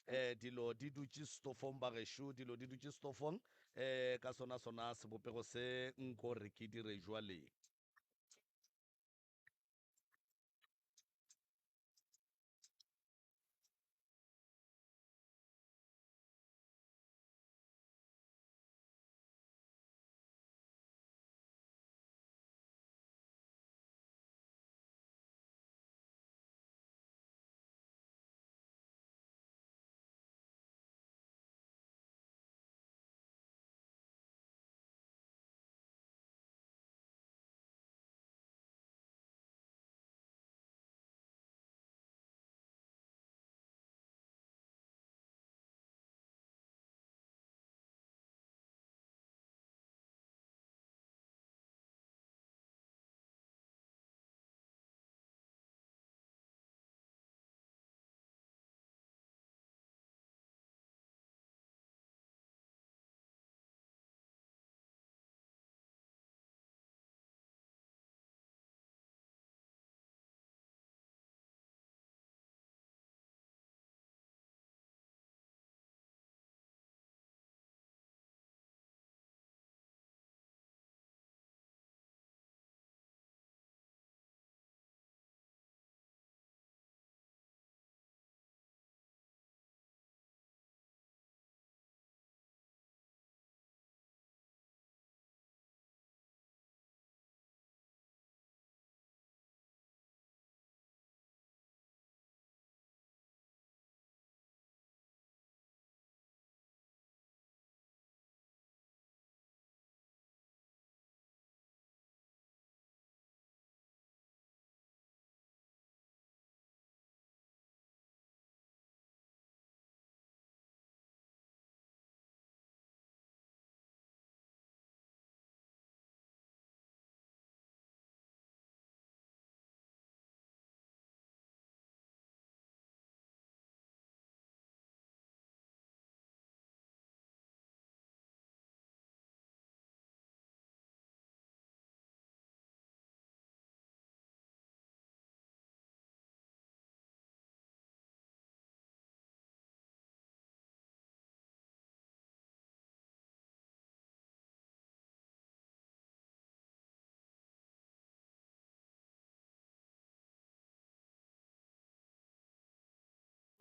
Um dilo di dutše stofong bagešo, dilo di dutše stofong um ka sona sona sebopego se nko re ke dire jwale.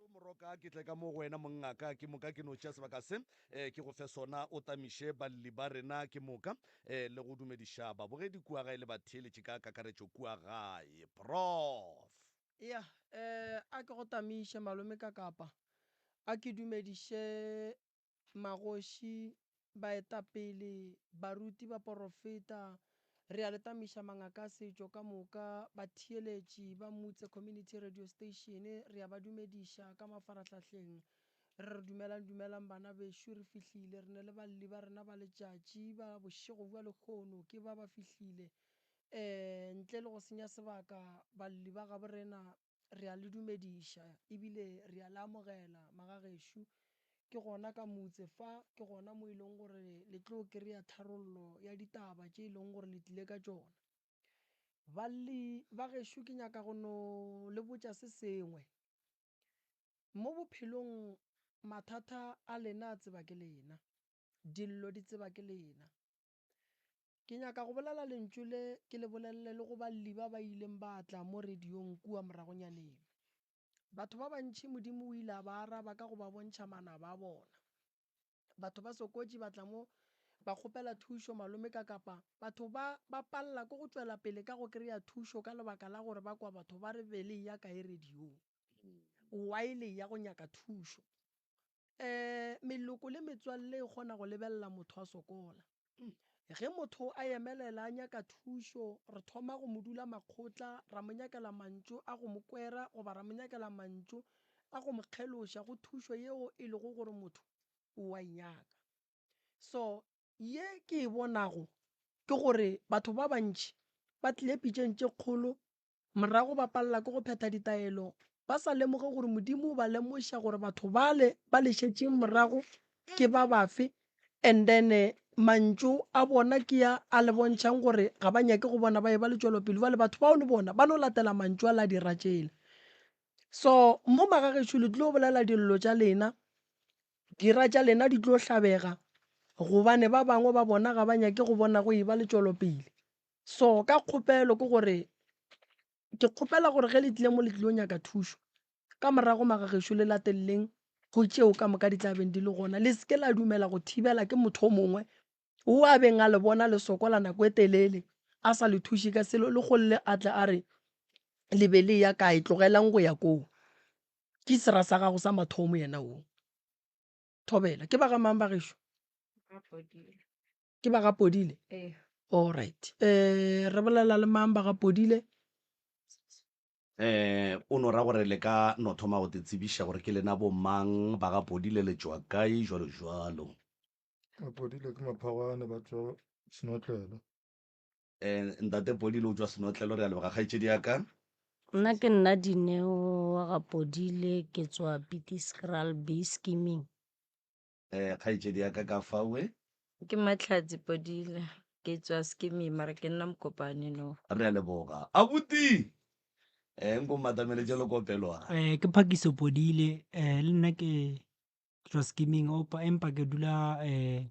Moroka, ke tle ka mo go wena mongaka, ke moka ke no tšea sebaka se eh, ke go fe sona o tamiše balli ba rena ke moka eh, le go dumediša babogedi kua gae le batheeletši ka kakaretšo kua gae. Prof. Ya, eh, a ke go tamiše malome ka kapa, a ke dumediše Magoši, baetapele, baruti, baporofeta, re a le tamiša mangaka a setšo ka moka, batheeletši ba Mutse Community Radio Station, re a ba dumediša ka mafarahlahleng. Re re dumelang, dumelang bana bešo, re fihlile, re ne le balli ba rena ba letšatši ba bošego bja lehono, ke ba ba fihlile. Um ntle le go senya sebaka, balli ba gabo rena, Re a le dumediša ebile re a le amogela magagešo. Ke gona ka motse fa, ke gona mo e leng gore le tlo kry-a tharollo ya ditaba tše e leng gore le tlile ka tšona. Balli ba gešo ke nyaka go no le botša se sengwe. Mo bophelong mathata a lena a tseba ke lena, dillo di tseba ke lena. Ke nyaka go bolela lentšu le ke le bolelele le go balli ba ba ileng ba tla mo radiong kua moragonyaneng. Batho ba bantši Modimo o ile a ba araba ka go ba bontšha manaba a bona. Batho ba sokotši ba tla mo ba kgopela thušo malome ka kapa batho ba ba palela ke go tšwela pele ka go kry-a thušo ka lebaka la gore ba kwa batho ba re be le eya kae radiong. Why le eya go nyaka thušo? Um meloko le metswalle e kgona go lebelela motho a sokola. Ge motho a emelela a nyaka thušo, re thoma go mo dula makgotla, ra mo nyakela mantšu a go mo kwera goba ra mo nyakela mantšu a go mo kgeloša go thušo yeo e lego gore motho o a e nyaka. So ye ke e bonago ke gore batho ba bantši ba tlile pitšeng tše kgolo Morago ba palela ke go phetha ditaelo, ba sa lemoge gore Modimo o ba lemoša gore batho bale ba le šetšeng morago ke ba bafe, and then mantšu a bona ke a a le bontšhang gore ga ba nyake go bona ba eba le tšwelopele. Bjale batho bao le bona ba no latela mantšu a la dira tšela. So mo magagešo le tlo bolela dillo tša lena, dira tša lena di tlo hlabega gobane ba bangwe ba bona ga ba nyake go bona go eba le tšwelopele. So ka kgopelo ke gore ke kgopela gore ge le tlile mo le tlilo nyaka thušo, ka morago magagešo le lateleleng go tšeo ka moka di tla beng di le gona. Le se ke la dumela go thibela ke motho o mongwe wo a beng a le bona le sokola nako e telele a sa le thuše ka selo, le golle a tle a re le be le eya kae, tlogelang go ya koo. Ke sera sa gago sa mathomo yena wo. Thobela, ke ba ga mang ba gešo? Ke ba ga Podile? Ee. All right. Eh, re bolela le mang ba ga Podile? Eh, o no ra gore le ka no thoma go te tsebiša gore ke lena bo mang, ba ga Podile le tšwa kae, jwalo jwalo. Podile ke maphagwane ba tšwa Senotlelo. Eh, ntate Podile o tšwa Senotlelo, re a leboga kgaetšedi ya ka. Nna ke nna Dineo wa ga Podile, ke tswa Pieterskraal B Scheming. Eh, kgaetšedi ya ka ka fawe. Ke Mahlatse Podile, ke tswa Scheming mara ke nna Mokopane no. Re a leboga. Abuti! Eh, nko mmatameletše lekopelwana. Eh, ke Phakiso Podile, eh, le nna ke tšwa Scheming, opa, empa ke dula, eh,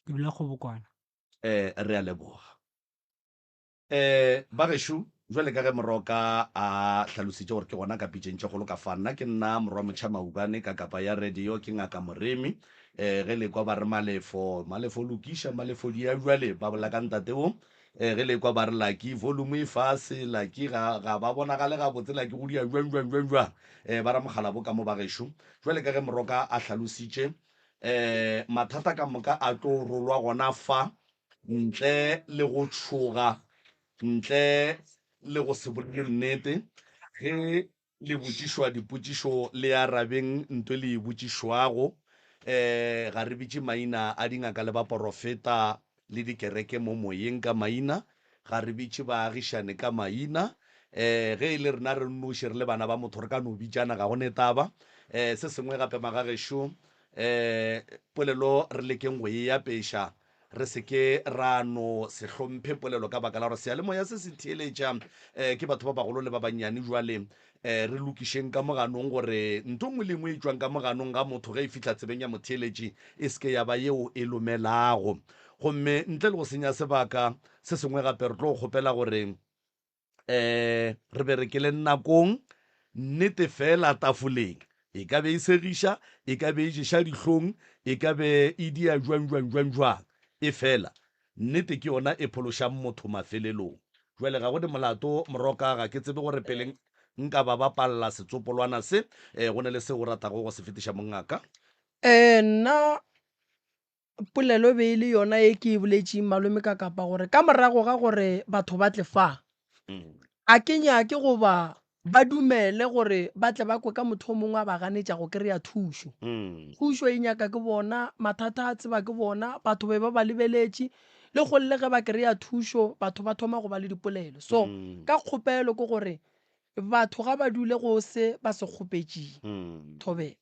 ke dula Kgobokwana. Eh, re a leboga. Eh, ba gešo, jwale ka ge Moroka a hlalositše gore ke gona ka pitšeng tše kgolo ka fa, nna ke nna Morwa Motšha Maubane ka kapa ya radio, ke Ngaka Moremi. Eh, ge le kwa ba re Malefo, Malefo lokiša, Malefo dia bjale, ba bolela ka ntate wo. Eh, ge le kwa ba re Lucky, volume e fase, Lucky ga, ga ba bonagale gabotse, Lucky go dia bjang, bjang, bjang, bjang. Eh, ba ra Mokgalabo ka mo ba gešo. Jwale ka ge Moroka a hlalositše, eh, mathata ka moka a tlo rolwa gona fa, ntle le go tšhoga, ntle le go se bolele nnete. Ge le botšišwa dipotšišo le arabeng nto le e botšišwago. Um ga re bitše maina a dingaka le baporofeta le dikereke mo moyeng ka maina, ga re bitše baagišane ka maina. Um ge e le rena re nnoši re le bana ba motho re ka no bitšana, ga go ne taba. Um se sengwe gape magagešo, um polelo re lekeng go e apeša Re se ke ra no se hlomphe polelo ka baka la gore seyalemoya se se theeletša ke batho ba bagolo le ba bannyane. Bjale re lokišeng ka moganong gore ntho nngwe le nngwe e tšwang ka moganong ga motho ge e fihla tsebeng ya motheeletši e se ke ya ba yeo e lomelago. Gomme ntle le go senya sebaka se sengwe gape re tlo kgopela gore um re berekele nakong, nnete feela tafoleng. E ka be e segiša, e ka be e ješa dihlong, e ka be e dia jwang, jwang, jwang, jwang. Efela, nnete ke yona e phološang motho mafelelong. Jwale ga go ne molato, Moroka, ga ke tsebe gore pele nka ba bapalla setsopolwana se, um go ne le seo o ratago go se fetiša, mongaka? Ee, nna Polelo e be e le yona ye ke e boletšeng malome ka kapa gore ka morago ga gore batho ba tle fa, a ke nyake goba ba dumele gore ba tle ba kwe ka motho o mongwe a ba ganetša go kry-a thušo. Thušo e nyaka ke bona, mathata a tseba ke bona, batho be ba ba lebeletše, le golle ge ba kry-a thušo batho ba thoma go ba le dipolelo. So ka kgopelo ke gore Batho ga ba dule go se ba se kgopetšeng. Thobela.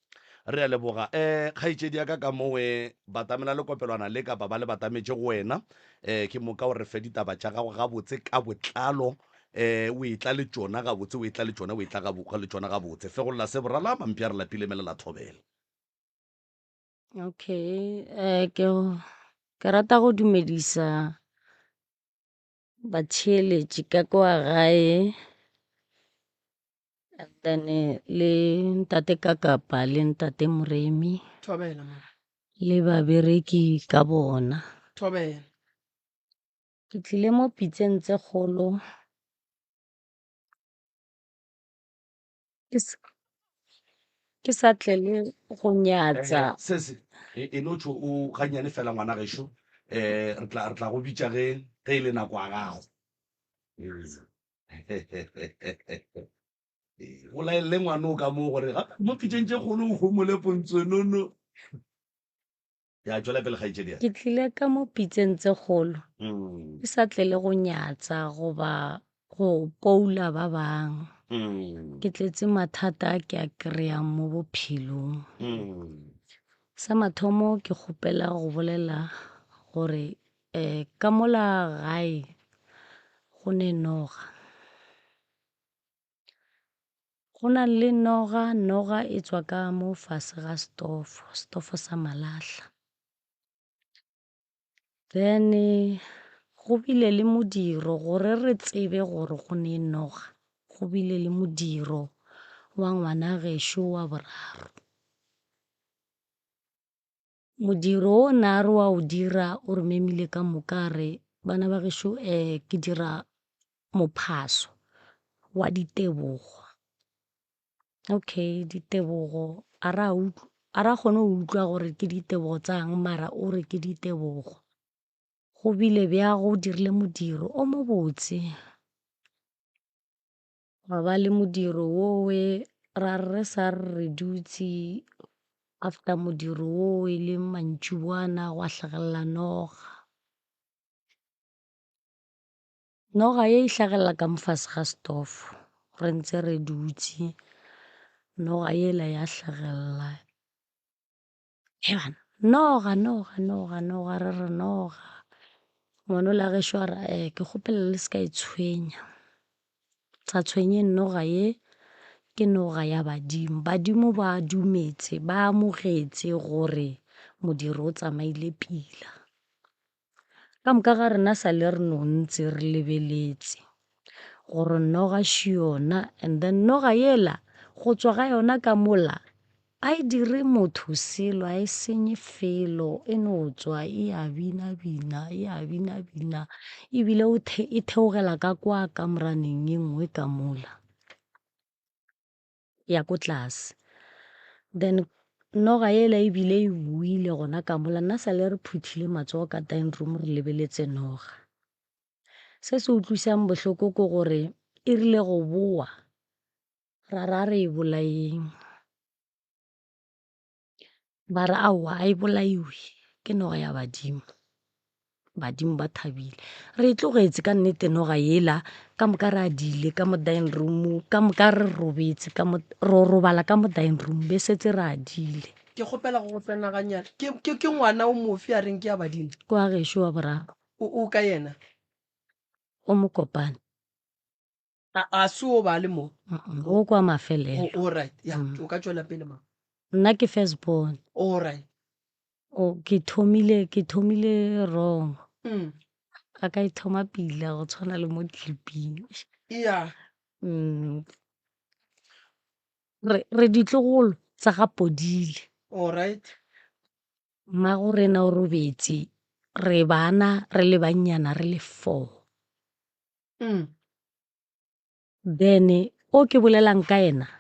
Re a leboga. Um kgaetšedi ya ka ka mowe batamela lekopelwana le kapa ba le batametše go wena. Um ke moka o re fe ditaba tša gago gabotse ka botlalo. Um o etla le tšona gabotse, o etla le tšona, o etla le tšona gabotse. Fegolla se borala, mampša re lapile melela thobela. Okay, eh ke ke rata go dumedisa Batheeletši ka kwa gae and then le ntate Kakapa le ntate Moremi Thobela mama. le babereki ka bona. Thobela. Ke tlile mo pitseng tse kgolo ke sa, ke sa tlele go nyatsa. Eh, se se e e no tšho o gannyane fela ngwana gešo eh re tla re tla go bitša ge ge e le nako ya gago Ee. O laelele ngwana o ka moo gore gape mo pitšeng tše kgolo o homole pontsonono. Ya tšwela pele kgaetšedi ya. Ke tlile ka mo pitseng tse kgolo ke sa tlele go nyatsa goba go poula ba bang. Ke tletse mathata a ke a kry-ang mo bophelong. Sa mathomo ke kgopela go bolela gore um ka mola gae go ne noga. Go na le noga, noga e tswa ka mo fase ga stofo, stofo sa malahla. Then go bile le modiro gore re tsebe gore go ne noga, go bile le modiro wa ngwana gešo wa boraro. Modiro o na re wa o dira o re memile ka moka a re bana ba gešo um ke dira mophaso wa ditebogo. Okay ditebogo a ra utlwa a ra kgone go utlwa gore ke ditebogo tsang mara o re ke ditebogo. Go bile bjago o dirile modiro o mobotse. Gwa ba le modiro wowe ra re re sa re re dutse after modiro wo e le mantšiboana gwa hlagelela noga. Noga ye e hlagelela ka mo fase ga stofo re ntse re dutse, noga yela ya hlagelela. He bana, noga, noga, noga, noga, re re noga. Ngwanola gešo a re, eh, ke kgopela le se ka e tshwenya. Sa tshwenyeng noga ye, ke noga ya badimo. Badimo ba dumetse, ba amogetše gore modiro o tsamaile pila. Ka moka ga rena sa le re no ntse re lebeletše gore noga še yona and then noga yela go tswa ga yona ka mola a e dire motho selo, a e senye felo, e no tswa e a bina-bina, e a bina-bina ebile o the e theogela ka kwa kamoraneng e nngwe ka mola. Ya ko tlase. Then noga yela ebile e boile gona ka mola, nna sa le re phuthile matsogo ka dining room re lebeletse noga. Se se utlwisang bohloko ke gore e rile go boa ra re a re e bolayeng. Ba re aowa a e bolaiwe ke noga ya badimo. Badimo ba thabile. Re e tlogetše ka nnete noga yela, ka moka re adile ka mo dining room, ka moka re robetse ka mo, ro robala ka mo dining room, be setse re adile. Ke kgopela go go tsena gannyane. Ke, ke, ke ngwana o mofe a reng ke ya badimo? Ke wa gešo wa boraro. O, o ka yena? O mokopane. A, a se o ba le mo? O kwa mafelelo. Oh, all right. Ya, mm. o ka tšwela pele ma. Nna ke first born. All right. O ke thomile ke thomile wrong. A ka e thoma pila go tshwana le mo clipping. Yeah. Re re ditlogolo tsa ga Podile. All right. Mmago rena o robetse re bana re le bannyana re le 4. Then o ke bolelang ka yena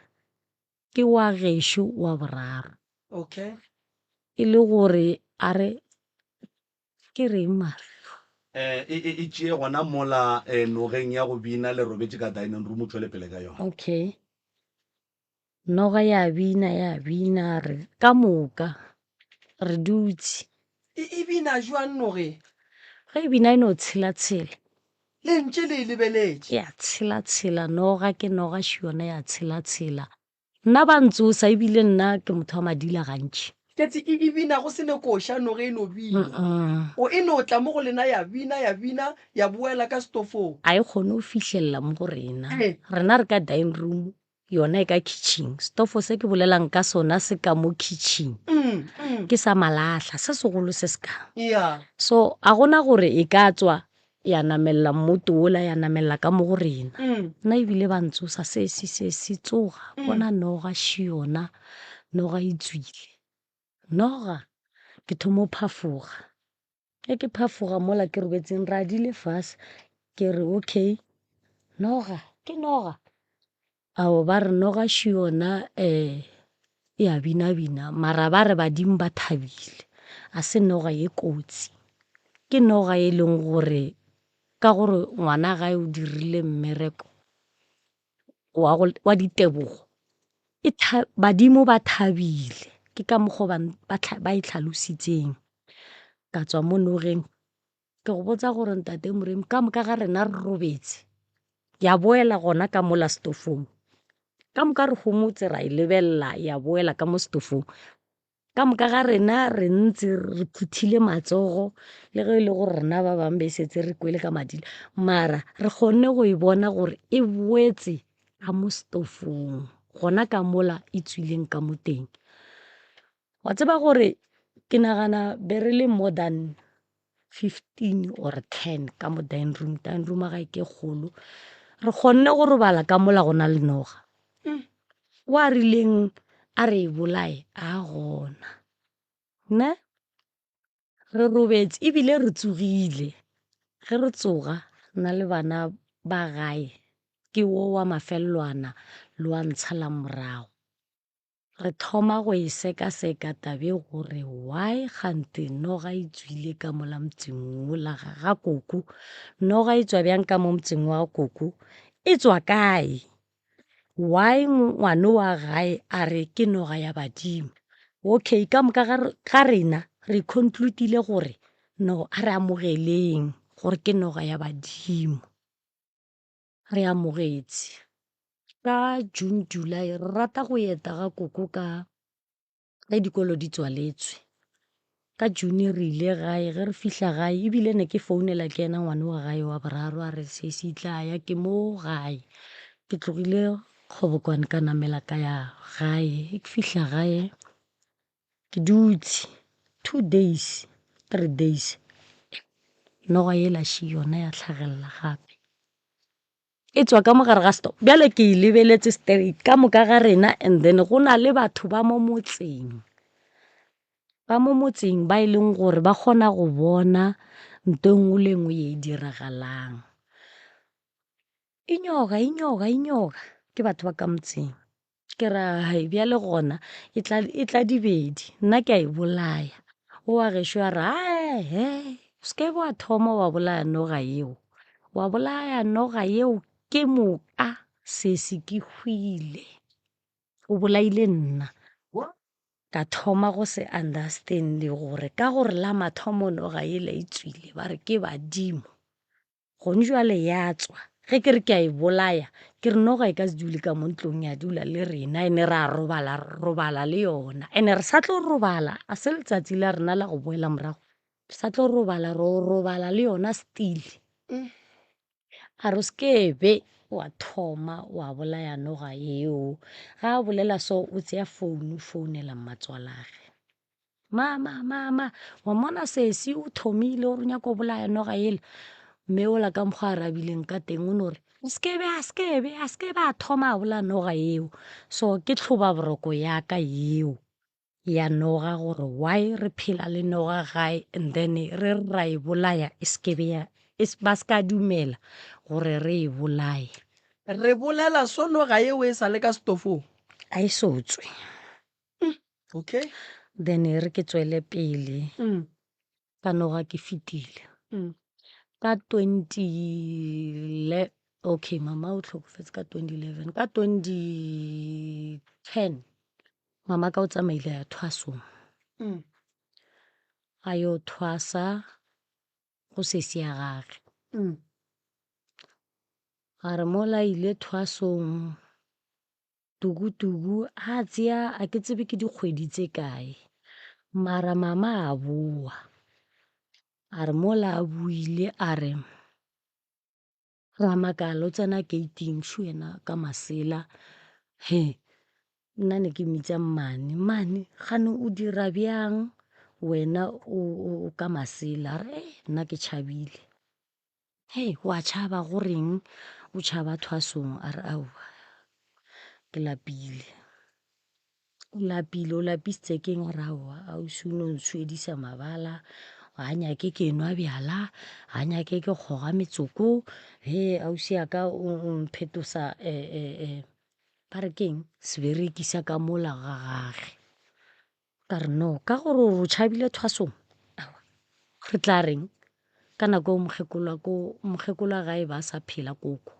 ke wa gešo wa boraro. Okay. E le gore a re ke reng mara? Eh, e, e, e tšee gona mola eh, nogeng ya go bina le robetše ka dining room o tšwele pele ka yona. Okay. Noga ya bina ya bina re ka moka re dutše. E, e bina jwang noge? Ge e bina e no tshela-tshela. Le ntše le e lebeletše. Ya tshela-tshela noga ke noga še yona ya tshela-tshela. Nna ba ntsosa ebile nna ke motho wa madila gantši. Ketse e, e bina go se ne koša noge e no bina. O e no tla mo go lena ya bina ya bina ya boela ka setofong. A e kgone go fihlelela mo go rena. Rena re ka dining room yona e ka kitchen. Setofo se ke bolelang ka sona se ka mo kitchen. Ke sa malahla se segolo se se ka. Yeah. So a gona gore e ka tswa ya namelela mmoto wola ya namelela ka mo go rena. Nna ebile ba ntsosa sesi sesi tsoga bona noga še yona noga e tswile. Noga ke thoma go phafoga. Ge ke phafoga mola ke robetseng radile fase ke re okay noga ke noga. Ao ba re noga še yona um e a bina-bina mara ba re badimo ba thabile a se noga ye kotsi. Ke noga e leng gore ka gore ngwana gae o dirile mmereko wa go wa ditebogo e badimo ba thabile ke ka mokgo ba ba e tlhalositseng. Ka tswa mo nogeng ke go botsa gore ntate Moremi ka moka ga rena re robetse ya boela gona ka mola setofong. Ka moka re homotse ra e lebelela ya boela ka mo setofong. Ka moka ga rena re ntse re phuthile matsogo le ge e le gore rena ba bangwe be setse re kwele ka madila mara re kgonne go e bona gore e boetse ka mo setofong. gona ka mola e tswileng ka mo teng. Wa tseba gore ke nagana be re le more than 15 or 10 ka mo dining room, dining room ya gae ke kgolo. Re kgonne go robala ka mola go na le noga. Wa rileng a re e bolaye a gona. Ne? Re robetše ebile re tsogile. Ge re tsoga nna le bana ba gae ke wo wa mafelelwana le wa ntshalang morago. Re thoma go e sekaseka taba e gore why kgante noga e tswile ka mola motseng wola ga ga koko. Noga e tswa bjang ka mo motseng wa koko? E tswa kae? Why ngwano wa gae a re ke noga ya badimo? Okay, ka moka ga rena re conclude-ile gore no a re amogeleng gore ke noga ya badimo. Re amogetše. Ka June, July re rata go eta ga koko ka ge dikolo di tswaletswe. Ka June re ile gae, ge re fihla gae ebile ne ke founela ke yena ngwane wa gae wa boraro a re sesi tla ya ke mo gae. Ke tlogile Kgobokwane ka namela ka ya gae, ge ke fihla gae ke dutše 2 days, 3 days noga yela še yona ya hlagelela gape. E tswa ka mo gare ga store bjale ke e lebeletse straight ka moka ga rena and then go na le batho ba mo motseng ba mo motseng ba e leng gore ba kgona go bona nto e nngwe le e nngwe ye e diragalang. E nyoka, e nyoka, e nyoka ke batho ba ka motseng. Ke ra hai bjale gona e tla e tla dibedi nna ke a e bolaya. O wa gešo a re ae o se ke wa thoma wa bolaya noga yeo, wa bolaya noga yeo ke moka sesi ke hwile, o bolaile nna. Ka thoma go se understand-e gore ka gore la mathomo noga yela e tswile ba re ke badimo. Gone jwale ya tswa. Ge ke re ke a e bolaya, ke re noga e ka se dule ka mo ntlong ya dula le rena, ene ra robala, re robala le yona. Ene re sa tlo robala, a se letsatsi la rena la go boela morago. Re sa tlo robala, ro robala le yona still. A re o se ke be wa thoma wa bolaya noga yeo. Ga a bolela so, o tseya founu o founela mmatswalage. Mama, mama, wa mmona sesi o thomile o re o nyaka go bolaya noga yela. Mme ola ka mokgwa a arabileng ka teng o no re, a se ke be, a se ke be, a se ke be a thoma a bolaya noga yeo. So ke tlhobaboroko ya ka yeo ya noga gore why re phela le noga gae and then re re ra e bolaya e se ke be ya, ba se ka dumela gore re e bolaye. Re bolela so noga yeo e sa le ka setofong? A e so tswe. Okay. Then e re ke tswele pele ka noga ke fetile ka 20 le okay mama o tlhokofetse ka 2011 ka 2010 mama ka o tsamaile a ya thwasong a yo thwasa go sesi ya gage a re mola ile thwasong Tukutuku a tšea a ke tsebe ke dikgwedi tše kae mara mama a boa a re mola a boile a re ra makala o tsena gate-ing šo yena ka masela he nna ne ke mmitša mmane, mmane kgane o dira bjang wena o ka masela a re nna ke tšhabile. Hei, wa tšhaba go reng o tšhaba thwasong? A re aowa, ke lapile. O lapile, o lapisitse ke eng? A re aowa, ausi o no ntshwedisa mabala, ga nyake ke nwa bjala, ga nyake ke kgoga metsoko, hee ausi ya ka o mphetosa ba re ke eng, sebereki sa ka mola ga gage. Ka re no, ka gore o re o tšhabile thwasong, aowa, re tla reng? Ka nako eo mokgekolo wa ko, mokgekolo wa gae ba sa phela koko.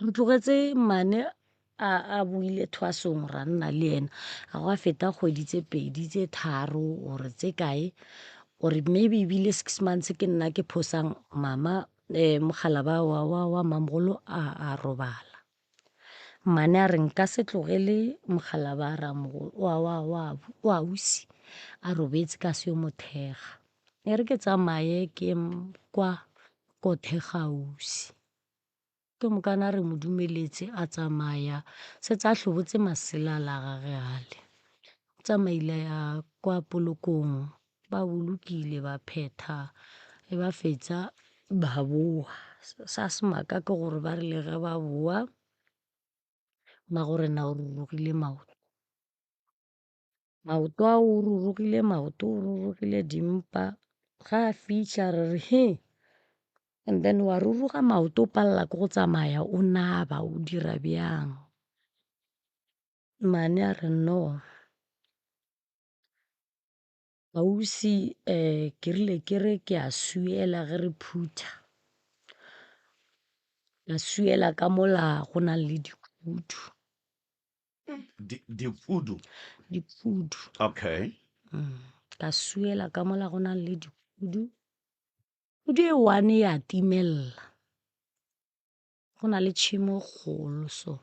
Re tlogetse mmane a, a boile thwasong ra nna le yena, ga gwa feta kgwedi tse pedi tse tharo or tse kae or maybe ebile six months ke nna ke phosang mama mokgalaba wa, wa, wa mmamogolo a, a robala. Mmane a re nka se tlogele mokgalaba a wa, wa, wa, wa ausi a robetse ka se yo mo thekga. E re ke tsamaye ke ye kwa ko thekga ausi. Ke mokana re mo dumeletse a tsamaya, setse a hlobotse masela a la gage ale. O tsamaile a ya kwa polokong, ba bolokile ba phetha, ge ba fetsa ba boa. Sa semaka ke gore ba rile ge ba boa, mmagorena o rurugile maoto. Maoto ao o rurugile maoto, o rurugile dimpa. Ga a fihla re re hee, and then wa ruruga maoto o palela ke go tsamaya o naba o dira bjang. Mmane a re no, ausi ke rile ke re ke a swiela ge re phutha, ka swiela ka mola go nang le dikhudu. Dikhudu? Dikhudu. Okay. Ka swiela ka mola go nang le dikhudu. Khudu e one ya timella. Go na le tšhemo e kgolo so.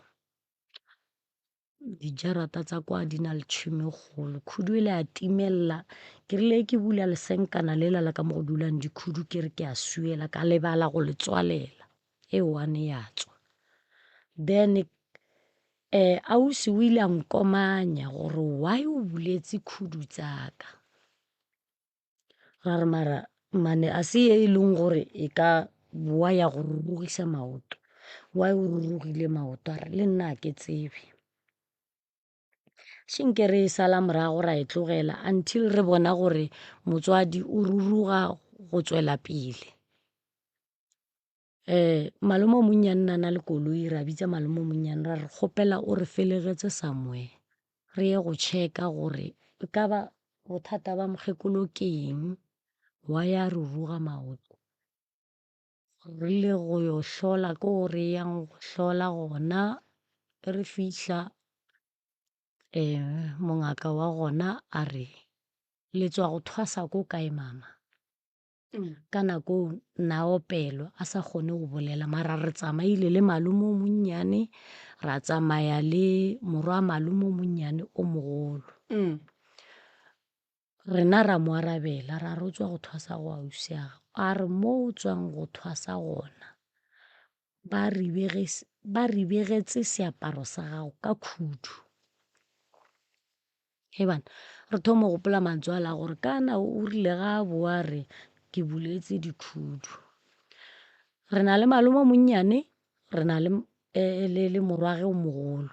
Dijarata tsa kwa di na le tšhemo e kgolo. Khudu ele ya timella. Ke rile ke bula lesenkana lela la ka mo go dulang dikhudu ke re ke a swiela ka lebala go le tswalela. E one ya tswa. Then ausi o ile a nkomanya gore why o buletse khudu tsa ka. Ra re mara mane a se ye e leng gore e ka boa ya go rurugisa maoto. Why o rurugile maoto? A re le nna a ke tsebe. Še nke re e sala morago ra e tlogela until re bona gore motswadi o ruruga go tswela pele. Malome o monnyane na na le koloi, ra bitsa malome o monnyane ra re kgopela o re felegetse somewhere re ye go checka gore e ka ba bothata ba mokgekolo ke eng, why a ruruga maoto. Re rile go yo hlola ko re yang go hlola gona, ge re fihla mongaka wa gona a re, le tšwa go thwasa ko kae mama? Ka nako eo na opelwa a sa kgone go bolela mara re tsamaile le malome o monnyane, ra tsamaya le morwa malome o monnyane o mogolo. Rena ra mo arabela ra re o tswa go thwasa go ausi wa gagwe. A re mo o tswang go thwasa gona ba ribegetše seaparo sa gago ka khudu. Hei bana, re thoma go gopola mantswe a la gore kana o rile ga a boa a re ke buletse dikhudu. Re na le malome o monnyane, re na le, le, le morwage o mogolo.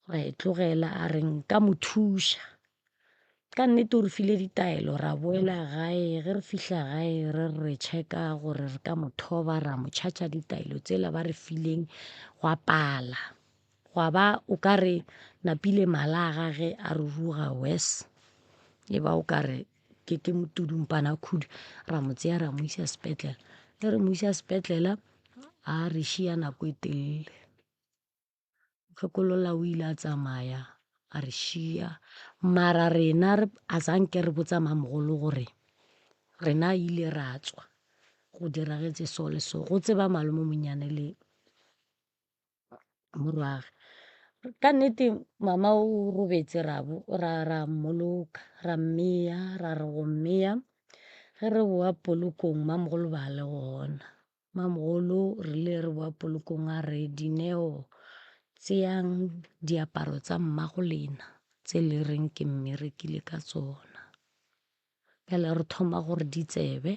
Ra e tlogela a re nka mo thuša. Ka nnete o re file ditaelo ra boela gae, ge re fihla gae re re checka gore re ka mo thoba ra mo charger ditaelo tsela ba re fileng gwa pala. Gwa ba o ka re napile mala a gage a ruruga worse, e ba o ka re ke ke motudumpana khudu, ra mo tseya ra mo isa sepetlele. Ge re mo isa sepetlele a re šia nako e telele. Mokgekolola o ile a tsamaya a re šia, mara rena re a zanke re botsa mamogolo gore rena ile ra tswa go diragetše so le so, go tseba malome o monnyane le morwage. Ka nnete mama o robetse ra ra ra mmoloka, ra mmeya, ra re go mmeya ge re bowa polokong mamogolo ba le gona. Mamogolo re ile re bowa polokong a re, Dineo tšeang diaparo tsa mmago lena tse le reng ke mmerekile ka tsona. Bjale re thoma gore di tsebe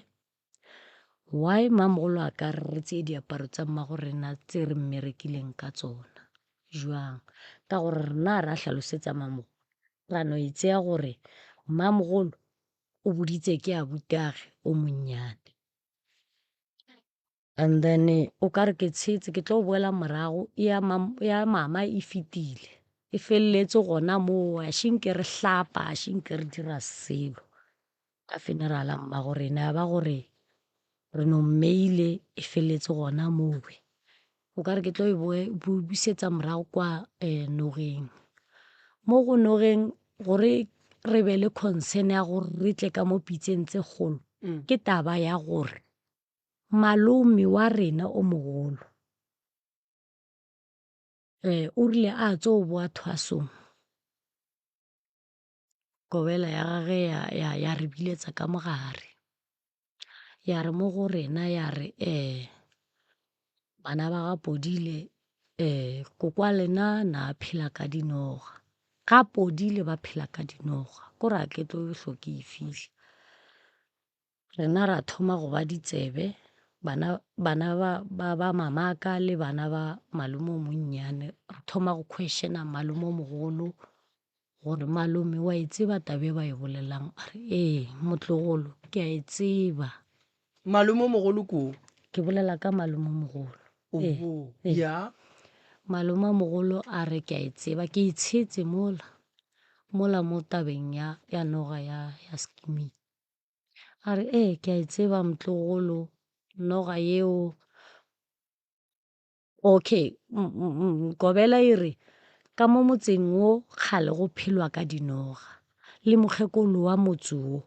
why mamogolo a ka re re tseye diaparo tsa mmago rena tse re mmerekileng ka tsona jwang, ka gore rena ra hlalosetsa mamogolo ra no e tseya gore mamogolo o boditse ke abutage o monnyane. And then o ka re ke tshetse ke tlo boela morago ya, ya mama e fetile e feleletse gona moo a šinke re hlapa a šinke re dira selo ka funeral ya mmago rena ya ba gore re no mmeile e feleletse gona mowe o ka re ke tlo e busetsa morago kwa nogeng mo go nogeng gore re be le concern ya gore re tle ka mo pitseng tse kgolo ke taba ya gore Malome wa rena o mogolo o rile a tso boa thwasong, kobela ya gage ya, ya, ya re biletsa ka mogare. Ya re mo go rena ya re. Bana ba ga Podile um kokwa lena na a phela ka dinoga. Ga Podile ba phela ka dinoga, ko re a ke tlo hlo ke e fihla. Rena ra thoma go ba ditsebe, bana, bana ba, ba, ba mamaka le bana ba malome o monnyane, re thoma go questiona malome o mogolo gore malome wa e tseba taba e ba e bolelang? A re ee motlogolo ke a e tseba. Malome o mogolo koo? Ke bolela ka malome o mogolo. Ee, Oho, ee. ya. Malome o mogolo a re ke a e tseba, ke e tshetše mola, mola mo tabeng ya, ya noga ya, ya skimming. A re ee ke a e tseba motlogolo, noga yeo. Okay, Kobela e re ka mo motseng wo kgale go phelwa ka dinoga. Le mokgekolo wa motse wo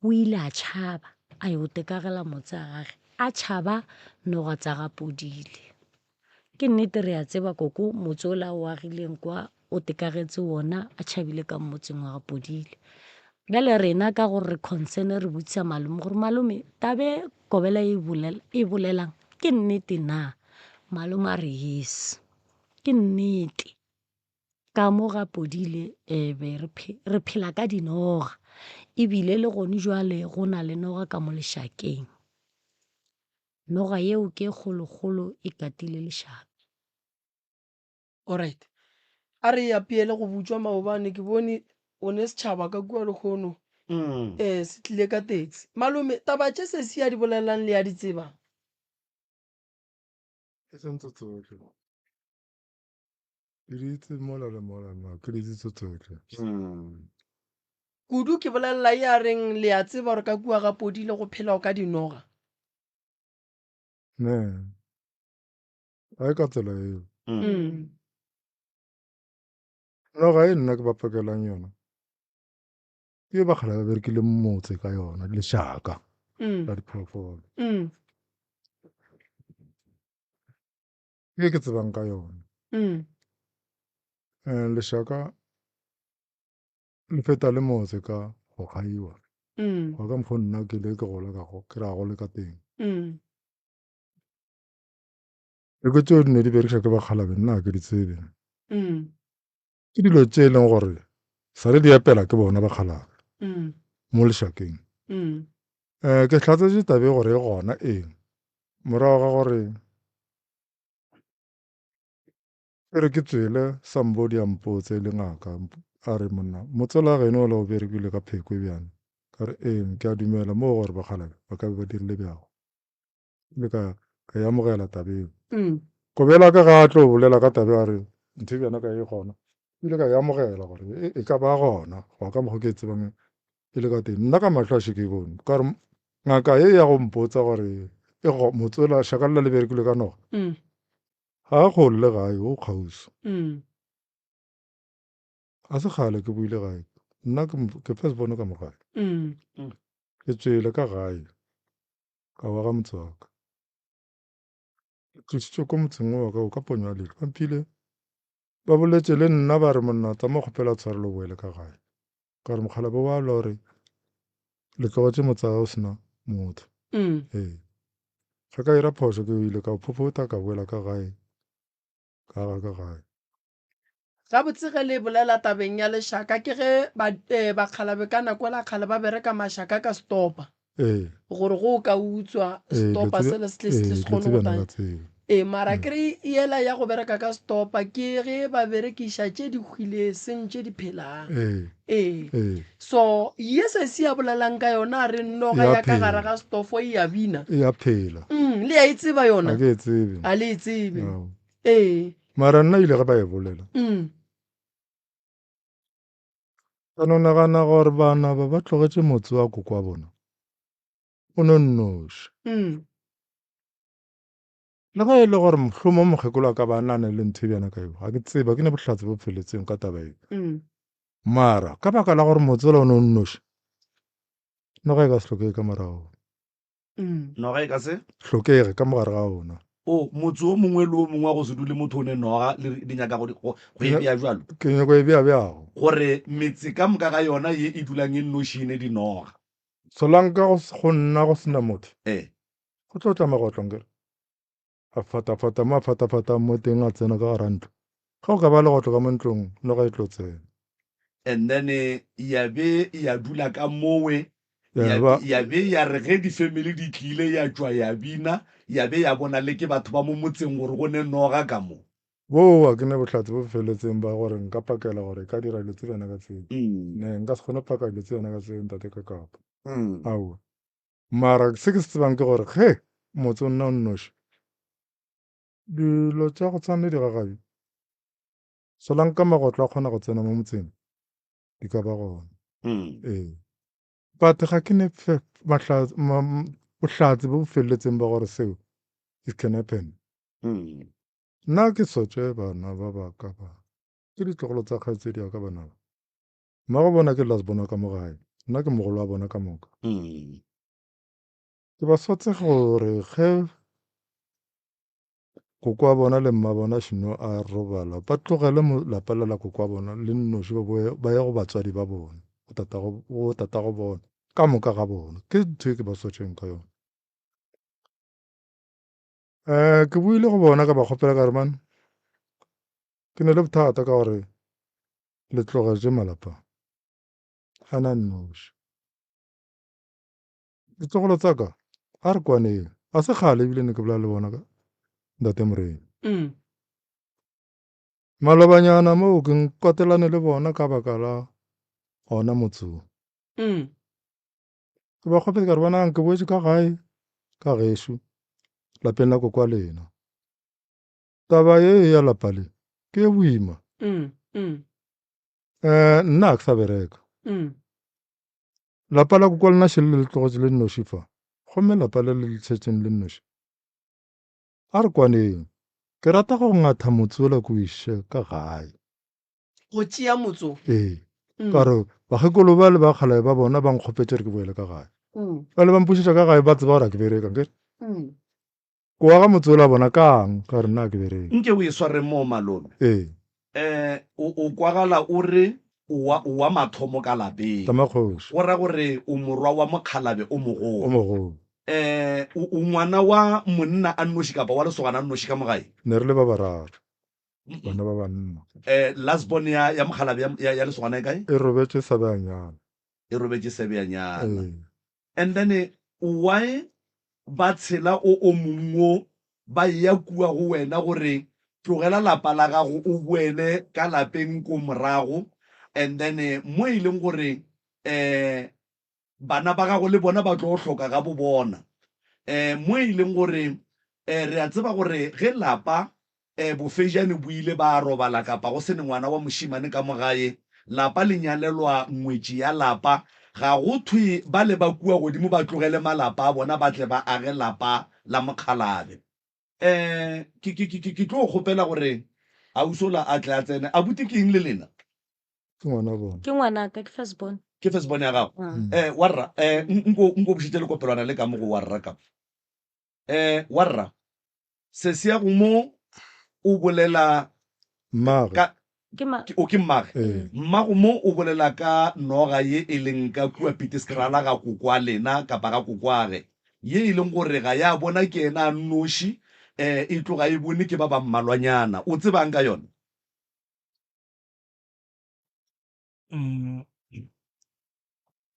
o ile a tšhaba a yo tekagela motse a gage a tšhaba noga tsa ga Podile. Ke nnete re a tseba koko motse ola o agileng kwa o tekagetše wona a tšhabile ka motseng wa ga Podile. Bjale rena ka gore re concern re botšiša malome gore malome tabe Kobela e bolela e bolelang ke nnete na? Malome a re yes ke nnete. Ka mo ga Podile um be re re phela ka dinoga ebile le gone jwale go na le noga ka mo lešakeng. Noga yeo ke e kgolokgolo e katile lešaka. Alright. A re apeele go butšwa maobane ke bone o ne setšhaba ka kua lehono um se tlile ka taxi. Malome, taba tše sesi a di bolelang le ya di tseba? E seng tse tsohle. Ke di itse mola le mola ma ke di itse tse tsohle. Kudu ke bolelela ye a reng le a tseba gore ka kua ga Podile go phelwa ka dinoga. Ne. Ga e ka tsela eo. Noga e nna ke ba pakelang yona ke ba kgale ba berekile motse ka yona lešaka la diphoofolo. Ke ke tsebang ka yona. Eh, lešaka le feta le motse ka go kgaiwa. Go ya ka mokgo nna ke le ke gola ka go ke ra go le ka teng. Dilo tseo di ne di berekiša ke bakgalabe nna ga ke di tsebe. Ke dilo tše e leng gore sa le di epela ke bona bakgalabe mo lešakeng. Um ke hlatsetše taba e gore e gona ee morago ga gore ke re ke tswele somebody a mpotse e le ngaka a re monna motswala wa geno ola o berekile ka pheko e bjang ka re ee ke a dumela moo gore bakgalabe ba ka be ba dirile bjago. Ile ka ka e amogela taba eo. Kobela ka ga a tlo bolela ka taba a re ntho e bjana ka e gona. Ile ka e amogela gore e, e ka ba gona go ya ka mokgwa ke e tsebang e le ka teng. Nna ka mahlo a še ke e bone. Ka re ngaka e ya go mpotsa gore e go motsola šaka lela le berekile ka noga. Ga a kgole le gae o kgauswi. Ga se kgale ke boile gae. Nna ke ke first born ka mo gae. Ke tswele ka gae. Ka wa ga motse wa ka. Ke tlošitšwe ko motseng wo wa ka o ka ponyo ya leihlo. Ba mphile, ba boletše le nna ba re monna tsamaya kgopela tshwarelo o boele ka gae. Ka re mokgalabje wa lwa gore le tlogetše motse wa o sena motho. Ee. Ge ka ira phošo ke ile ka o phophotha ka boela ka gae, ka aga ka gae. Gabotse ge le bolela tabeng ya lešaka ke ge ba eh, bakgalabe ka nako la kgale ba bereka mašaka ka stopa. Ee. Gore go o ka utswa Ee, dilo stopa tse sele se tle se ee, tle se dilo kgone tse go bjana tanya. ka tseo. Ee, mara ke re yela ya go bereka ka stopa ke ge ba berekiša tše di hwile seng tše di phelang. Ee. Ee. Ee. So ye sesi a bolelang ka yona a re noga E a ya ka gare phela. ga stofo e a bina. E a phela. Mm, le a e tseba yona? Ga ke e tsebe. A le e tsebe. No. Ee. Mara nna ile ge ba e bolela. Mm. Ka no nagana gore bana ba ba tlogetše motse wa koko wa bona o no nnoši. Mm. Le ge e le gore mohlomong mokgekolo a ka ba a nane le ntho e bjana ka eo, ga ke tsebe, ga ke ne bohlatse bo feletseng ka taba eo. Mm. Mara ka baka la gore motse ola o no nnoši, noga e ka se hlokege ka morago. Mm. Noga e ka se? Hlokege ka mogare ga ona. O, motse o mongwe le o mongwe wa go se dule motho o ne noga, le, le nyaka go, go, go e bea bjalo? Ke nyako e bea bjago. Gore metse ka moka ga yona ye e dulang e nnoši e ne dinoga. Solanka go, go nna go se na motho. Ee. Go tlo tla magotlo nkere. A fatafata mo a fatafatang mo teng a tsena ka gara ntlo. Ge go ka ba legotlo ka mo ntlong, noga e tlo tsena. And then ya be ya dula ka mowe, Ya ba. ya be ya re ge di-family di tlile ya tšwa ya bina, ya be ya bona le ke batho ba mo motseng gore go ne noga ka mo. Boo ga ke ne bohlatse bo feletseng ba gore nka pakela gore e ka dira dilo tse bjana ka tseo. Ne nka se kgone go paka dilo tse bjana ka tseo ntate Kakapa. Aowa. Mara se ke se tsebang ke gore ge motse o nna o nnoši, dilo tša go tshwana le digagabi, solanka magotlo a kgona go tsena mo motseng, di ka ba gona. Ee. But ga ke ne bohlatse bo bo feleletseng ba gore seo it can happen. Nna ke sotše bana ba ba ka ba, ke ditlogolo tsa kgaetšedi ya ka bana ba. Mmago bona ke last born wa ka mo gae, nna ke mogolo wa bona ka moka. Ke ba sotse gore ge koko wa bona le mma bona šeno a robala, ba tlogele lapa le la koko wa bona le nnoši ba boe ba ye go batswadi ba bona, go tatago, go tatago bona, ka moka ga bona. Ke ntho e ke ba sotšeng ka yona. Ke buile go bona ka ba kgopela ka re man, ke ne le bothata ka gore le tlogetše malapa a na nnoši. Ditlogolo tsa ka a re kwaneng, a se kgale ebile ne ke bolela le bona ka ntate Morena. Malobanyana moo ke nkwatelane le bona ka baka la ona motse wo. Ke ba kgopetse ka re bonang ke boetše ka gae ka gešo lapeng la kokwa lena. Taba ye ya lapa le ke ye boima. Nna ga ke sa bereka. Lapa la kokwa lena šele le le tlogetše le nnoši fa, gomme lapa le le le šetšeng le nnoši. A re kwaneng. Ke rata go ngatha motse wola ke o iše ka gae. Go tšea motse wo? Ee. Ka re bakgekolo ba le bakgalae ba bona ba nkgopetše gore ke boele ka gae. Bjale ba mpušetša ka gae ba tseba gore ga ke bereke, ankere? Ko aga motse wola bona kang ka re nna ga ke bereke. Nke o e sware moo malome. Ee. O, o kwagala o re o wa, o wa mathomo ka lapeng. Tamakgoši. Go ra gore o morwa wa mokgalabe o mogolo. O mogolo. O, o ngwana wa monna a nnoši kapa wa lesogana a nnoši ka mo gae? Ne re le ba bararo. Bana ba banna. Last born ya, ya mokgalabe ya, ya, ya lesogana e kae? E robetše Sebeanyana. E robetše Sebeanyana. Ee. And then why ba tshela o o mong wo ba eya kua go wena gore tlogela lapa la gago o boele ka lapeng ko morago and then mo e leng gore um bana ba gago le bona ba tlo hloka ga bo bona um mo e leng gore um re a tseba gore ge lapa Bofejane bo ile ba robala kapa go se ne ngwana wa mošemane ka mo gae, lapa le nyalelwa ngwetši ya lapa. Ga go thwe bale ba kua godimo ba tlogele malapa a bona ba tle ba age lapa la mokgalabe. Ke, ke, ke, ke tlo kgopela gore ausi ola a tle a tsene. Abuti ke eng le lena? Ke ngwana bona. Ke ngwanaka, ke first born. Ke first born ya gago? Warra, nko, nko bušetše lekopelwana le ka mo go warra ka. Warra, Sesi ya go mo o bolela Mmagwe. ka Ke ma. Ke, o ke mmagwe. Ee. Mmago mo o bolela ka noga ye e leng ka kua Pitiskrala ga kokoa lena kapa ga kokoage, ye e leng gore ga ya bona ke yena a nnoši, eh, e tloga e bone ke ba ba mmalwanyana. O tsebang ka yona? Mm.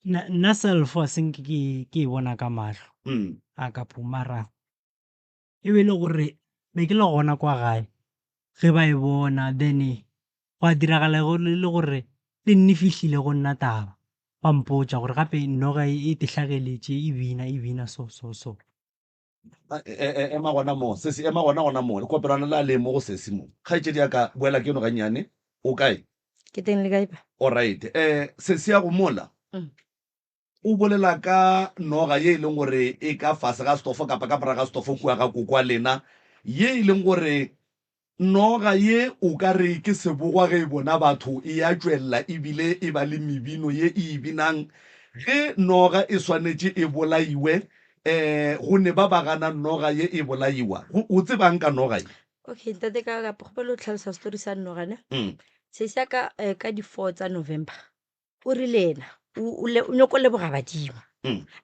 Nna, nna self a se nke ke, ke e bona ka mahlo Mm. a ka phu, mara E be e le gore be ke le gona kwa gae ge ba e bona then gwa diragala le gore le nne fihlile go nna taba ba mpotša gore gape noga e te hlageletše e bina e bina so so so. Ema gona moo sesi, ema gona gona moo. Lekopelwana la le mo go sesi mo. Kgaetšedi ya ka, boela keno gannyane. O kae? Ke teng le kae pa? Alright. Sesi ya go mola. O bolela ka noga ye e leng gore e ka fase ga setofo kapa ka morago ga setofo kua ga koko wa lena, ye e leng gore noga ye o ka re ke sebogwa ge e bona batho e a tšwelela e bile e ba le mebino ye e e binang. Ge noga e swanetše e bolaiwe, um go ne ba ba ganang noga ye e bolaiwa. Go, o tsebang ka noga ye? Okay, ntate ka kapa kgopela o tlhalosa story sa noga ne? Sesi ya ka ka di 4 tsa November o rile yena o, o, le, o nyoko leboga badimo.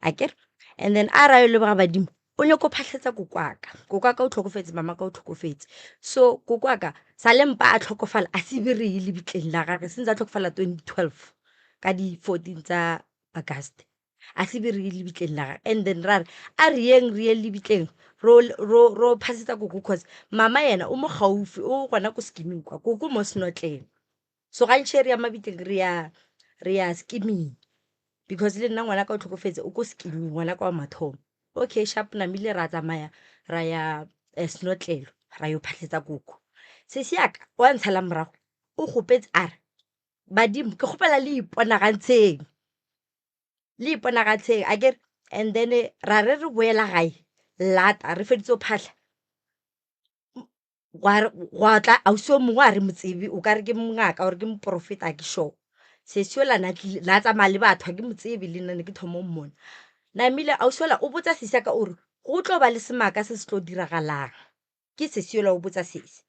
A kere? And then a ra yo leboga badimo. O nyako phahletsa kokwaka. Kokwaka o tlhokofetse, mama ka o tlhokofetse. So kokwaka sa le mpa a tlhokofala a se be re ye lebitleng la gage since a tlhokofala 2012 ka di 14 tsa August. A se be re ye lebitleng la gage and then ra re a re yeng re ye lebitleng ro ro ro phasetsa koko cause mama yena o mo gaufi o gona ko skimming kwa koko mo senotleng. So gantši re ya mabitleng re ya re ya skimming because le nna ngwana ka o tlhokofetse o ko skimming ngwana ka wa mathomo. Okay sharp namile ra tsamaya ra ya eh, senotlelo ra yo phatlhetsa koko. Sesi ya ka wa ntshala morago o gopetse a re badimo ke kgopela le iponagantsheng le iponagantsheng akere and then ra re re boela gae lata re feditse go phahla gwa gwa tla ausi o mongwe a re mo tsebe o ka re ke mongaka or ke moporofeta ke sure. Sesi yola na tlile na tsamaya le batho ga ke mo tsebe le nna ne ke thoma go mmona. Namile ausi yola o botsa sesi ya ka o re go tlo ba le semaka se se tlo diragalang. Ke sesi yola o botsa sesi.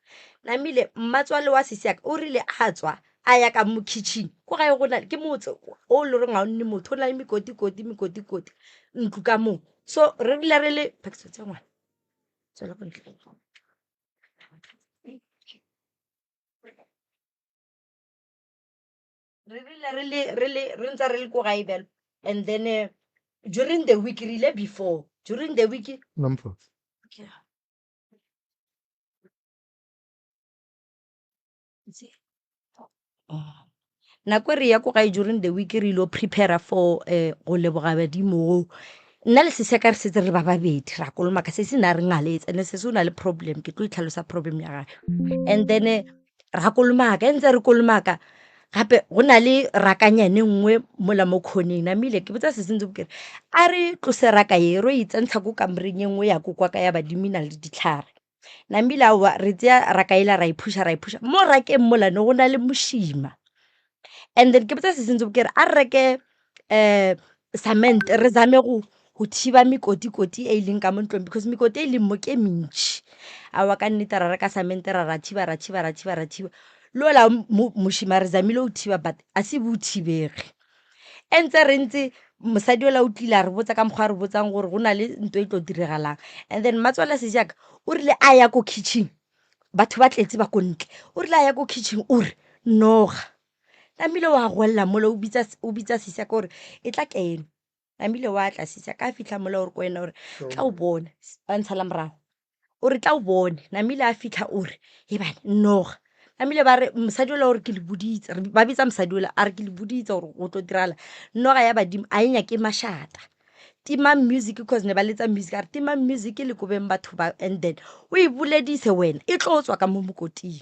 Namile mmatswale wa sesi ya ka o rile a tswa a ya ka mo kitchen ko gae go na ke motse o le goreng ga o nne motho o na le mekotikoti mekotikoti ntlo ka moo. So re rile re le Phakisa tsa ngwana. Tswela ko ntle. Re rile re le re le re ntse re le ko gae bjalo and then eh, during the week re ile before during the week Namfa. okay. Nako e re ya ko gae during the week re ilo prepare-a for go leboga badimo go. Nna le sesi ya ka re setse re ba babedi ra kolomaka, sesi na re ngaletse and-e sesi o na le problem ke tlo itlhalosa problem ya gage. And then ra kolomaka, e ntse re kolomaka gape go na le rakanyane nngwe mola mo corner-eng namile ke botsa sesi ntse ke re a re tlose raka ye ro e tsentsha ko kamoreng e nngwe ya ko kwa ka ya badimo e na le ditlhare. Namile aowa re tseya raka ela ra e phusha ra e phusha mo rakeng mola ne go na le mošima and then ke botsa se sentse ke re a re reke cement re zame go go thiba mekotikoti e e leng ka mo ntlong because mekoti e leng mo ke e mentši. Aowa ka nnete ra reka cement ra ra thiba ra thiba ra thiba ra thiba le ola mošima re zamile go thiba but a se bo thibege. E ntse re ntse mosadi ola o tlile a re botsa ka mokgwa a re botsang gore go na le ntho e tlo diragalang and then mmatswale sejaka o rile a ya ko kitchen batho ba tletse ba ko ntle o rile a ya ko kitchen o re noga namile wa goelela mola o bitsa o bitsa sesiaka gore e tla keno namile wa tla sesiaka a fitlha mola o re ko wena o re tla o bone a ntshala morago. O re tla o bone. Namile a fitlha o re ebane noga. Namile ba re mosadi ola o re ke le boditse, ba bitsa mosadi ola a re ke le boditse gore go tlo diragala. Noga ya badimo a e nyake mašata. Timang music cause ne ba letsa music a re timang music le kobeng batho ba and then o e boledise wena e tlo tswa ka mo mokoting.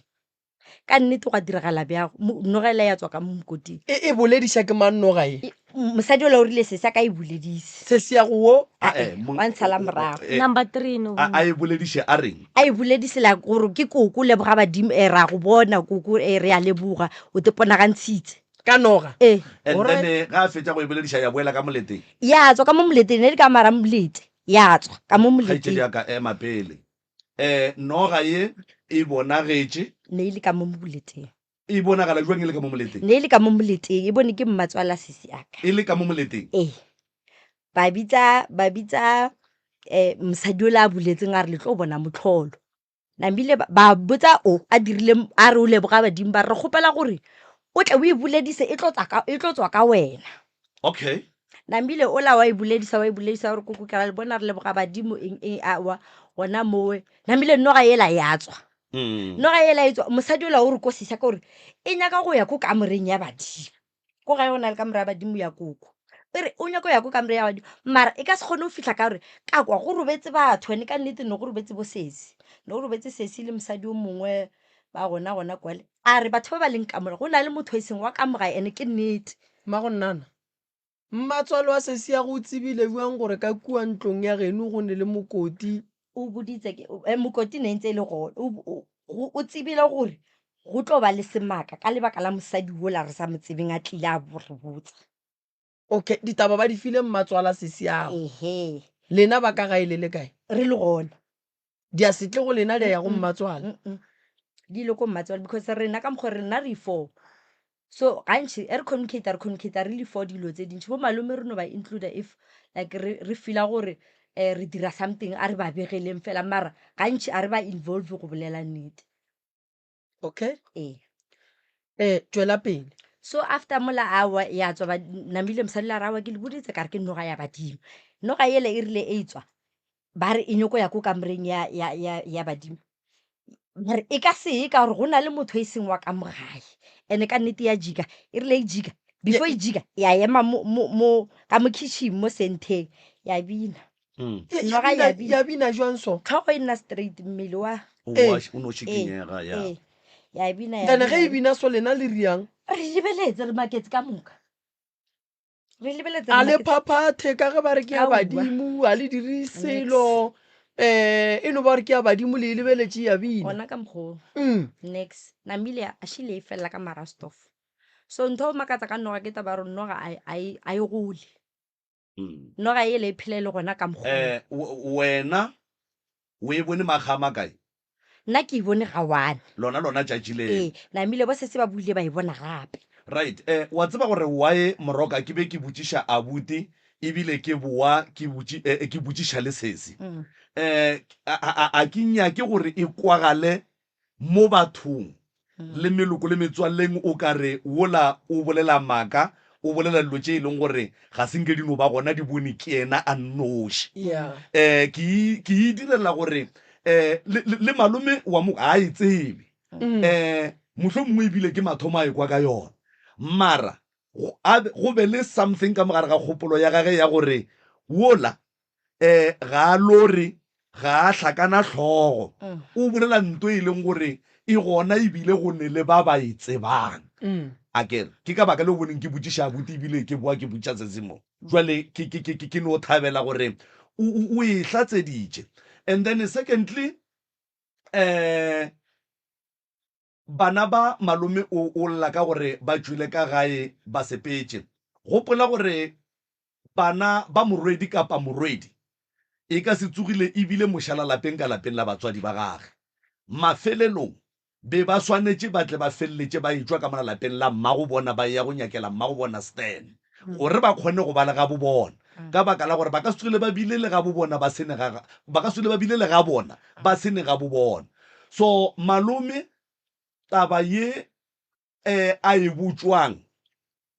Ka nnete gwa diragala bjago, noga ela ya tswa ka mo mokoting. E, e bolediša ke mang noga ye? E, mosadi ola o rile sesi a ka e boledise. Sesi ya go wo? A, eh, mong- Wa ntshala morago. eh, Number 3 no. a, a e bolediše a reng? A e boledise la gore ke koko leboga badimo, eh, ra go bona koko, eh, re a leboga, o te ponagantshitse. Ka noga? Eh. And Alright. then eh, ga a fetša go e bolediša ya boela ka moleteng. Ya tswa ka mo moleteng, ne le ka mara molete, ya tswa ka mo Kgaetšedi moleteng. ya ka ema pele. Um noga ye e bonagetše. Ne e le ka mo moleteng. E bonagala jwang e le ka mo moleteng? Ne e le ka mo moleteng, e bone ke mmatswala sesi a ka. E le ka mo moleteng? Ee. Ba bitsa, ba bitsa um mosadi ola a boletseng a re le tlo bona motlholo. Namile ba, ba botsa o a dirile a re o leboga badimo ba re re kgopela gore o tle o e boledise e tlo tswa ka, e tlo tswa ka wena. Okay. Namile ola wa e boledisa wa e boledisa gore koko ke ra le bona re leboga badimo eng eng aowa gona mowe. Namile noga yela ya tswa. Noga yela e tswa mosadi ola o re ko sesa ka gore e nyaka go ya ko kamoreng ya badimo. Ko gae go na le kamore ya badimo ya koko. E re o nyaka go ya ko kamore ya badimo mara e ka se kgone go fihla ka gore ka kwa go robetse batho ene ka nnete ne go robetse bo sesi. Ne go robetse sesi le mosadi o mongwe ba gona gona kwale. A re batho ba ba leng ka mola go na le motho e seng wa ka mogae ene ke nnete. Mmagonnana, Mmatswale wa Sesiago o tsebile bjang gore ka kua ntlong ya geno go ne le mokoti? O boditse ke, mokoti ne ntse e le gona. O, o, go, o tsebile gore go tlo ba le semaka ka lebaka la mosadi wola re sa mo tsebeng a tlile a bo re botsa. Okay, ditaba ba di file mmatswala Sesiago. Ehe. Lena ba ka gae le le kae? Re le gona. Di a se tle go lena di a ya go mmatswale. Di ile ko mmatswale because rena ka mokgwa rena re four. So gantši e re communicate re communicate re le four dilo tse dintši. Bo malome re no ba include if like re re feela gore um re dira something a re ba begeleng fela mara gantši a re ba involve go bolela nnete. Okay. Ee. Eh, tšwela pele. So after mola awa ya tswa ba namile mosadi la re awa ke le boditse ka re ke noga ya badimo. Noga yele e rile e tswa ba re e nyoko ya ko kamoreng ya ya ya ya badimo. Ba re e ka se ye ka gore go na le motho e seng wa ka mo gae. Ene ka nnete ya jika e rile e jika before e jika ya ema mo mo mo ka mo kitchen mo senteng ya bina. Mm. Ya- ya Noga bina- ya bina. ya bina jwang so Tlhogo e nna straight mmele wa O Ee. wa- o no šikinyega ya ee ya bina ya then bina, ge e ya bina so lena le riang re lebeletse re maketse ka moka re lebeletse a re le maketse. phaphathe ka ge ba re ke ya Aowa. badimo a le dire selo um e no ba gore ke ya badimo le e lebeletše ya bina gona ka mokgoo Mm. nex namile a šile e felela ka marastof so ntho o makatsa ka noga ke taba ya gore noga a e- a e a e gole Mm. Noga yela e phela e le gona ka mokgwa. Eh, wena o e bone makga a makae? Nna ke e bone ga one. Lona lona tšatši leo. Ee, namile bo setse ba buile ba e bona gape. Right, eh, wa tseba gore why Moroka ke be ke botšiša abuti ebile ke boa ke botši, eh, ke botšiša le sesi. Mm. Eh, a, a, a ke nyake gore e kwagale mo bathong le meloko le metswalleng o ka re wola o bolela maaka, o bolela dilo tše e leng gore ga se nke di no ba gona di bone ke yena a nnoši. Yeah. Um ke e, ke e direla gore um le, le, le malome wa mo ga a e tsebe. Um mohlomongwe ebile ke mathomo a ekwa ka yona. Mara go, a be, go be le something ka mo gare ga kgopolo ya gage ya gore wola um ga a lore, ga a hlakana hlogo, o bolela nto e leng gore e gona ebile go ne le ba ba e tsebang. A ke re, ke ka baka leo boneng ke botšiša abuti ebile ke boa ke botšiša sesi mo. Jwale ke, ke, ke, ke no thabela gore o, o, o e hlatseditše. And then secondly, um bana ba malome o, o lla ka gore ba tšwile ka gae ba sepetše. Gopola gore Bana ba morwedi kapa morwedi e ka se tsogile e bile mošalalapeng ka lapeng la batswadi ba gage. Mafelelong, be ba swanetše ba tle ba feleletše ba etšwa ka mola lapeng la mmago bona ba eya go nyakela mmago bona Stan gore ba kgone go ba le gabo bona, ka baka la gore ba ka se tsogile ba bile le gabo bona ba se ne ga, ba ka se tsogile ba bile le ga bona ba se ne gabo bona. So malome taba ye eh, a e botšwang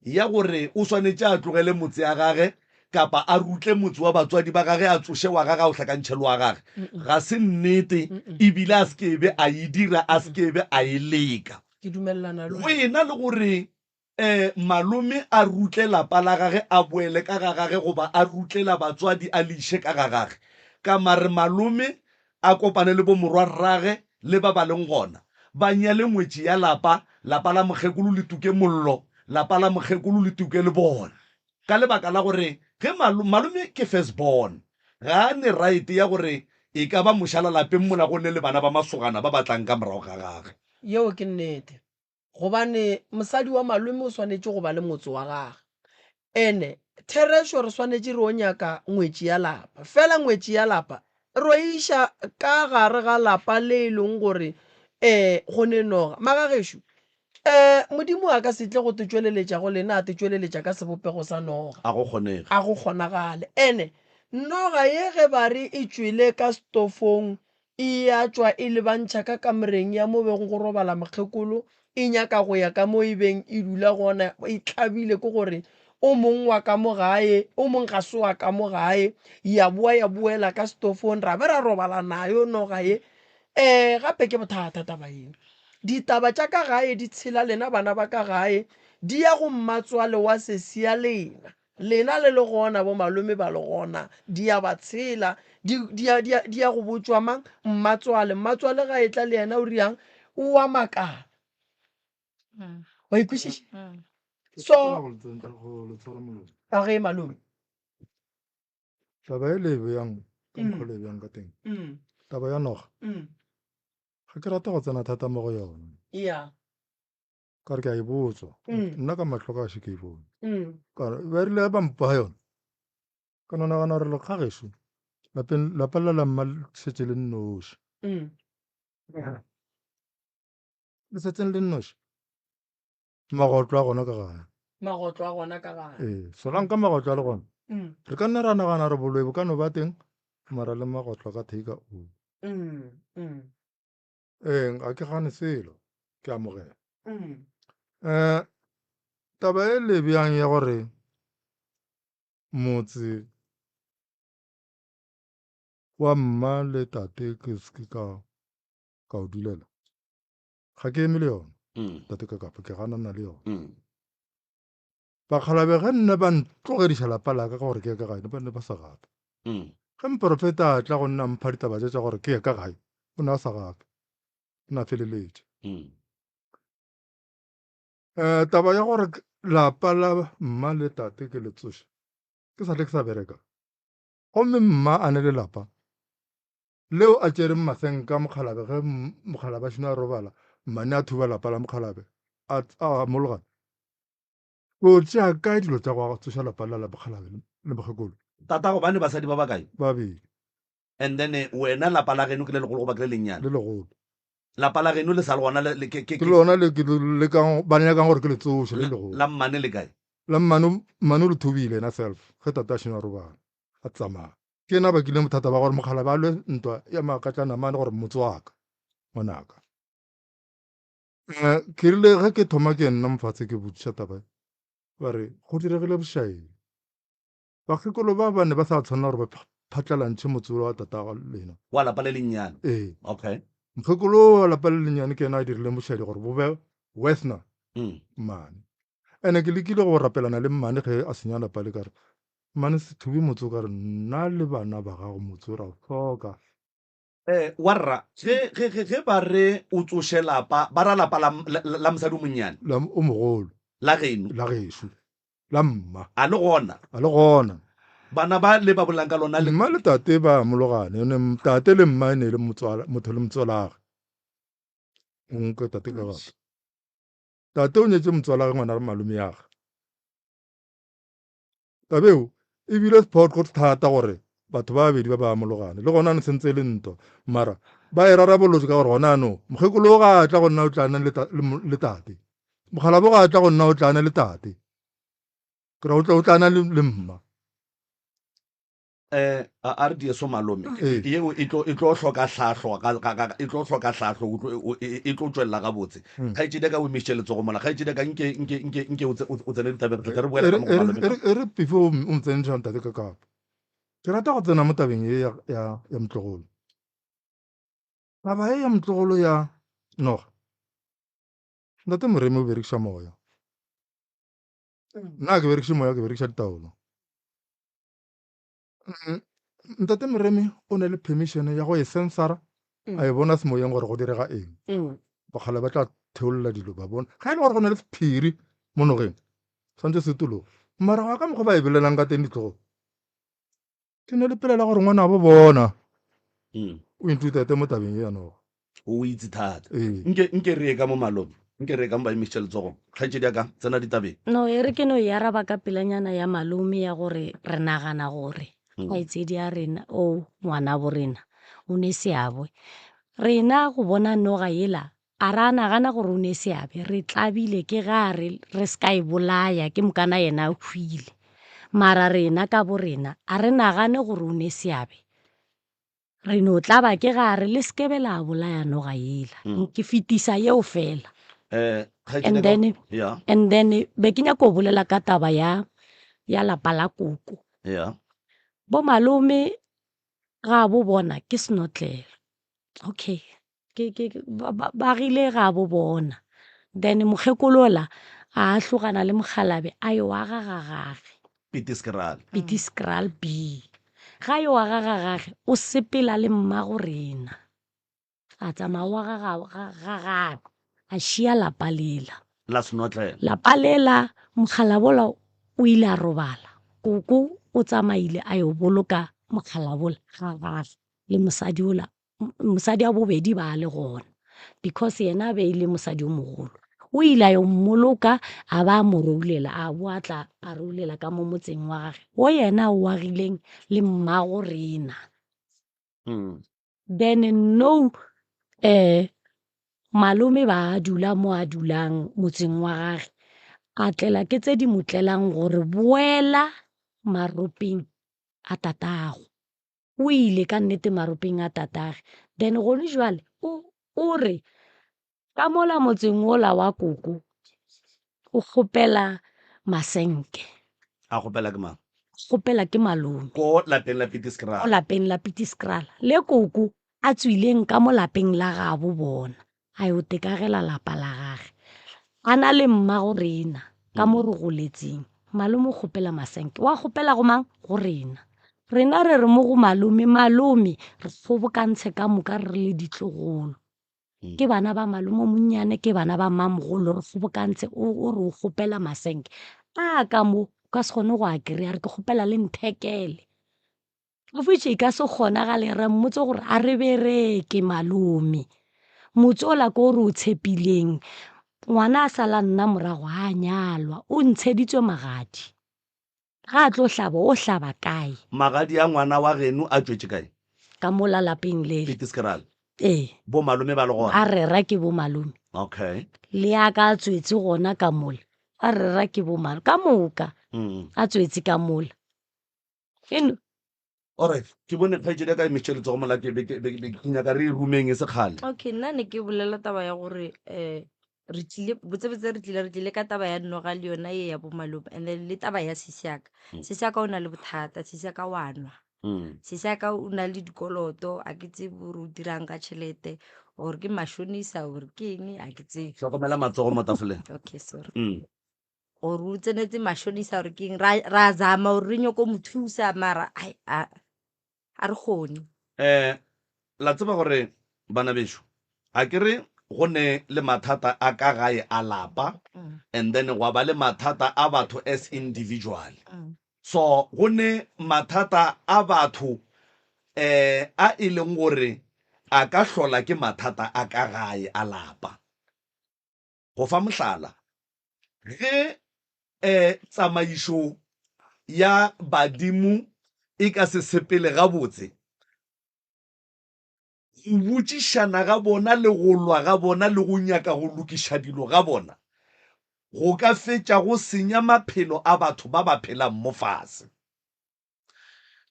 ya gore o swanetše a tlogele motse ya gage kapa a rutle motse wa batswadi ba gage a tsoše wa gage a o hlakantšhe le wa gage ga se nnete ebile a se ke be a e dira a se ke be a e leka. Ke dumelelana le Go ena le gore um malome a rutle lapa la gage a boele ka ga gage goba a rutle la batswadi a le iše ka ga gage ka mare malome a kopane le bomorwarrage le ba ba leng gona, ba nyale ngwetši ya lapa, lapa la mokgekolo le tuke mollo, lapa la mokgekolo le tuke le bona. Ka lebaka la gore ge malo, malome ke first born, ga a ne right ya gore e ka ba mošalalapeng mola go ne le bana ba masogana ba ba tlang ka morago ga gage. Yeo ke nnete. Gobane mosadi wa malome o swanetše go ba le motse wa gage. Ene therešo re swanetše re o nyaka ngwetši ya lapa. Fela ngwetši ya lapa re o iša ka gare ga lapa le e leng gore um go ne noga. Magagešo, um Modimo a ka se tle go te tšweleletša go lena a te tšweleletša ka sebopego sa noga. A go kgonege. A go kgonagale. Ene noga ye ge ba re e tšwele ka setofong E a tšwa e lebantšha ka kamoreng ya mo bego go robala mokgekolo, e nyaka go ya ka mo e beng e dula gona, e tlabile ke gore o mong wa ka mo gae, o mong ga se wa ka mo gae, ya boa ya boela ka setofong, ra be ra robala nayo noga ye. Um gape ke bothata taba ye. Ditaba tša ka gae di tshela lena bana ba ka gae, di ya go mmatswale wa sesi ya lena. Lena le le gona, bo malome ba le gona, di a ba tshela, di, di a, di a, di ya go botšwa mang? Mmatswale. Mmatswale ga etla le yena o riang, o a makala. Wa ikwešiša? So, a ge malome. Taba e le e beyang ka mokgwa le e beyang ka teng, taba ya noga, ga ke rate go tsena thata mo go yona. Yeah. Ka re ke a e botswa. Mm. Nna ka mahlo ka še ke e bone. Mm. Ka re ba rile ba mpha yona. Ka no nagana gore lekga gešo lapeng lapa la la mma le šetše le nnoši. Mm. Le setseng le nnoši. Magotlo a gona ka gare. Magotlo a gona ka gare. Ee, solang ka magotlo a le gona. Mm. Re ka nna ra nagana gore boloi bo ka no ba teng. Mara le magotlo ka take o. Ee, ga ke gane selo, ke amogela. Um taba e le bjang ya gore motse wa mma le tate ke se ke ka ka o dulela, ga ke eme le yona tate ka kapa ke ganana le yona. Bakgalabe ge nna ba ntlogediša lapa la ka ka gore ke ye ka gae, ba ne ba sa gape. Ge moporofeta a tla go nna a mpha ditaba tše tša gore ke ye ka gae, o ne a sa gape, o ne a feleletše. Um taba ya gore lapa la mma le tate ke le tsoše, ke sa tle ke sa bereka. Gomme mma a ne le lapa leo a tšereng masenka mokgalabe ge mokgalabe a šino a robala, mmane a thuba lapa la mokgalabe a a mologana. O tšea kae dilo tša go tsoša lapa la la mokgalabe le mokgekolo? Tatago ba ne basadi ba bakae? Babedi. And then wena lapa la geno ke le legolo goba ke le lennyane? Le legolo. Lapa la geno le sa le gona le ke ke Ke lona le ke lekang ba nyakang gore ke le tsoše le legolo. La mmane le kae? La mmane mmane o le thubile yena self ge tate a šeno a robala a tsamaya. Ke yena a bakileng bothata ba gore mokgalabe a lwe ntwa ya makatlanamane gore motse wa ka ngwanaka. Ke rile ge ke thoma ke nna mofatshe ke botšiša taba e, ba re go diregile bošaedi. Bakgekolo ba ba ne ba sa tshwanela gore ba phatlalantšhe motse wa tatago lena. Wa lapa le lennyane? Ee. Okay. Mokgekolo wa lapa le lennyane ke yena a dirileng bošaedi gore bo be Wesner mmane. Ene ke lekile go rapelana le mmane ge a senya lapa le ka re, mmane se thube motse o ka re nna le bana ba gago motse o ra o hloka. Eh, warra, ge, ge, ge, ge ba re o tsoše lapa, ba ra lapa la, la, la mosadi o monnyane? La o mogolo. La geno? La gešo. La mma. A le gona? A le gona. Bana ba le ba bolelang ka lona le. Mma le tate ba mologane, ene tate le mma e ne e le motswala, motho le motswalage. O nke tate ka gape. Tate o nyetše motswalage ngwana re malome yage. Taba eo e bile sephoqo thata gore batho ba babedi ba ba amologane. Le gona ano sentse e le ntwa, mara ba e rarabolotse ka gore gona anong mokgekolo ga a tla go nna o tlana le tate, mokgalabo ga a tla go nna o tlana le tate, ke ra o tla o tlana le mma. Eh, a a re dieso malome Ee. yeo e tlo e tlo hloka hlahlo ga- ga- ga- e tlo hloka hlahlo o tlo- o- e e tlo tšwelela gabotse kgaetšedi ya ka o emišitše letsogo mola kgaetšedi ya ka nke nke nke nke o tse- o o tsene ditabeng re tle re boele E ka re- mo go e re- malome e re- e re before o o ntsentšha ntate ka kapa ke rata go tsena mo tabeng ye ya, ya, ya motlogolo taba ye ya motlogolo ya noga ntate moremi o berekiša moya nna ga ke berekiše moya ke berekiša ditaolo Ntate Moremi o ne le permission ya go e sensara a e bona semoyeng gore go direga eng. Bakgale ba tla theolla dilo ba bona ga e le gore go na le sephiri mo nogeng swantse se tologe. Mara go ya ka mokgwa ba e bolelang ka teng ditlogo ke ne le pelela gore ngwana bo bona o intutate mo tabeng e ya noga. O itse thata. Ee. Nke nke re ye ka mo malome. Nke re ye ka mo ba emišitše letsogo. Kgaetšedi ya ka, tsena ditabeng. No, e re ke no e araba ka pelanyana ya malome ya gore re nagana gore kgaetšedi ya rena o ngwanabo rena o ne seabe. Rena go bona noga yela a ra nagana gore o ne seabe, re tlabile ke ge a re re se ka e bolaya ke mokana yena a hwile. Mara rena ka bo rena a re nagane gore o ne seabe. Re no tlaba ke ga re le sekebe la bolaya noga yela. Mm. Ke fetisa yeo fela. Eh, And then, yeah. and then be ke nyaka go bolela ka taba ya ya lapa la koko. Yeah. Bo malome ga bo bona ke senotlelo. Okay. Ke ke ba ba rile ga bo bona. Then mokgekolola a hlogana le mokgalabe a yo aga ga gage. Pitiskraal. Pitiskraal B. Ga yo aga ga gage o sepela le mmago rena. A tsamaya o aga ga ga gagwe a šia lapa lela. La senotlelo. Lapa lela mokgalabola o ile a robala. Koko o tsamaile a yo boloka mokgalabola ga gage le mosadi ola mosadi wa bobedi ba le gona because yena a be e le mosadi o mogolo. O ile a yo mmoloka a ba a mo roulela a boa tla a roulela ka mo motseng wa gage wo yena o agileng le mmago rena. Then no um malome ba dula mo a dulang motseng wa gage a tlela ke tse di mo tlelang gore boela maropeng a tatago. O ile ka nnete maropeng a tatage. Then gone jwale o o re ka mola motseng wola wa koko o kgopela masenke. A kgopela ke mang? Kgopela ke malome. Ko lapeng la Pitiskraal. Ko lapeng la Pitiskraal. Le koko a tswileng ka mo lapeng la gabo bona. A yo tekagela lapa la gage. A na le mmago rena ka mo re goletseng. Malome o kgopela masenke. Wa kgopela go mang? Go rena. Rena re re mo go malome, malome re kgobokantshe ka moka re le ditlogolo. Ke bana ba malome o monnyane, ke bana ba mmamogolo, re kgobokantshe o o re o kgopela masenke. A ka mo o ka se kgone go a kry-a, re ke kgopela le nthekele. Of which e ka se kgonagale ra mmotse gore a re bereke malome. Motse ola ko re o tshepileng, ngwana a sala nna morago ga a nyalwa, o ntsheditswe magadi. Ga a tlo hlaba, o hlaba kae? Magadi a ngwana wa geno a tšwetše kae? Ka mola lapeng lele. Pitiskraal. Ee. Bo malome ba le gona? A rera ke bo malome. Okay. Le ya ka a tswetse gona ka mola, a rera ke bo malome. Ka moka a tswetse ka mola. Eno. Alright, ke bone kgaetšedi ya ka e emišitše letsogo mola ke be ke be ke nyaka re e rumeng e se kgale. Okay, nna ne ke bolela taba ya gore um re tlile botsebotse re tlile re tlile ka taba ya noga le yona ye ya bo malome and then le taba ya sisi ya ka. Sisi ya ka o na le bothata, sisi ya ka wa nwa. Sisi ya ka o na le dikoloto, a ke tsebe gore o dirang ka tšhelete or ke mashonisa or ke eng a ke tsebe. Hlokomela matsogo mo tafoleng. Okay, sorry. Gore o tsenetse mashonisa gore ke eng ra ra zama gore re nyoko mo thusa mara ai a a re kgone. Um la tseba gore bana bešo a ke re go ne le mathata a ka gae a lapa and then gwa ba le mathata a batho as individual. So go ne mathata a batho um a e leng gore a ka hlola ke mathata a ka gae a lapa. Go fa mohlala, ge e tsamaišo ya badimo e ka se sepele gabotse, go botšišana ga bona le go lwa ga bona le go nyaka go lokiša dilo ga bona go ka fetša go senya maphelo a batho ba ba phelang mo fase.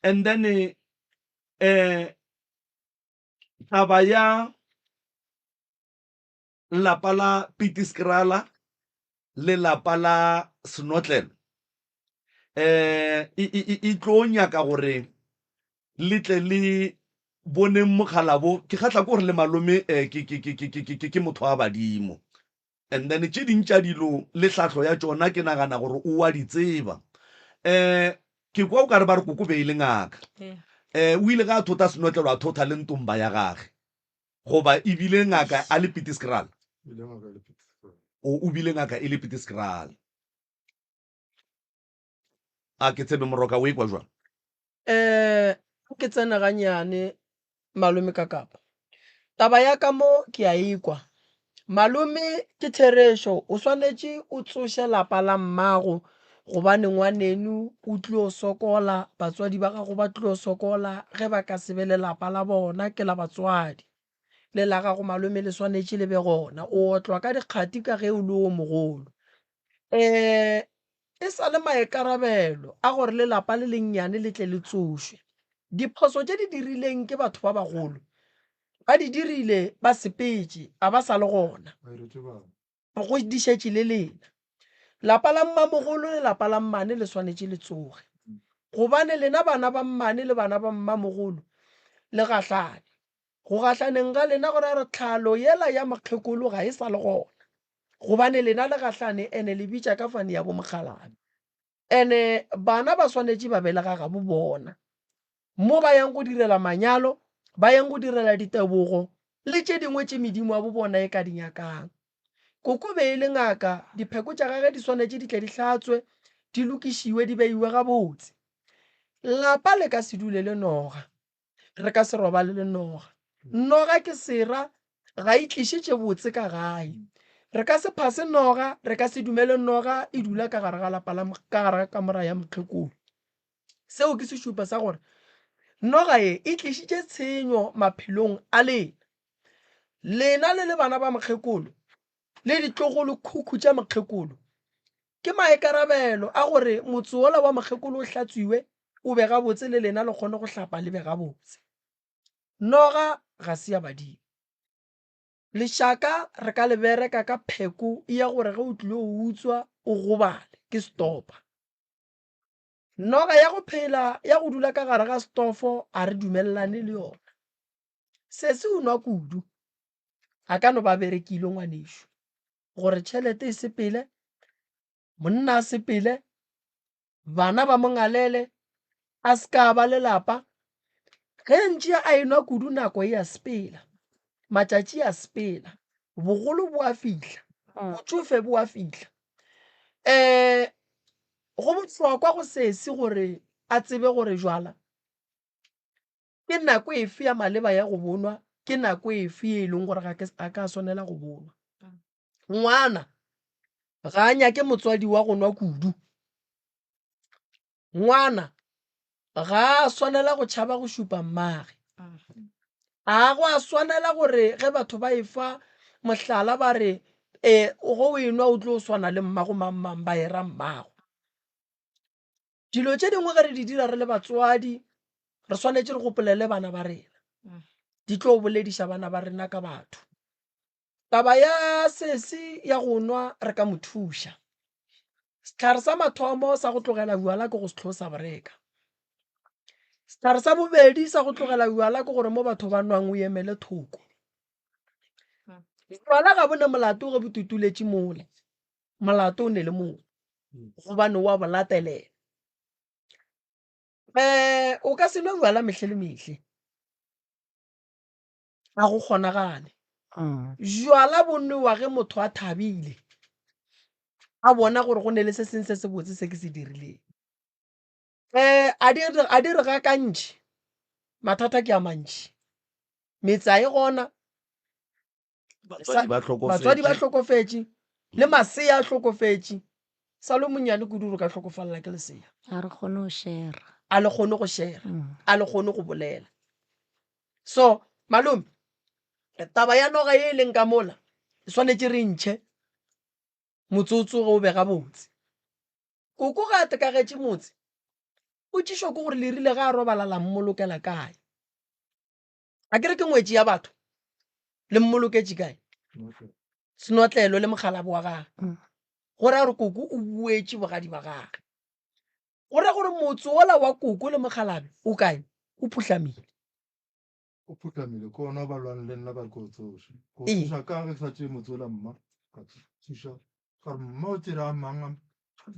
And then eh taba ya lapa la Pitiskrala le lapa la Senotlelo um e tlo nyaka gore le tle le boneng mokgalabo. Ke kgahla ke gore le malome um ke motho wa badimo, and then tše ding tša dilo le hlahlo ya tšona ke nagana gore o wa di tseba. Um ke kwa o ka re ba re koko be e le ngaka, um o ile ga a thota Senotlelo a thotha le ntomba ya gage. Goba e bile ngaka a le Pitiskraal? O, o bile ngaka e le Pitiskraal. A ke tsebe Moroka o ekwa jwang? Eh, ke tsene ganyane malome ka kapa. Taba ya ka mo ke a ekwa. Malome ke therešo o swanetše o tsoše lapa la mmago gobane ngwaneno o tlio sokola, batswadi ba gago ba tlio sokola ge ba ka se be le lapa la bona ke la batswadi. Le la gago malome le swanetše le be gona. O otlwa ka dikgati ka ge o le o mogolo. Um e sa le maikarabelo a gore le lapa le lennyane le tle le tsošwe. Diphoso tše di dirileng ke batho ba bagolo ba di dirile ba sepetše a ba sa le gona. Go di šetše le lena. Lapa la mmamogolo le lapa la mmane le swanetše le tsoge. Gobane lena bana ba mmane le bana ba mmamogolo le gahlane. Go gahlaneng ga lena go ra gore tlhalo yela ya mokgekolo ga e sa le gona. Gobane lena le gahlane ene le bitša ka fane ya bomokgalabje. Ene bana ba swanetše ba be le ga gabo bona. Mo ba yang go direla manyalo, ba yang go direla ditebogo le tše dingwe tše medimo ya bobona e ka di nyakang. Koko be e le ngaka, dipheko tša gage di swanetše di tle di hlatswe, di lokišiwe, di beiwe gabotse. Lapa le ka se dule le noga. Re ka se robale le noga. Noga ke sera, ga e tliše tše botse ka gae. Re ka se phase noga, re ka se dumele noga e dula ka gare ga lapa la, ka gare ga kamora ya mokgekolo. Seo ke sešupo sa gore noga ye e tlišitše tshenyo maphelong a lena. Lena le le bana ba mokgekolo le ditlogolo khukhu tša mokgekolo, ke maikarabelo a gore motse wola wa mokgekolo o hlatswiwe, o be gabotse le lena le kgone go hlapa le be gabotse. Noga ga se ya badimo. Lešaka re ka le bereka ka pheko ya gore ge o tlile go utswa o gobale, ke stopa. Noga ya go phela ya go dula ka gare ga stofo a re dumelelane le yona. Sesi o nwa kudu, a ka no ba berekile ngwanešu gore tšhelete e sepele, monna a sepele, bana ba mo ngalele, a se ka ba le lapa. Ge ntše a enwa kudu nako e a sepela, matšatši a sepela, bogolo bo a fihla, botšofe bo a fihla. Um go bohlokwa go sesi gore a tsebe gore jwala ke nako efe ya maleba ya go bonwa, ke nako efe ye e leng gore ga ke a ka swanela go bonwa. Ngwana ga a nyake motswadi wa go nwa kudu. Ngwana ga a swanela go tšhaba go šupa mmage. A go a swanela gore ge batho ba efa mohlala ba re um go o enwa o tlo swana le mmago mang mang ba era mmago. Dilo tše dingwe ge re di dira re le batswadi re swanetše re gopolele bana ba rena. Di tlo bolediša bana ba rena ka batho. Taba ya sesi ya go nwa re ka mo thuša. Sehlare sa mathomo sa go tlogela bjala ke go se hlosa boreka. Sehlare sa bobedi sa go tlogela bjala ke gore mo batho ba nwang o emele thoko. Bjala ga bo ne molato ge bo tutuletše mola, molato o ne le motho gobane wa bo latelela. Um o ka se nwe bjala mehle le mehle. Ga go kgonagale. Jwala bo nwewa ge motho a thabile, a bona gore go ne le se sengwe se sebotse se ke se dirileng. Um a di a di re gakantšhe, mathata ke a mantši. Metse ga e gona, Batswadi ba batswadi ba hlokofetše, le masea a hlokofetše. Sa le monnyane kudu gore o ka hlokofalela ke lesea. A re kgone go shera. A le kgone go shera, a le kgone go bolela. So malome, taba ya noga ye e leng ka mola e swanetše re ntšhe motsotso ge o be gabotse. Koko ge a tekagetše motse, potšišo ke gore le rile ge a robala la mmolokela kae? A ke re ke ngwetši ya batho, le mmoloketše kae? Senotlelo le mokgalabo wa gage. Go raya gore koko o boetše bogadi ba gage. Go raya gore motse wola wa koko le mokgalabe o kae? O phuhlamile. O phuhlamile, ke ona ba lwang le nna ba re ke o tsoše. Ke o tsoša ka ge ke sa tšee motse wola mma, ka thuša ka re mma o tšere a mang a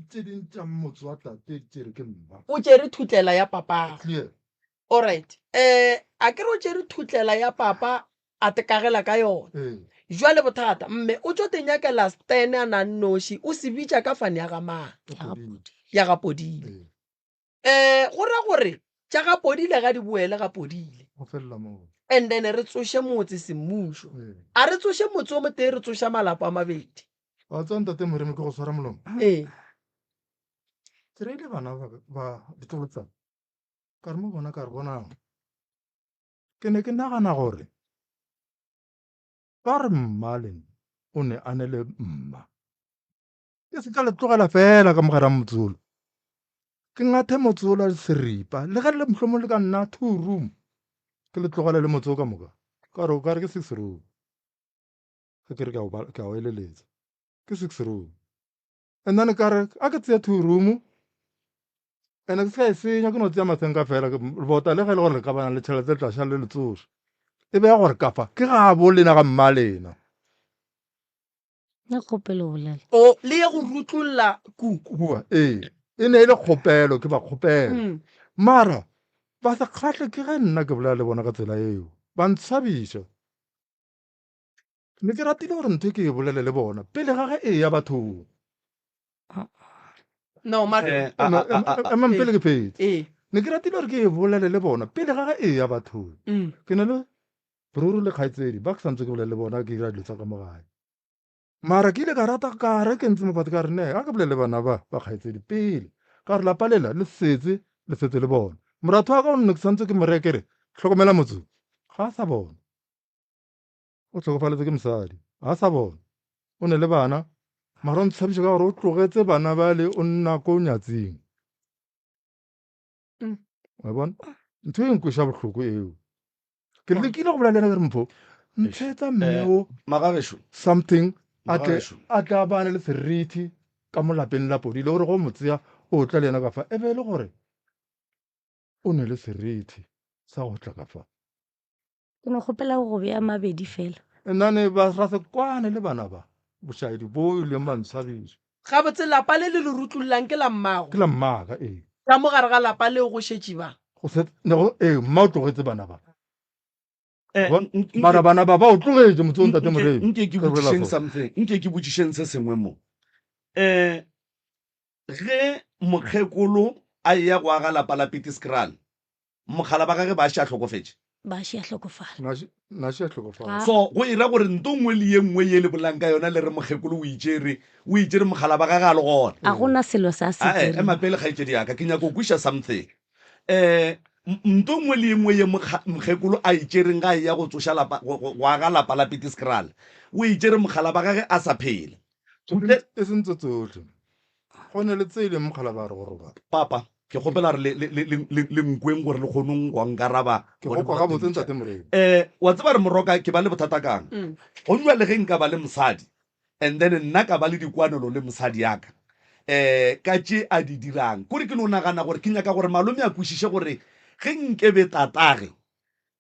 tše ding tša motse wa tate di tšere ke mma. O tšere thutlela ya papago. Clear. Alright. Eh, a ke re o tšere thutlela ya papa a tekagela ka yona. Ee. Jwale bothata, mme o tšo te nyakela stene a na nnoši, o se bitša ka fane ya ga mang? Ya Podile. Ya ga Podile. Ee. Eh, go ra gore tša ga Podile ga di boele ga Podile. Go felela moo. And then re tsoše motse semmušo. Ee. A re tsoše motse o motee, re tsoša malapa a mabedi. Wa tseba ntate Moremi ke go swara molomo. Ee. Ke reile bana ba ba ditlogolo tsa ka re mo bona ka re bonang. Ke ne ke nagana gore ba re mma le nna o ne a ne le mma. Ke se ka le tlogela fela ka mogare ga motse ola. Ke ngathe motse ola seripa le ge le mohlomong le ka nna two room ke le tlogele le motse o ka moka. Ka re o ka re ke six room. Ge ke re ke a ke a o eleletsa. Ke six room. And then ka re a ke tseye two room ene ke se ka e senya ke no tsea masenka fela bota le ge e le gore le ka bana le tšhelete le tla šala le le tsoša e be ya gore ka fa ke gabo lena ga mma lena. Ne kgopelo bolela. O le ye go rutlolla ku. Kua ee e ne e le kgopelo ke ba kgopela mm. mara ba se kgahle ke ge nna ke bolela le bona ka tsela eo ba ntshabiša. Ne ke ratile gore ntho e ke e bolele le bona pele ga ge e ya bathong. No, mara Eh, a- a- a- a- Emang pele ke phetse. ee. Ne ke ratile gore ke e bolele le bona pele ga ge e ya bathong. Ke na le broro le kgaitsedi ba ke santse ke bolele le bona ke dira dilo tsa ka mo gae. Mara ke ile ka rata ka re ke ntse mo fatshe ka re ne a ke bolele le bana ba ba kgaitsedi pele. Ka re lapa lela le setse le setse le bona. Moratho wa ka o nne ke santse ke mo reye ke re hlokomela motse o. Ga a sa bona. O hlokofaletswe ke mosadi, ga sa bona. O ne le bana, mara o ntshabiša ka gore o tlogetse bana bale o nna ko nyatsing. Wa bona? Ntho e nkweša bohloko eo. Ke lekile go bolela le yena ke re mpho, ntshetsa mme Eh, o magagešo something a tle Magagešo. a tle a bane le serithi ka mo lapeng la podile gore go mo tseya o tla le yena ka fa e be e le gore o ne le serithi sa go tla ka fa. Ke no kgopela go go bea mabedi fela. Nna ne ba ra se kwane le bana ba bošaedi bo e leng bantshwabišo. Gabotse lapa le le le rutlollang ke la mmago? Ke la mmaka, ee. Ka mo gare ga lapa leo go šetše ba? Go se, ne go, ee, mma o tlogetše bana ba. Eh, Bona, mara bana ba ba o tlogetše motse o ntate Moremi. Nke ke Re bolela botšišeng so. something, nke ke botšišeng se sengwe mo. Eh, ge mokgekolo a eya go aga lapa la Pitiskraal, Mogala ba gage ba še a hlokofetše. Ba še a hlokofala. Na še a hlokofala. So go e ra gore nto nngwe le ye nngwe ye le bolang ka yona le re mokgekolo o itšere, o itšere mogala ba gage a le gona. A go na selo sa se Ae, tsereng. ema pele kgaetšedi ya ka, ke nyaka go kwiša something. Eh, nto nngwe le ye nngwe ye mokgekolo a itšereng ga a eya go tsoša lapa, go, go, go aga lapa la Pitiskraal, o itšere mogala ba gage a sa phela. E seng tse tsohle. Go ne le tse e leng mogala ba re go robala. Papa, ke kgopela re le, le, le, le, le nkweng gore le kgonong go nkaraba. Ke go kwa gabotse ntate Moremi. Eh, wa tseba re moroka ke ba le bothata kang? Go jwale ge nka ba le mosadi and then nna ka ba le dikwanelo le mosadi ya ka eh ka tše a di dirang. Kore ke no nagana gore ke nyaka gore malome a kwešiše gore ge nkebe tatage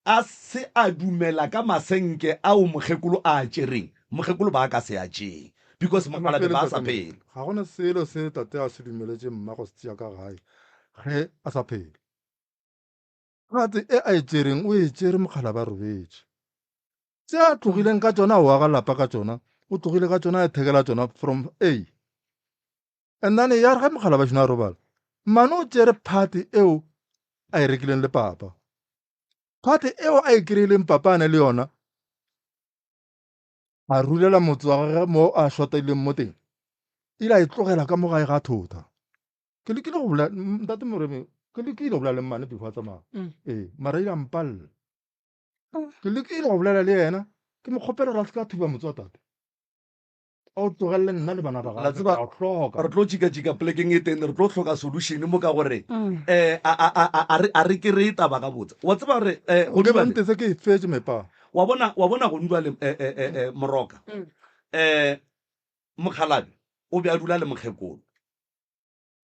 A se a dumela ka masenke ao mokgekolo a a tšereng, mokgekolo ba ka se a tšee because mokgalabje ba sa phela. Ga go na selo se tate a se dumeletše mma go se tšea ka gae ge a sa phela. Katse e a e tšereng o e tšere mokgalabje a robetše. Tše a tlogileng ka tšona o aga lapa ka tšona, o tlogile ka tšona a ithekela tšona from A. And then ya re ge mokgalabje a šeno a robala, mmane o tšere part eo a e rekileng le papa. Phate eo a e kry-ileng papa a ne le yona, a rulela motse wa gagwe mo a šotaileng mo teng, ile a e tlogela ka mo gae ga thota. Ke lekile go bolela ntate Moremi, ke lekile go bolela le mmane before a tsamaya. Ee, mara ile a mpalela. Ke lekile go bolela le yena, ke mo kgopela gore a se ka thuba motse wa tate. O tlogelele nna le bana ba La gago, tseba ke a o hloka. re tlo tšikatšika polekeng e teng, re tlo hloka solution mo ka gore um a a a a a re a re kry-e taba gabotse. Wa tseba gore um Nke ba Gonjwale ntese ke e fetše mepa. wa bona wa bona Gonjwale um um um Moroka um mokgalabje o be a dula le mokgekolo.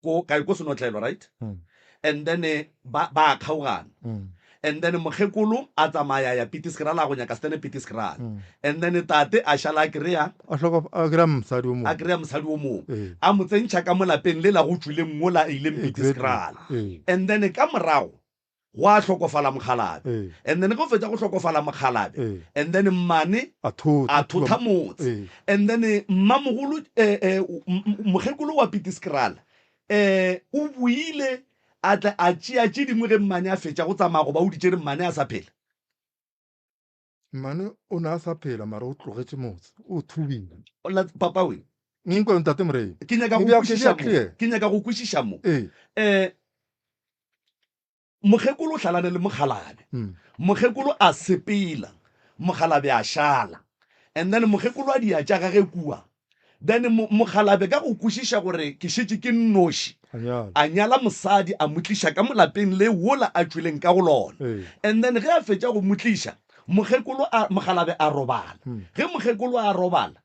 ko kae ko senotlelo right mm. and then eh, ba ba kgaogana mm. and then mokgekolo a tsamaya ya pitiskrala a go nyaka stene pitiskrala mm. and then tate a šala a kry-a a hloka a kry-a mosadi o mongwe a kry-a mosadi o mongwe eh. a mo tsentšha ka mo lapeng le la go tšwileng mola a ileng pitiskrala eh. and then ka morago gwa hlokofala mokgalabje Ee. and then ge o fetša go hlokofala mokgalabje Ee. and then mmane A thotha, a thotha motse Ee. and then mmamogolo eh, eh, m- m- mokgekolo wa Pitiskraal eh, o boile a tla a tšea tše dingwe ge mmane a fetša go tsamaya goba o di tšere mmane a sa phela. Mmane o ne a sa phela mara o tlogetše motse, o thubile. La, papa we. Nkwe ntate Morei. Ke nyaka go Ke bea- ke kwešiša bea mo. clear. Ke nyaka go kwešiša mo. Ee. Eh, mokgekolo o hlalane le mokgalabje. Mm. Mokgekolo a sepela, mokgalabje a šala. And then mokgekolo a dia tša gage kua. Then mokgalabje ka go kwešiša gore ke šetše ke nnoši, A nyala. a nyala mosadi a mo tliša ka mo lapeng le wola a tšweleng ka go lona. Ee. And then ge a fetša go mo tliša, mokgekolo a, mokgalabje a robala. Ge mokgekolo a robala,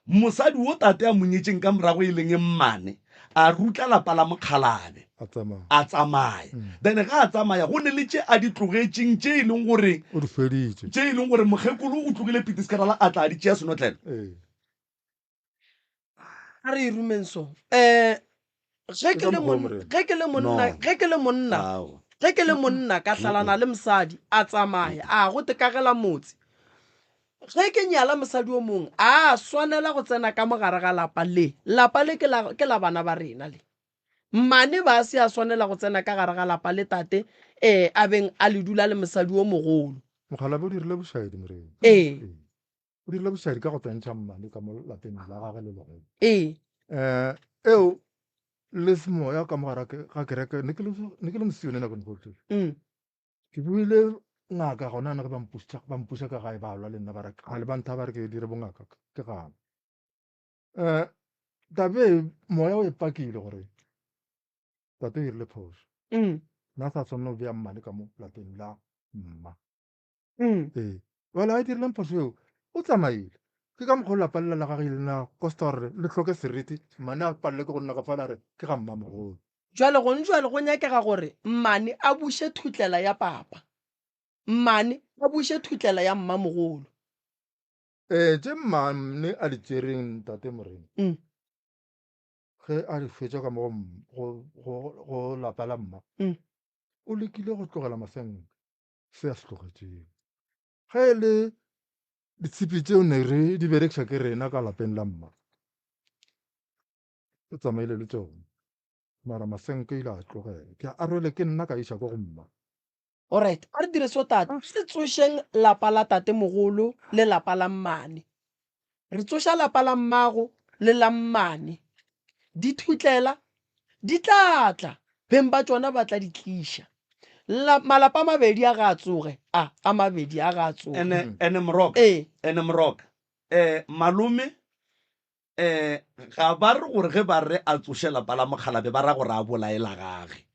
mosadi wo tate a mo nyetšeng ka morago e leng mmane, a rutla lapa la mokgalabje, A tsamaya. a tsamaya. Then ge a tsamaya, go ne le tše a di tlogetšeng tše e leng gore, O di feditše. tše e leng gore mokgekolo o tlogile Pitiskarala a tla a di tšea senotlelo. Ee. A re e rumeng so. Um ge ke Ke ka le mokgwa o mon- Morena. ge ke le monna No. ge ke le monna Aowa. ge ke le monna ka hlalana le mosadi a tsamaya a go tekagela motse ge ke nyala mosadi o mongwe a swanela go tsena ka mogare ga lapa le lapa le ke la ke la bana ba rena le mmane ba se a swanela go tsena ka gare ga lapa le tate um a beng a le dula le mosadi o mogolo Mokgalabje o dirile bošaedi Morena. ee Ee. O dirile bošaedi ka go tsentšha mmane ka mo lapeng la gagwe le legolo. Ee. Um eo le semoya ka mogara ga kereke ne ke le ne ke le mosione nako gohle. Mm. Ke buile ngaka gona ne ge ba mpuša ba mpuša ka gae ba lwa le nna ba re ga le ba ntha ba re ke dire bongaka ke gana. Um tabe moya o e pakile gore tate o dirile phošo. Mm. Na sa swanela go bea mmane ka mo lapeng la mma. Ee. Bjale a dirileng phošo eo, o tsamaile. Ke ka mokgwa o lapa lela la gage ile la kosta gore le hloke seriti, mmane a palelwe ke go nna ka fale a re ke ga mmamogolo. Jwale gone jwale go nyakega gore mmane a buše thutlela ya papa, mmane a buše thutlela ya mmamogolo. Ee, tše mmane a di tšereng ntate Morena, ge a di fetša ka mo go, go, go lapa la mma, o lekile go tlogela masenke. Se a se tlogetšego. Ge e le ditshipi tšeo ne re di berekiša ke rena ka lapeng la mma, o tsamaile le tšona. Mara masenke ile a tlogela. Ke a rwele ke nna ka iša ko go mma. Alright, a re dire so tate. Re tsošeng lapa la tatemogolo le lapa la mmane. Re tsoša lapa la mmago le la mmane. Dithutlela di tla tla, beng ba tšona ba tla di tliša. La, malapa a mabedi a ga a tsoge, a, a mabedi a ga a tsoge. Ene, ene Moroka, Ee. ene Moroka, eh, malome, eh, ga ba re gore ge ba re a tsoše lapa la mokgalabje ba ra gore a bolaye la gage.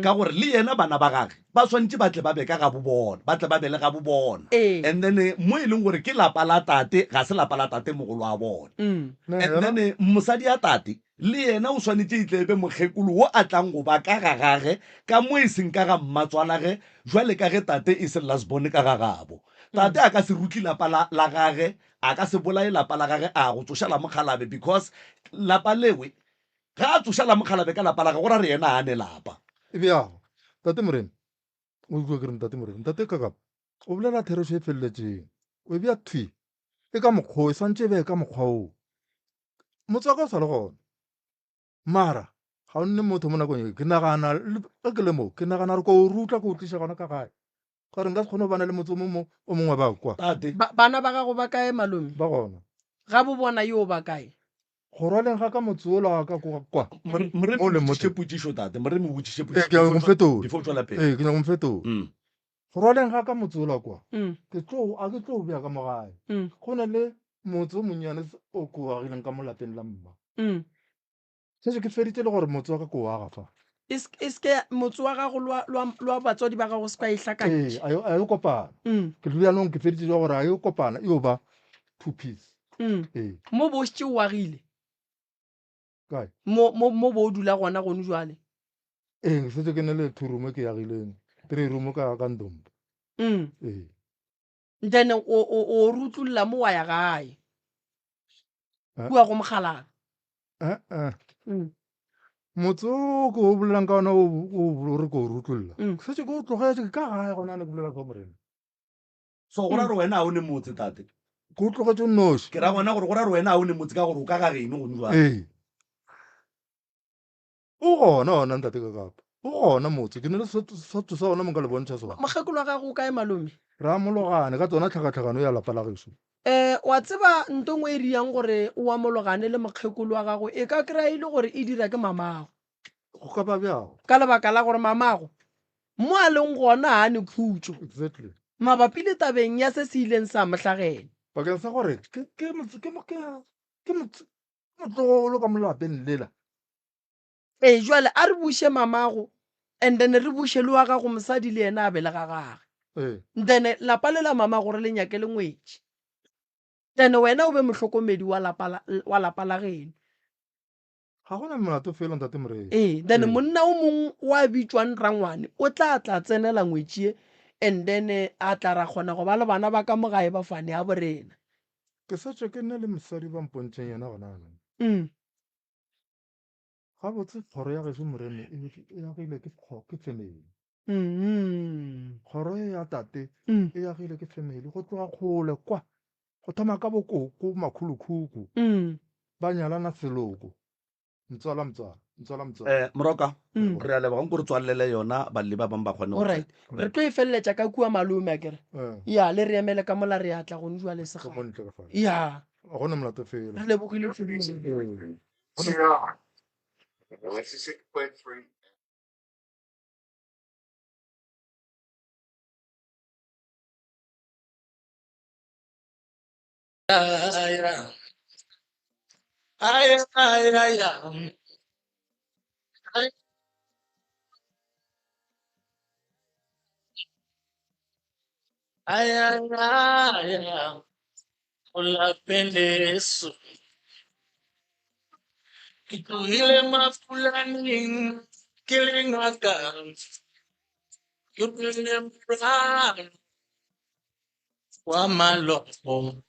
Ka gore le yena bana ba gage ba swantše ba tle ba be ka gabo bona, ba tle ba be le gabo bona. And then mo e leng gore ke lapa la tate, ga se lapa la tate mogolo wa bona. And then mosadi ya tate le yena o swanetše e tle e be mokgekolo wo a tlang go ba ka ga gage, ka mo e seng ka ga mmatswalage, jwale ka ge tate e se last born ka ga gabo. Tate a ka se rutli lapa la, la gage, a ka se bolaye lapa la gage a go tsoša la mokgalabe because lapa lewe Ge a tsoša la mokgalabje ka lapa la gagwe, go ra re yena a ne lapa. E bjang, Tate Morena? O ikwa ke re, Ntate Morena, Ntate Kakapa, o bolela therešo e feleletšeng. O e bea thwi. E ka mokgwa wo, e swantše e be ka mokgwa woo. Motse wa ka o sa le gona. Mara, ga o nne motho mo nakong ye. Ke nagana, ge ke le mo, ke nagana gore ko o rutla, ko o tliša gona ka gae. Ka gore nka se kgone go bana le motse o mongwe mo, o mongwe ba kwa. Tate. Ba, bana ba gago ba kae, malome? Ba gona. Ga bo bona yo ba kae? Go rwaleng ga ka motse wola wa ka kwa, kwa. More, more Mo me leng mo botšiše teng. potšišo, tate. More me botšiše Ee, potšišo ke nyaka go before mo fetola. before o tšwela pele. Ee, ke nyaka go mo fetola. Go rwaleng ga ka motse wola kwa, Mm. ke tlo, a ke tlo o bea ka mo gae. Mm. Go na le motse o monnyane o ke o agileng ka mo lapeng la mma. Mm. Šetše ke feditše le gore motse wa ka ke o aga fa. E se, e se ke motse wa gago le wa, le wa, le wa batswadi ba gago se ka e Ee, hlakantšha. a yo, a yo kopana. Mm. Ke bjanong ke feditše jwa gore a yo kopana e yo ba two piece. Mm. Ee. Mo bo šetše o agile? Kae? Mo, mo, mo bo o dula gona gone jwale? Ee, ke šetše ke ne le two room e ke agileng, three room ka, ka Ndombo. Mm. Ee. Then o, o, o rutlolla mo wa ya gae. Eh. Kua go Mokgalabje. Eh, eh. Mm. Motse o ke o bolelang ka ona o, o, o re ke o rutlolla. Mm. Ke šetše ke o tlogetše ke ka gae gona ne ke bolela ka Morena. So go ra gore wena ga o ne motse, tate? Ke o tlogetše o nnoši. Ke ra gona gore go ra gore wena ga o ne motse ka gore o ka ga geno gone jwale. Ee. O gona ona ntate Kakapa. O gona motse. Ke ne le seswantšho sa ona mo nka le bontšha sona. Mokgekolo wa gago o kae malome? Re amologane ka tsona tlhakatlhakano ya lapa la gešo. Eh, wa tseba nto ngwe e riang gore o amologane le mokgekolo wa gago e ka kry-a e le gore e dira ke mamago. Go ka ba bjang? Ka lebaka la gore mamago mo a leng gona ga a ne khutšo. Exactly. Mabapi le tabeng ya se se ileng sa mo hlagela. Bakeng sa gore ke, ke, ke, ke, ke motlogolo ka mo lapeng lela. Ee, jwale a re buše mamago and then re buše le wa gago mosadi le yena a be le ga gage. Ee. Then lapa le la mamago re le nyake le ngwetši. Then wena o be mohlokomedi wa lapa la, wa lapa la geno. Ga go na molato felo ntate Moremi. Ee, then Ee. monna o mong wa bitšwang rangwane o tla tla tsenela ngwetši ye and then a tla ra kgona go ba le bana ba ka mo gae ba fane ya borena. Ke setše ke na le mosadi ba mpontšeng yena gona jaanong. Mm. Gabotse kgoro ya gešo Moremi e, e agilwe ke, ke family. Mm. Kgoro e ya tate Mm. e agilwe ke family go tloga kgole kwa, go thoma ka bokoko makholokhukhu Mm. ba nyalana seloko. Mtswala mtswala, mtswala mtswala. Eh, Moroka, Mm. re a leboga nko re tswalele yona balli ba bangwe ba kgone go Alright. Re tlo e feleletša ka kua malome akere. Eh, Ya, le re emele ka mola re a tla gone jwale ka segale. mo ntle ka fale. Ya. Ga go na molato fela. Re lebogile kudu. Ee. Ay, ay, ay, ay, ay. Ayayaya, go lapeng leso. Ke tlogile mapulaneng ke le ngaka, ke rwele morwalo wa malopo.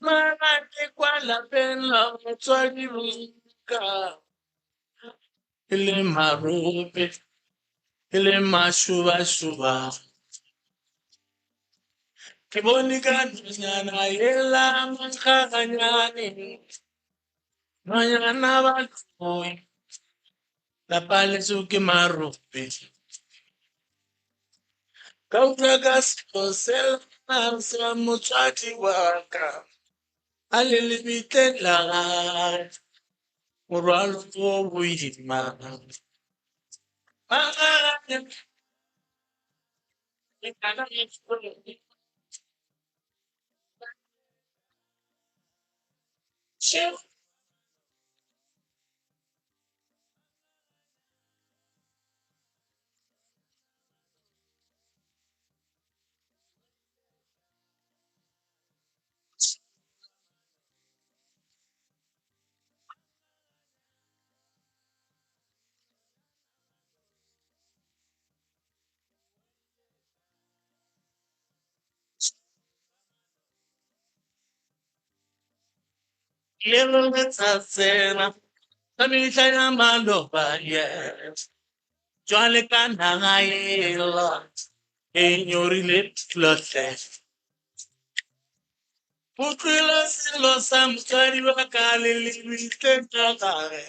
Mara ke kwa lapeng la batswadi ba ka, e le marope, e le mašubašuba. Ke bone ka nonyana yela mankgaganyane, nonyana baloi, lapa leso ke marope. Ka utlwa ka selo sela sa motswadi wa ka, a le lebitleng la gagwe, morwalo o boima. Mankgaganyane. Lelo letsatsela ka mehla ya maloba yes jwale ka naga ela e nyorile pula hle. Utlwile selo sa motswadi wa ka le lebitleng la gage,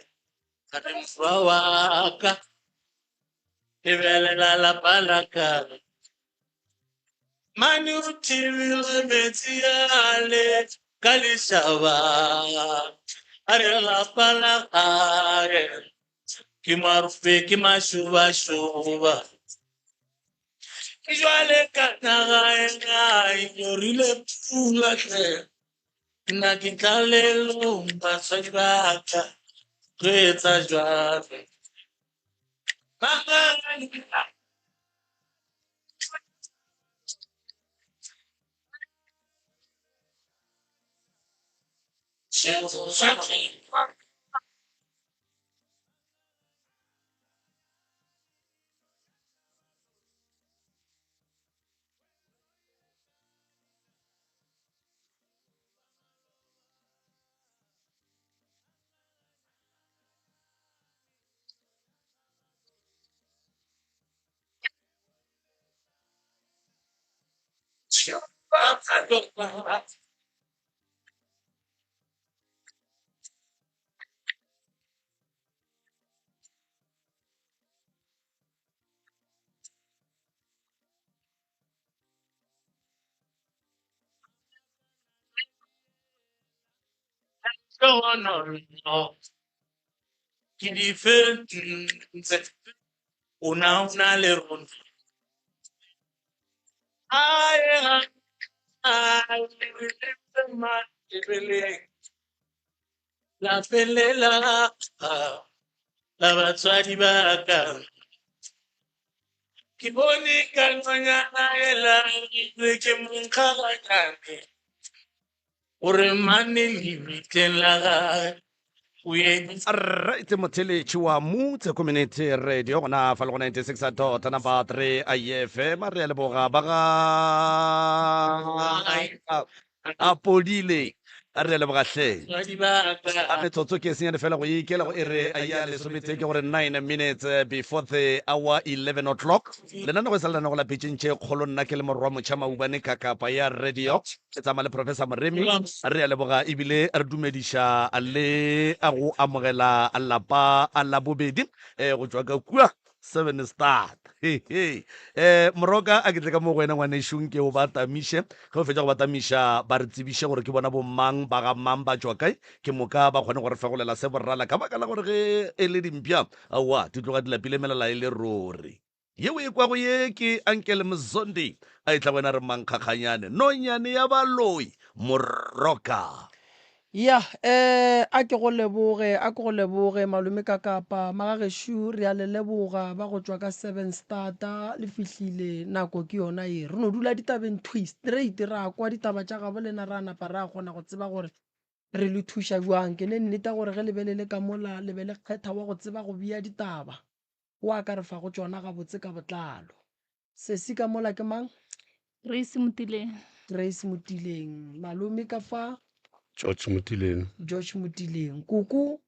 a re morwa wa ka lebelela lapa la ka. Mane o thibile metsi ale ka lešaba, a re lapa la gage ke marope ke mašobašoba. Ke jwale ka naga ena e nyorile pula hle, nna ke tlalelong batswadi ba ka tlo etsa jwang? Ke di fentse, o na o na le rona. Lapeng le la la batswadi ba ka. Ke bone ka nonyana ela ke monkgaganyane gore mane lebitleng la gage Right, motheletši wa Mutse Community Radio gona fa le go 96 dot number 3 IFM re a leboga ba ga a podile re a leboga hle a metsotso ke senyane fela go ikela go ere ya lesometee ke gore 9 minutes before the hour 11 o'clock lenanego e sa lenanego la pitšeng tše kgolo nna ke le morwa motšha maubane ka kapa ya radio Ke tsamaya le Professor Moremi. Re a leboga ebile re dumediša le go amogela lapa la bobedi go tšwa ka kua Seven Start. He eh Moroka a ke tle ka mo go wena ngwanešu nke o ba tamiše. Ge o fetša go ba tamiša ba re tsebiše gore ke bona bomang ba ga mang ba tšwa kae ke moka ba kgone go re fegolela se borala ka baka la gore ge e le dimpša aowa di tloga di lapile melala e le ruri. Ye o e kwago ye ke Uncle Mzondi a etla go wena re mankgakganyane, nonyane ya baloi, Moroka. Ya, eh, a ke go leboge, a ke go leboge, malome Kakapa. Magagešo, re a le leboga ba go tšwa ka Sevenstata, le fihlile, nako ke yona ye. Re no dula ditabeng thwi, straight, ra kwa ditaba tša gabo lena ra napa ra kgona go tseba gore re le thuša bjang. Ke ne nneta gore ge le be le le ka mola, le be le kgetha wa go tseba go bea ditaba, wa ka re fago tšona gabotse ka botlalo. Sesi ka mola ke mang? Grace Motileng. Grace Motileng. Malome ka fa? George Motileng. George Motileng. Koko?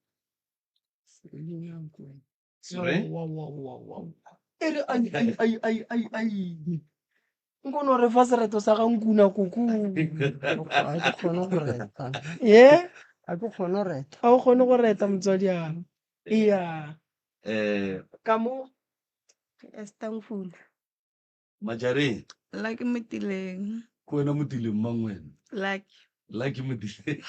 Sorry? Wa, wa, wa, wa. E re ai ai ai ai ai ai. Nko no re fa sereto sa ga Nkuna koko. Ga ke kgone go reta. Ye? Ga ke kgone go reta. Ga o kgone go reta motswadi a. Iya. Eh, Ka mo Ke Esther Nkuna. Majareng. Lucky Motileng. Ke wena Motileng mang wena? Lucky. Lucky Motileng.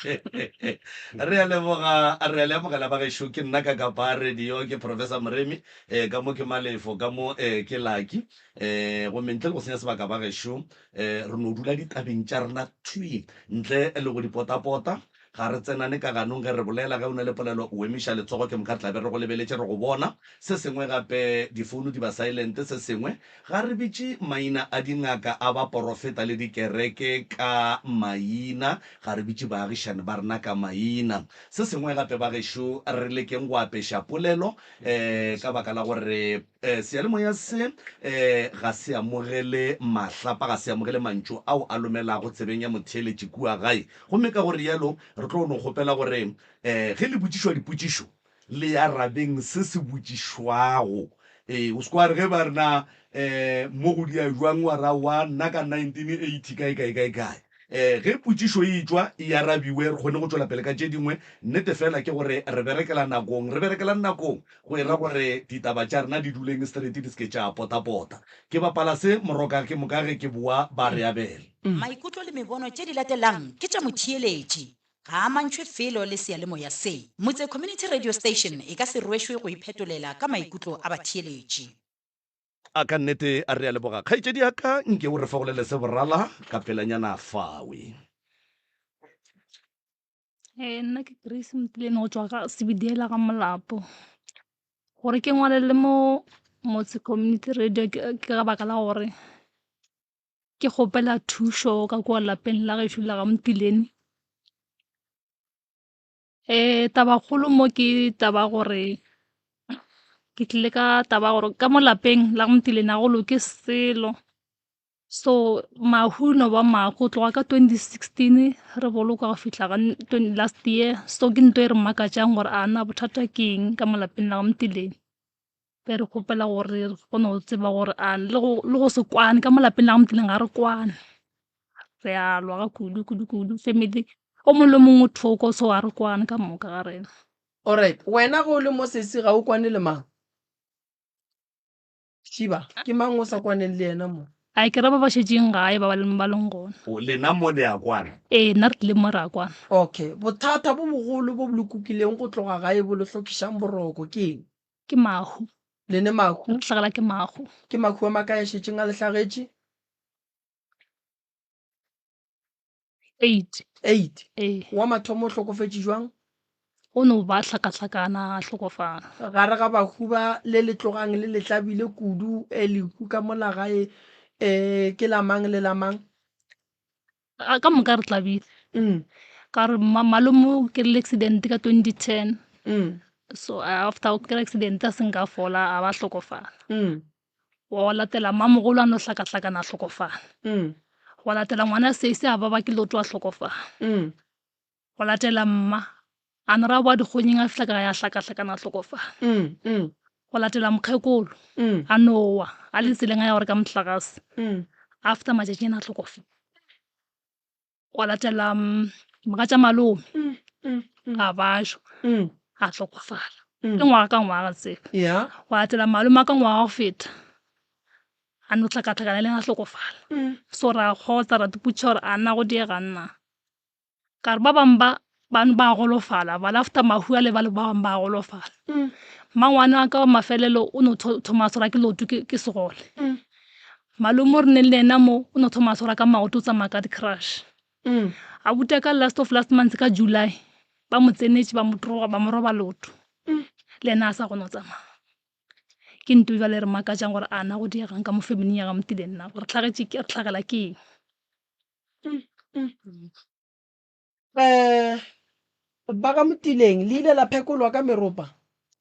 Re a leboga, re a le amogela ba gešo. Ke nna ka Kapa Radio, ke Professor Moremi. Eh, ka mo ke Malefo, ka mo eh, ke Lucky. Eh, gomme ntle le go senya sebaka ba gešo, eh, re no dula ditabeng tša rena thwi, ntle le go di potapota. Ga re tsenane ka ganong ge re bolela. Ge o na le polelo, o emiša letsogo, ke moka re tla be re go lebeletše, re go bona. Se sengwe gape, difouno di ba silent. Se sengwe, ga re bitše maina a dingaka, a baporofeta le dikereke ka maina. Ga re bitše baagišani ba rena ka maina. Se sengwe gape, bagešo, re lekeng go apeša polelo, ka baka la gore seyalemoya se ga se amogele mahlapa, ga se amogele mantšu ao a lomelago tsebeng ya motheeletši kua gae. Gomme ka go realo re tlo no kgopela gore um ge le botšišwa dipotšišo, le arabeng se se botšišwago. Ee, o se ke wa re ge ba re na um mo go dia bjang wa ra wa nna ka 1980 kae kae kae kae. Um ge potšišo e etšwa e arabiwe re kgone go tšwela pele ka tše dingwe. Nnete fela ke gore re berekela nakong, re berekelang nakong go e ra gore ditaba tša rena di duleng straight di se ke tša potapota. Ke bapala se moroka ke moka ge ke boa ba re abela. Maikutlo le mebono tše di latelang ke tša motheeletši, ga a amantšhwe felo le seyalemoya se. Motse Community Radio Station e ka se rwešwe go iphetolela ka maikutlo a batheeletši. A ka nnete a re a leboga kgaetšedi ya ka, nke o re fagolele se borala ka pelanyana fawe. Ee, nna ke Grace Motilene go tšwa ga Sebediela ga Molapo. Gore ke ngwalele mo Motse Community Radio ke ka baka la gore ke kgopela thušo ka kua lapeng la gešo la ga Motilene. Tabakgolo mo ke taba ya gore ke tlile ka taba ya gore ka mo lapeng la ga Motilene ga go loke selo. So mahu e no ba mahu go tloga ka 2016 re boloka go fihla ga last year so ke nto e re makatšang gore a na bothata ke eng ka mo lapeng la ga Motileng. Be re kgopela gore re kgone go tseba gore a le go le go se kwane ka mo lapeng la ga Motileng ga re kwane, re a lwa ga kudu kudu kudu family o mongwe le o mongwe o thoko so ga re kwane ka moka ga rena. Alright, wena ge o le mo sesi ga o kwane le mang? Šiba, ke mang o sa kwaneng le yena mo? A ke ra ba ba šetšeng gae ba ba leng ba leng gona. O, lena mo le a kwana? Ee, nna re tlile mo re a kwana. Okay, bothata bo bogolo bo bo le kukileng go tloga gae bo le hlokišang boroko ke eng? Ke mahu. Le ne mahu? Re hlagela ke mahu. Ke mahu a makae a šetšeng a le hlagetše? Eight. Eight. Ee. Wa mathomo o hlokofetše jwang? O no ba hlakahlakana a hlokofala. Gare ga bahu ba le le tlogang le le tlabile kudu, e lehu ka mola gae e ke la mang le la mang? A ka moka re tlabile. Ka gore malome o kry-ile accident ka 2010. So after o kry-a accident a se nka fola a ba hlokofala. Wa latela mmamogolo a no hlakahlakana a hlokofala. Wa latela ngwana sesi a baba ke leoto a hlokofala. Wa latela mma a no ra boa dikgonyeng a fihla ka gae a hlakahlakana a hlokofala. Wa latela mokgekolo a no wa a le tseleng a ya go reka mohlagase after matšatšinyana a hlokofala. Gwa latela mogatša malome a bašwa a hlokofala ke ngwaga ka ngwaga tsebe. Gwa latela malome a ka ngwaga wa go feta a no hlakahlakana le yena a hlokofala. So ra kgotsa ra ipotšiša gore a na go diegang na. Ka re ba bangwe ba ba ba golofala bale after mahu ale bale ba bangwe ba golofala. Mmangwane wa ka wa mafelelo o no thoma a tshwarwa ke leoto ke segole. Malome o re neng le yena mo o no thoma a tshwarwa ka maoto o tsamaya ka di-crush. Abuti wa ka last of last month ka July. Ba mo tsenetše ba mo troga ba mo roba leoto. Le yena a sa kgone go tsamaya. Ke nto bjale e re makatšang gore a na go diegang ka mo familing ya ga Motileng na gore hlagetše ke re hlagela ke eng. Um ba ga Motileng le ile la phekolwa ka meropa?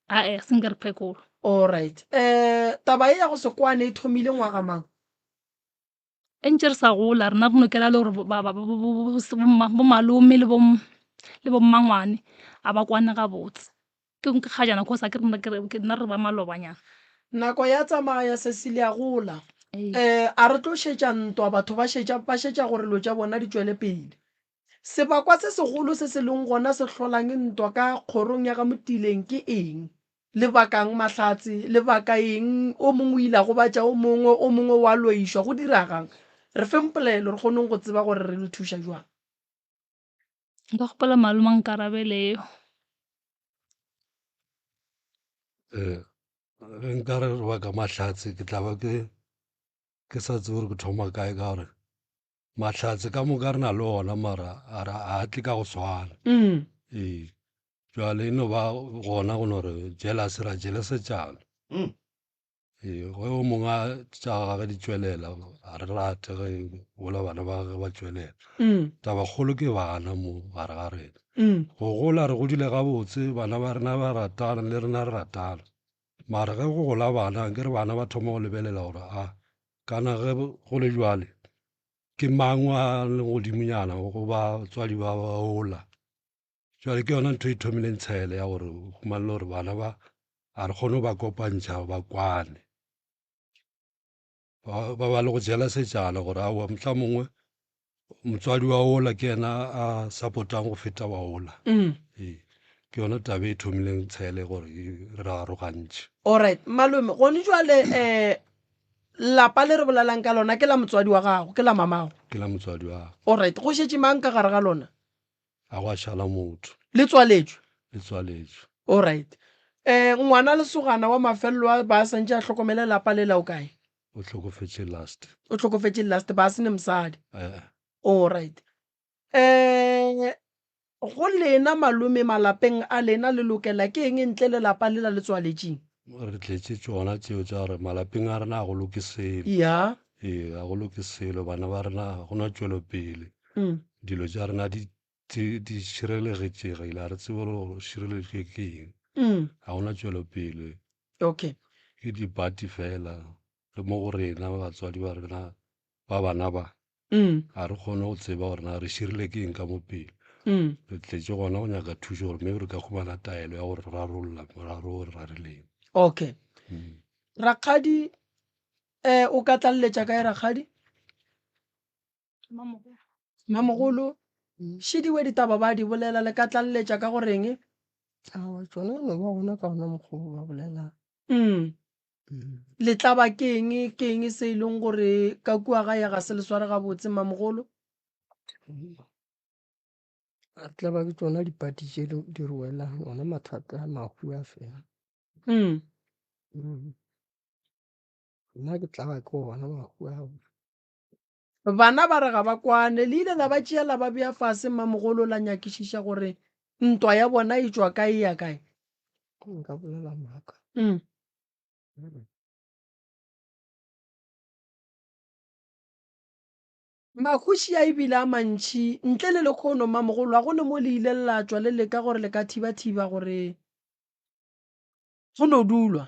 Ae, se nke re phekolwa. Alright. Um taba ye ya go se kwane e thomile ngwaga mang? E ntše re sa gola rena re no kela le gore bo malome le bo le bo mmangwane a ba kwane gabotse. Ke kgajana cause akere nna re ba malobanyana. Nako ya tsamaya Cecilia a gola. Um a re tlo šetša ntwa batho ba šetša ba šetša gore lo tša bona di tšwele pele. Sebakwa se segolo se se leng gona se hlolang ntwa ka kgorong ya ga Motileng ke eng? Lebakang mahlatse, lebaka eng? O mongwe o ile a gobatša o mongwe, o mongwe o a loišwa, go diragang? Re feng polelo re kgoneng go tseba gore re le thuša jwang. Nka kgopela malome a nkarabele yeo. Ee, ge nka re baka mahlatse ke tla ba ke ke sa tsebe gore ke thoma kae ka gore mahlatse ka moka re na le ona mara a re a tle ka go swana. Ee, jwale e no ba gona go no re jealous ra jealosetšana. Ee, ge o mongwe a tša gage di tšwelela ga re rate ge bola bana ba gage ba tšwelela. Tabakgolo ke bana mo gare ga rena. Go gola re godile gabotse, bana ba rena ba ratana le rena re ratana. Mara ge go gola bana akere bana ba thoma go lebelela gore a kana ge go le jwale ke mang a leng godimonyana go batswadi ba ba ola. Jwale ke yona ntho e thomileng tshele ya gore o humane le gore bana ba a re kgone go ba kopantšha ba kwane. Ba ba le go jela setšana gore aowa mohla mongwe motswadi wa ola ke yena a support-ang go feta wa ola. Ee, ke yona taba e thomileng tshele gore e re arogantšhe. Alright, malome, gone jwale um lapa le re bolelang ka lona ke la motswadi wa gago, ke la mamago? Ke la motswadi wa ka. Alright, go šetše mang ka gare ga lona? Ga gwa šala motho. Le tswaletšwe? Le tswaletšwe. Alright. Um ngwana lesogana wa mafelelo a ba santše a hlokomele lapa lela o kae? O hlokofetše last. O hlokofetše last, ba se ne mosadi? Eh. Alright. Um go lena malome malapeng a lena le lokela ke eng ntle le lapa lela le tswaletšeng? Re tletše tšona tšeo tša gore malapeng a rena ga go loke selo. Ya. Ee, ga go loke selo, bana ba rena ga go na tšwelopele. Dilo tša rena di di širelegetšegile, ga re tsebe gore šireletšwe ke eng. Ga go na tšwelopele. Okay. Ke dibati fela le mo go rena batswadi ba rena ba bana ba. Ga re kgone go tseba gore na re širile ke eng ka mo pele. Re tletše gona go nyaka thušo gore maybe re ka humana taelo ya gore rarolla moraro o re rarileng. Okay. Rakgadi um o ka tlaleletša kae rakgadi? Mamogolo, Šidiwe ditaba ba di bolela le ka tlaleletša ka go reng? Aowa, tšona e no ba gona ka gona mokgwa wo ba bolelang. Le tla ba ke eng, ke eng se e leng gore ka kua gae ga se le sware gabotse, Mamogolo? Re tla ba ke tšona dipati tše di re welang, ona mathata a mahu a fela. Nna ke tla ba ke ona mahu ao. Bana ba re ga ba kwane. Le ile la ba tšea la ba bea fase mmamogolo la nyakišiša gore ntwa ya bona e tšwa kae e ya kae? Nka bolela maaka. Mahuši a e bile a mantši. Ntle le lekgono mmamogolo ga go ne mo le ile la tšwa le leka gore le ka thiba-thiba gore go no dulwa.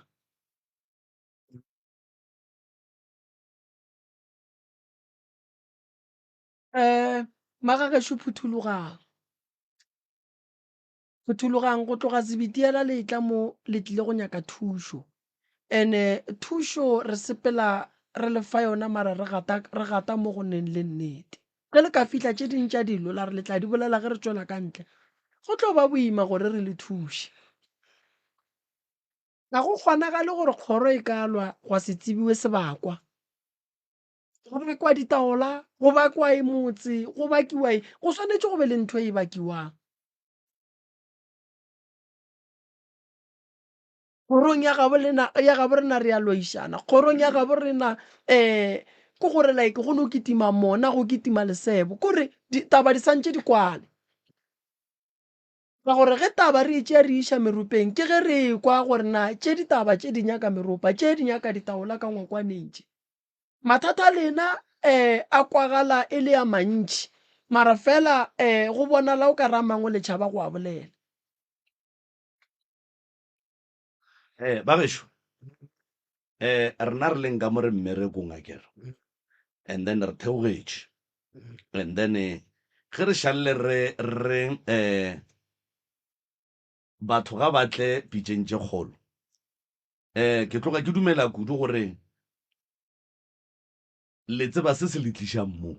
Um magagešo phuthologang, phuthologang go tloga Zebediela le etla mo le tlile go nyaka thušo. And-e thušo re sepela re le fa yona mara re gata re gata mo go neng le nnete. Ge le ka fihla tše ding tša dilo la re le tla di bolela ge re tšwela ka ntle, go tlo ba boima gore re le thuše. Ga go kgonagale gore kgoro e ka lwa gwa se tsebiwe sebakwa. Go bakwa ditaola, go bakwa e motse, go bakiwa eng, go swanetše go be le ntho e bakiwang. Kgorong ya gabo lena, ya gabo rena re a loišana, kgorong ya gabo rena um ke gore like go no kitima mona, go kitima lesebo, kore ditaba di santše di kwale. Ka gore ge taba re e tšea re iša meropeng, ke ge re ekwa gore na tše ditaba tše di nyaka meropa, tše di nyaka ditaola ka ngwakwaneng tše. Mathata a lena um a kwagala e le a mantši, mara fela um go bonala o ka re a mangwe le tšhaba go a bolela. Eh, ba gešo eh rena re leng ka mo re mmerekong akere and then re theogetše and then eh, ge re šalle re re eh batho ga ba tle pitšeng tše kgolo eh ke tloga ke dumela kudu gore le tseba se se le tlišang mo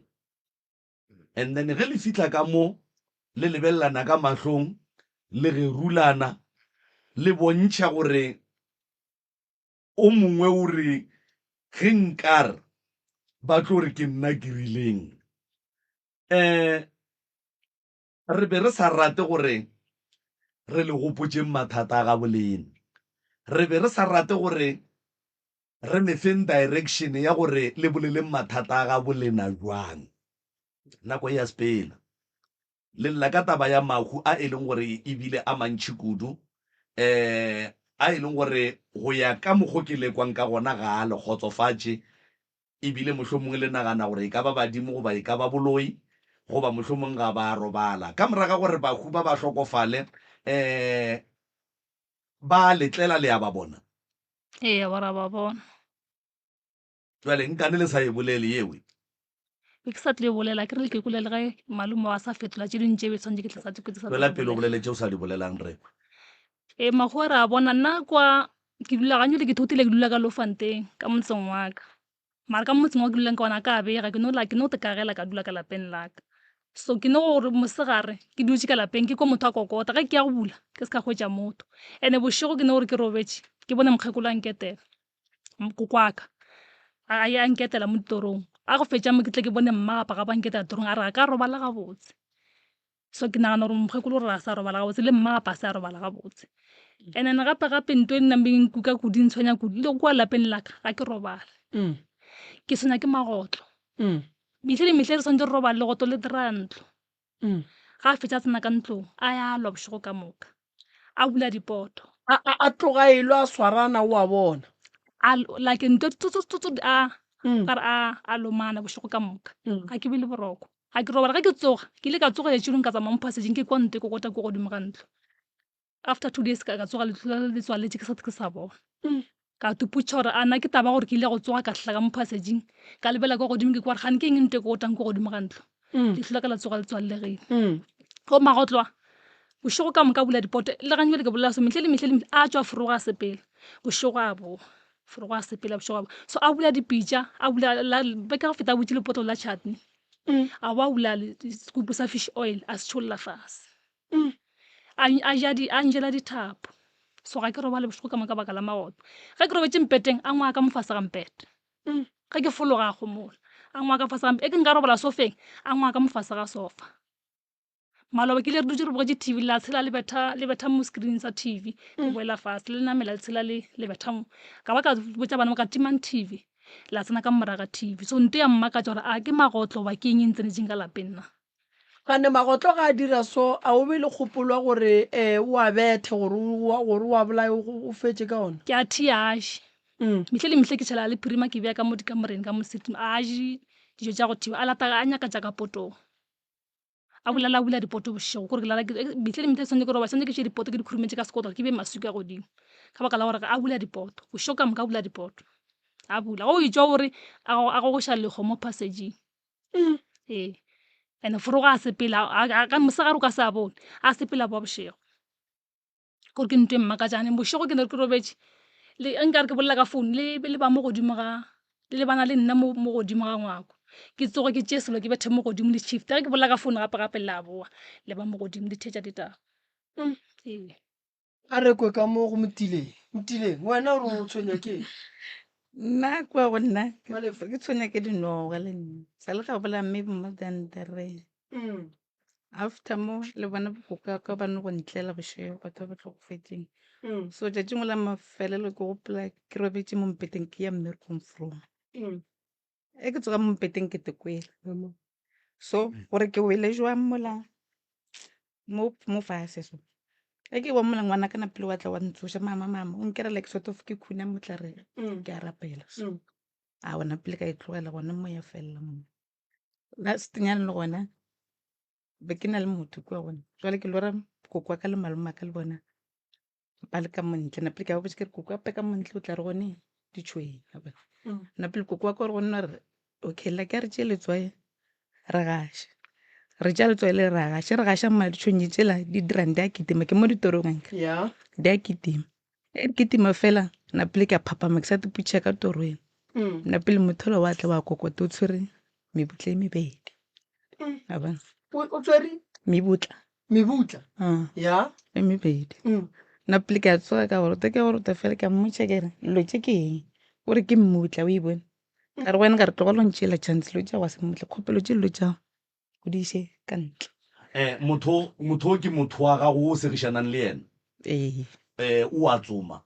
and then ge le fihla ka mo le lebelelana ka mahlong le gerulana le bontšha gore o mongwe o re ge nkare ba tlo re ke nna ke rileng um re be re sa rate gore re le gopotšeng mathata a gabo lena re be re sa rate gore Re le feng direction ya gore le boleleng mathata a gabo lena bjang. Nako e a sepela. Le lla ka taba ya mahu a e leng gore e bile a mantši kudu, um a e leng gore go ya ka mokgo ke lekwang ka gona ga a le kgotsofatše, e bile mohlomongwe le nagana gore e ka ba badimo goba e ka ba boloi, goba mohlomongwe ga ba robala. Ka morago ga gore bahu ba ba hlokofale, um ba le tlela le a ba bona. Ee, ba ra ba bona. Jwale nkane le sa e bolele yewe? Be ke sa tlile bolela, ke re le ke kule le ge malome wa sa fetola tše dingwe tše be tshwanetse ke tle sa ke sa Tšwela pele o bolele tše o sa di bolelang re kwe. Ee, makgowa re a bona nna kwa ke dula gantši ke ithutile ke dula ka Loofanteng ka motseng wa ka. Mara ka motseng wa ke dulang ka ona ka bega ke no la ke no tekagela ka dula ka lapeng la ka. So ke no gore mosegare ke dutše ka lapeng ke kwa motho a kokota ge ke ya go bula ke se ka hwetša motho. Ene bošego ke no gore ke robetše ke bone mokgekolo a nketela koko wa ka a ya a nketela mo ditorong. A go fetša mo ke tle ke bone mma gape gape a nketela torong a re ga ka robala gabotse. So ke nagana gore mokgekolo o re ga sa robala gabotse le mma gape a se a robala gabotse. And then gape gape nto e nnang e nkuka kudu e ntshwenya kudu le kua lapeng la ka ga ke robale. Ke tshwenya ke magotlo. Mehle le mehle re swanetše re robale legotlo le dira ntlo. Ga a fetša a tsena ka ntlong a ya lwa bošego ka moka. A bula dipoto. A tloga e lwa a swarana o a bona. A like nto tsotsotsotso a kare a lomana bošego ka moka. Ga ke be le boroko. Ga ke robala, ge ke tsoga, ke ile ka tsoga letšatši lengwe ka tsamaya mo passage-ing ke kwa ntho e kokota ko godimo ga ntlo. After 2 days ka tsoga leihlo la le tswaletše ke sa ke sa bona. Ka tuputša gore a na ke taba gore ke ile go tsoga ka hla ka mo passage-ing ka lebelela kwa godimo ke kwa gore gane ke eng ntho e kokotang ko godimo ga ntlo. Leihlo la ka la tsoga le tswallegile. Go magotlo a bošego ka moka a bula dipoto le gantši bjale ke bolela so mehle le mehle le mehle a tšwa forogo a sepela bošego a boa. Forogo a sepela bošego a boa. So a bula dipitša a bula la beke ya go feta a butše lepotlelo la chutney. A bo a bula sekupu sa fish oil a se tšholla fase. A a ja di a njela dithapo. So ga ke robale bošego ka moka ka baka la maoto. Ge ke robetše mpeteng a ngwaya ka mo fase ga mpete. Ge ke fologa a gomola a ngwaya ka fase ga e ke nka robala sofeng a ngwaya ka mo fase ga sofa. Maloba ke ile re dutše re bogetše TV la tshela le betha le betha mo screen sa TV le boela fase le namela le tshela le le betha mo. Ka ba ka botša bana ba ka timang TV la tsena ka morago ga TV. So nto ya mmakatša gore a ke magotlo goba ke eng e ntsenetšeng ka lapeng na. Gane magotlo ga a dira so a o be le kgopolo ya gore o a bethe gore o gore o a bolaye o fetše ka ona? Ke a thi a je. Mehle le mehle ke tšhela le phirima ke bea ka mo dikamoreng ka mo sitting a je dijo tša go thiba a lata a nyaka tša ka potong. A bolela a bula dipoto bošego kore ke lala mehle le mehle swanetše ke robale swanetše ke tšee dipoto ke di khurumetše ka sekotlolo ke bee maswika godimo ka baka la gore a bula dipoto bošego ka moka a bula dipoto a bula go etšwa gore a gogoša lego mo passageng ee and forogo a sepela ka mosegare o ka se a bone a sepela boa bošego. Gore ke ntho e mmakatšang bošego ke ne ke robetše le nkare ke bolela ka phone le le ba mo godimo ga le lebana le nna mo mo godimo ga ngwako. Ke tsoge ke tšee selo ke bethe mo godimo le shift ge ke bolela ka phone gape gape la boa le ba mo godimo le theetša ditaba. Ee. A re kwe ka mo go Motileng. Motileng, wena o re o tshwenywa ke eng? Nna kua go nna ke tshwenywa ke dinoga le nna. Sa le ga bola maybe more than three. After mo le bona bokoko ya ka ba no go ntlela bošego batho ba ba hlokofetšeng. So tšatšing la mafelelo ke gopola ke robetše mo mpeteng ke ya mmerekong from. E ke tsoga mo mpeteng ke te kwele. So gore ke wele jwang mola mo mo fase so. Ge ke wa mola ngwana ka na pele wa tla wa ntsoša mama mama o nkera like sort of ke khuna motlareng ke a rapela so a gona pele ka e tlogela gona mo ya felela mo. Last nyane le gona be ke na le motho kua gona jwale ke lora koko wa ka le malome wa ka le bona ba le ka montle na pele ke ba botša ke re koko ape ka montle o tla re gone ditšhweng na pele koko wa ka o re go nna re okay la ke re tšee letswai re gaše re tšea letswai le ra gaše re gaša mma ditšhweng tšela di dirang di a kitima ke mo ditorong anke di a kitima e di kitima fela na pele ke a phapama ke sa tiputšha ka torong na pele motho ola wa tla wa kokota o tshwere mebutla e mebedi a bona o tshwere mebutla mebutla ah. ya e mebedi mm. nna pele ke a tsoga ka gorota ke gorota fela ke a mmotša ke re dilo tše ke eng o re ke mmutla o e bone mm. ka re wena ka re tlogela ntšeela chance lo tša wa se mmutla kgopelo tše dilo tša o di iše ka ntle um motho motho ke motho wa gago o segišanang le yena ee um o a tsoma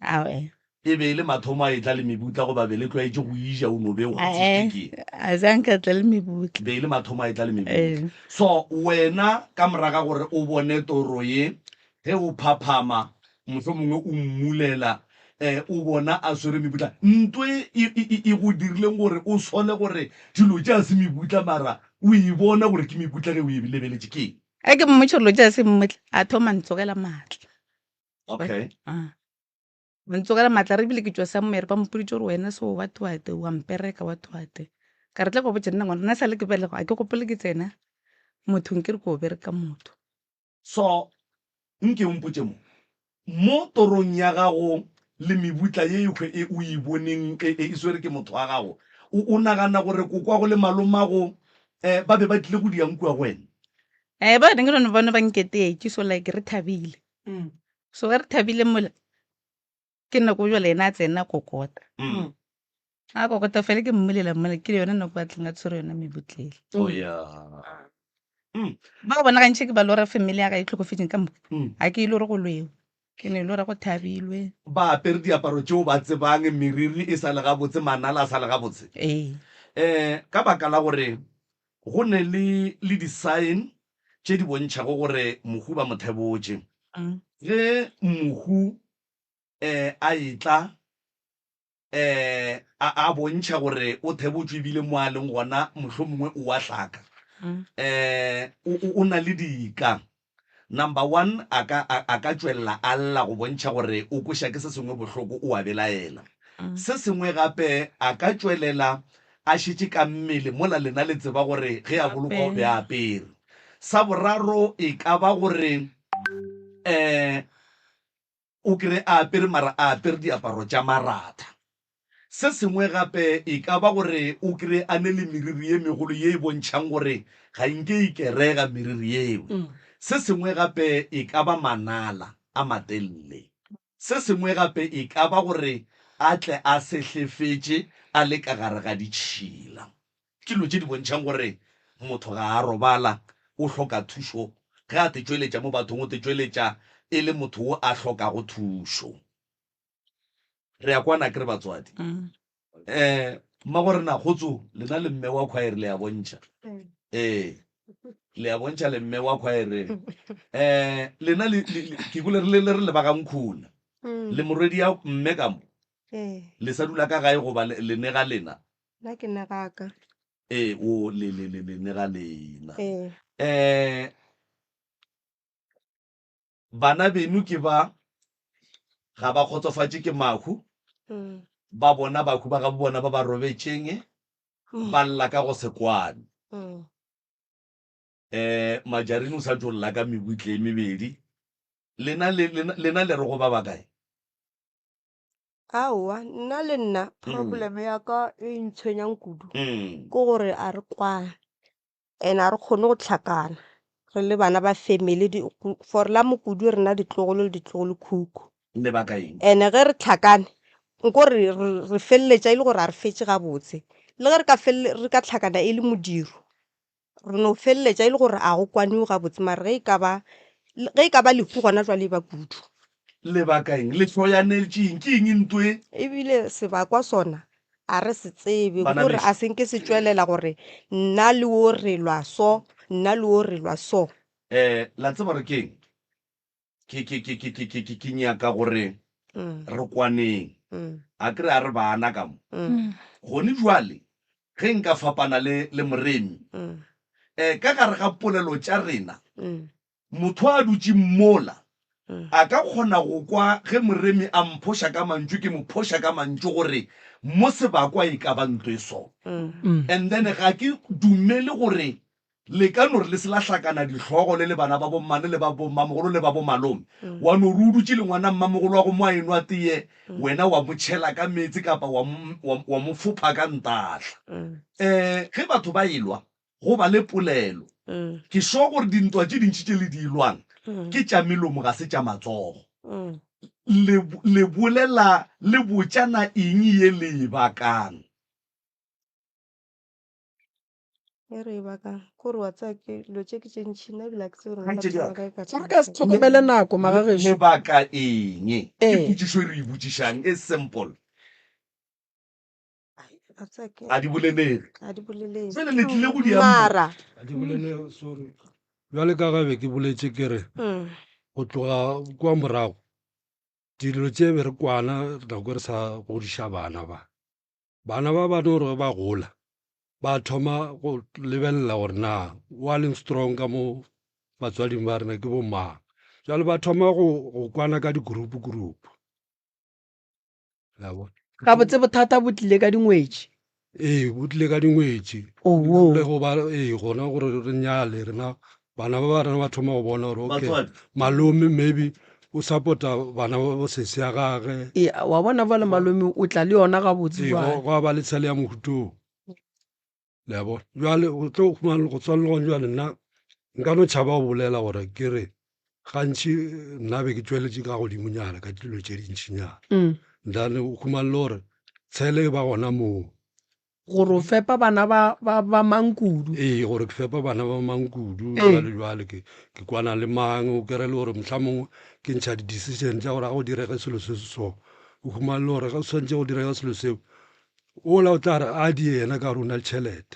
Ae. E be e le mathomo a etla le mebutla goba be le tlwaetše go e ja o no be o Ae, kgotsitšwe ke? a sa nka tla le mebutla. Be e le mathomo a etla le mebutla. Ee. So wena ka moraga gore o bone toro ye, ge o phaphama mohlomongwe o mmulela um o bona a swere mebutla, nto e e e e go dirileng gore o sole gore dilo tše a se mebutla mara o e bona gore ke mebutla ge o e lebeletše ke eng? Ge ke mmotša gore dilo tše a se mmutla, a thoma a ntsogela maatla. Okay. Ah. Ba ntsogela maatla re bile ke tšwa somewhere ba mpoditše gore wena so what what wa mpereka what what. Ka re tla go botša nna ngwana nna sa le ke belegwa a ke gopole ke tsena mothong ke re ko bereka motho. So nke o mpotše mo, mo torong ya gago le mebutla ye e e o e boneng e e swere ke motho wa gago, o o nagana gore kokwago le malomago um ba be ba tlile go diang kua go wena? Eh ba ne ke no bona ba nketetše so like re thabile. So ge re thabile mola ke nako jwale ena a tsena kokota. A kokota fela ke mmulela mola ke yona nako a tleng a tshwere yona mebutlele. Oh yeah. Ba bona gantši ke ba lora family ya ka e tlhokofetšeng ka moka. Ga ke e lore go lwewa. Ke ne lora go thabilwe. Ba apere diaparo tšeo ba tsebang, meriri e sa le gabotse, manala a sa le gabotse. Ee. Eh ka baka la gore go ne le le di-sign tše di bontšhago gore mohu ba mo thebotše. Ge mohu um a etla um a a bontšha gore o thebotšwe ebile mo a leng gona mohlomongwe o a hlaka, um o o na le dika. Number one, a ka, a, a ka tšwelela a lla go bontšha gore o kweša ke se sengwe bohloko, o a belaela. Se sengwe gape, a ka tšwelela a šetše ka mmele mola lena le tseba gore ge a bolokwa o be a apere. Sa boraro, e ka ba gore um o kry-e a apere mara a apere diaparo tša maratha. Se sengwe gape e ka ba gore o kry-e a ne le meriri ye megolo ye e bontšhang gore ga nke e kerega meriri yeo. Se sengwe gape e ka ba manala a matelele. Se sengwe gape e ka ba gore a tle a sehlefetše a le ka gare ga ditšhila. Ke dilo tše di bontšhang gore motho ga a robala, o hloka thušo. Ge a te tšweletša mo bathong, o te tšweletša e le motho wo a hlokago thušo. Re a kwana akere batswadi? Um Mmagorena, kgotso, lena le mme wa khwaere le a bontšha. Ee, le a bontšha le mme wa khwaere. Um lena le, le, le, ke kwele re le, le re le ba ga Nkhuna. Le morwedi ya mme ka mo? Le sa dula ka gae goba le, le ne ga lena? Nna ke ne ga ka. Ee, o, le, le, le, le ne ga lena. Ee. Um Bana beno ke ba, ga ba kgotsofatše ke mahu, ba bona bahu ba gabo bona ba ba robetšeng, ba lla ka go se kwane. Um Majarine o sa tšo lla ka mebutle e mebedi. Lena le, lena, lena le re go ba bakae? Aowa, nna le nna problem ya ka e ntshwenyang kudu ke gore a re kwane. And ga re kgone go hlakana re le bana ba family di, for la mokudu rena ditlogolo le ditlogolo khukhu. Lebaka eng? And ge re hlakane nko re re feleletša e le gore ga re fetše gabotse. Le ge re ka re ka hlakana e le modiro, re no feleletša e le gore ga go kwaniwe gabotse mara ge e ka ba ge e ka ba lehu gona jwale e ba kudu. Lebaka eng? Le hloyanetše eng? Ke eng ntho e? Ebile sebakwa sona a re se tsebe, Bana kore bešo. a se nke se tšwelela gore nna le wo re lwa so, nna le wo re lwa so. Eh, la tseba gore ke eng? Ke, ke, ke, ke, ke, ke, ke, ke nyaka gore re kwaneng. A ke re a re bana ka mo. Gone jwale, ge nka fapana le, le Moremi, eh, ka gare ga polelo tša rena, motho a dutšeng mola, a ka kgona go kwa ge Moremi a mphoša ka mantšu, ke mo phoša ka mantšu gore mo sebakwa e ka ba ntlo e so. And then ga ke dumele gore Le ka no re le se la hlakana dihlogo le le bana ba bommane le ba bommamogolo le ba bomalome. Wa no re o dutše le ngwana mmamogolo wa go mo a enwa teye, wena wa mo tšhela ka meetse kapa wa mo, wa, wa mo fopha ka ntahla. Um ge batho ba elwa, go ba le polelo. Ke sure gore dintwa tše dintši tše le di elwang ke tša melomo ga se tša matsogo. Le, le bolela le botšana eng ye le e bakang? E re ba ka kore wa tseba ke dilo tše ke tše ntši nna ebile ga ke tsebe gore nka Kgaetšedi thoma ya ka. kae ka Gore ka se hlokomele nako magagešo. Lebaka eng? Ke Ee. potšišo e re e botšišang e simple. Ai, wa tseba ke Ga di bolelege. ga di bolelege. Jwale le tlile go di amogela. Mara Ga di bolelege, sorry. Bjale ka ge be ke boletše ke re go tloga kua morago dilo tše be re kwana nako e re sa godiša bana ba. Bana ba ba no re ge ba gola ba thoma go lebelela gore na wa leng strong ka mo batswading ba rena ke bo mang. Jwale ba thoma go go kwana ka di-group group. La bona? Gabotse bothata bo tlile ka dingwetši. Ee, bo tlile ka dingwetši. Owo. Le go ba ee gona gore re nyale rena bana ba ba rena ba thoma go bona gore okay Batswadi. malome maybe o support-a bana ba bo sesi ya gage. Ee, wa bona bjale malome o tla le yona gabotse Ee, jwale. gwa gwa ba le tshele ya mohutong. Le a bona? Jwale o tlo khumana go tshwana le gona jwale nna nka no tšhaba go bolela gore ke re gantši nna be ke tšweletše ka godimonyana ka dilo tše dintšinyana. Then o khumane le gore tshele e ba gona moo. Gore o fepa bana ba, ba, ba mang kudu. Ee, gore ke fepa bana ba mang kudu, Ee. jwale jwale ke, ke kwana le mang, o kry-e le gore mohlamongwe ke ntšha di-decision tša gore ga go direge selo se se so. O humane le gore ge o swanetše go direga selo seo, ola o tla re a di yena ka gore o na le tšhelete.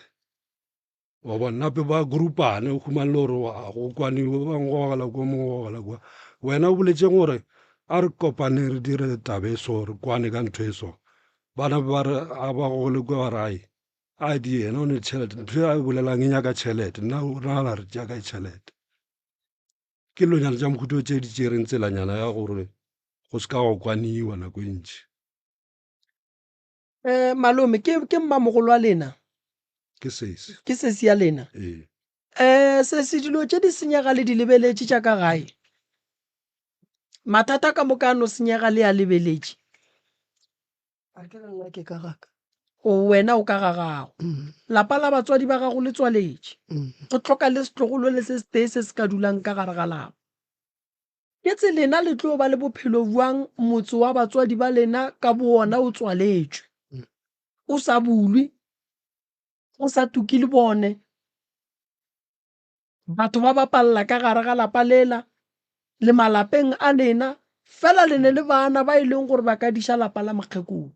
Wa bona, nape ba groupane, o humane le gore ga go kwaniwe, ba bangwe ba gogela kwa, mongwe o gogela kwa. Wena o boletšeng gore a re kopaneng re dire taba e so, re kwane ka ntho e so. Bana ba re a ba gogele kwa ba re ai, a di yena o ne le tšhelete, ntho e a e bolelang e nyaka tšhelete, nna o nagana re tšea kae tšhelete. Ke dilonyana tša mohuta o tše di tšereng tselanyana ya gore go se ka gwa kwaniwa nako e ntši. Eh, malome ke ke mmamogolo wa lena? Ke sesi. Ke sesi ya lena? Ee. Eh, sesi dilo tše di senyega le di lebeletše tša ka gae? Mathata ka moka a no senyega le a lebeletše? A ke re nna ke ka ga ka. O wena o ka ga gago. Lapa la batswadi ba gago le tswaletše. Go hloka le setlogolo le se setee se se ka dulang ka gare ga lapa. Ke tse lena le tlo ba le bophelo bjang motse wa batswadi ba lena ka bowona o tswaletšwe, o sa bulwe, o sa tuke le bone? Batho ba bapalla ka gare ga lapa lela le malapeng a lena, fela le ne le bana ba e leng gore ba ka diša lapa la mokgekolo.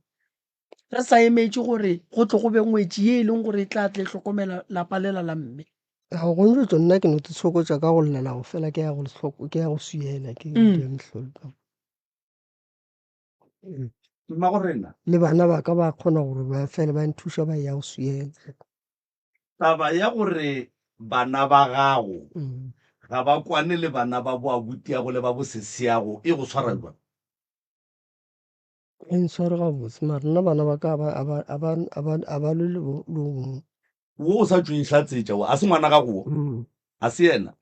Re sa emetše gore go tle go be ngwetši ye e leng gore e tla tle e hlokomela lapa lela la mme. Ga go ntšo nna ke no tshokotša ka go llela go fela ke ya go hloko ke ya go swiela ke mm. mehlolo ka Mmago rena. Le bana ba ka ba kgona gore ba fele ba nthuša ba ya go swiela. Taba ya gore bana ba gago mm. ga ba kwane le bana ba bo abutiago le ba bo sesiago e go tshwara jwang? E ntshware gabotse mara nna bana ba ka a ba lwe le o mongwe. Wo o sa tšo e hlatsetša wo, a se ngwana gago wo? A se yena?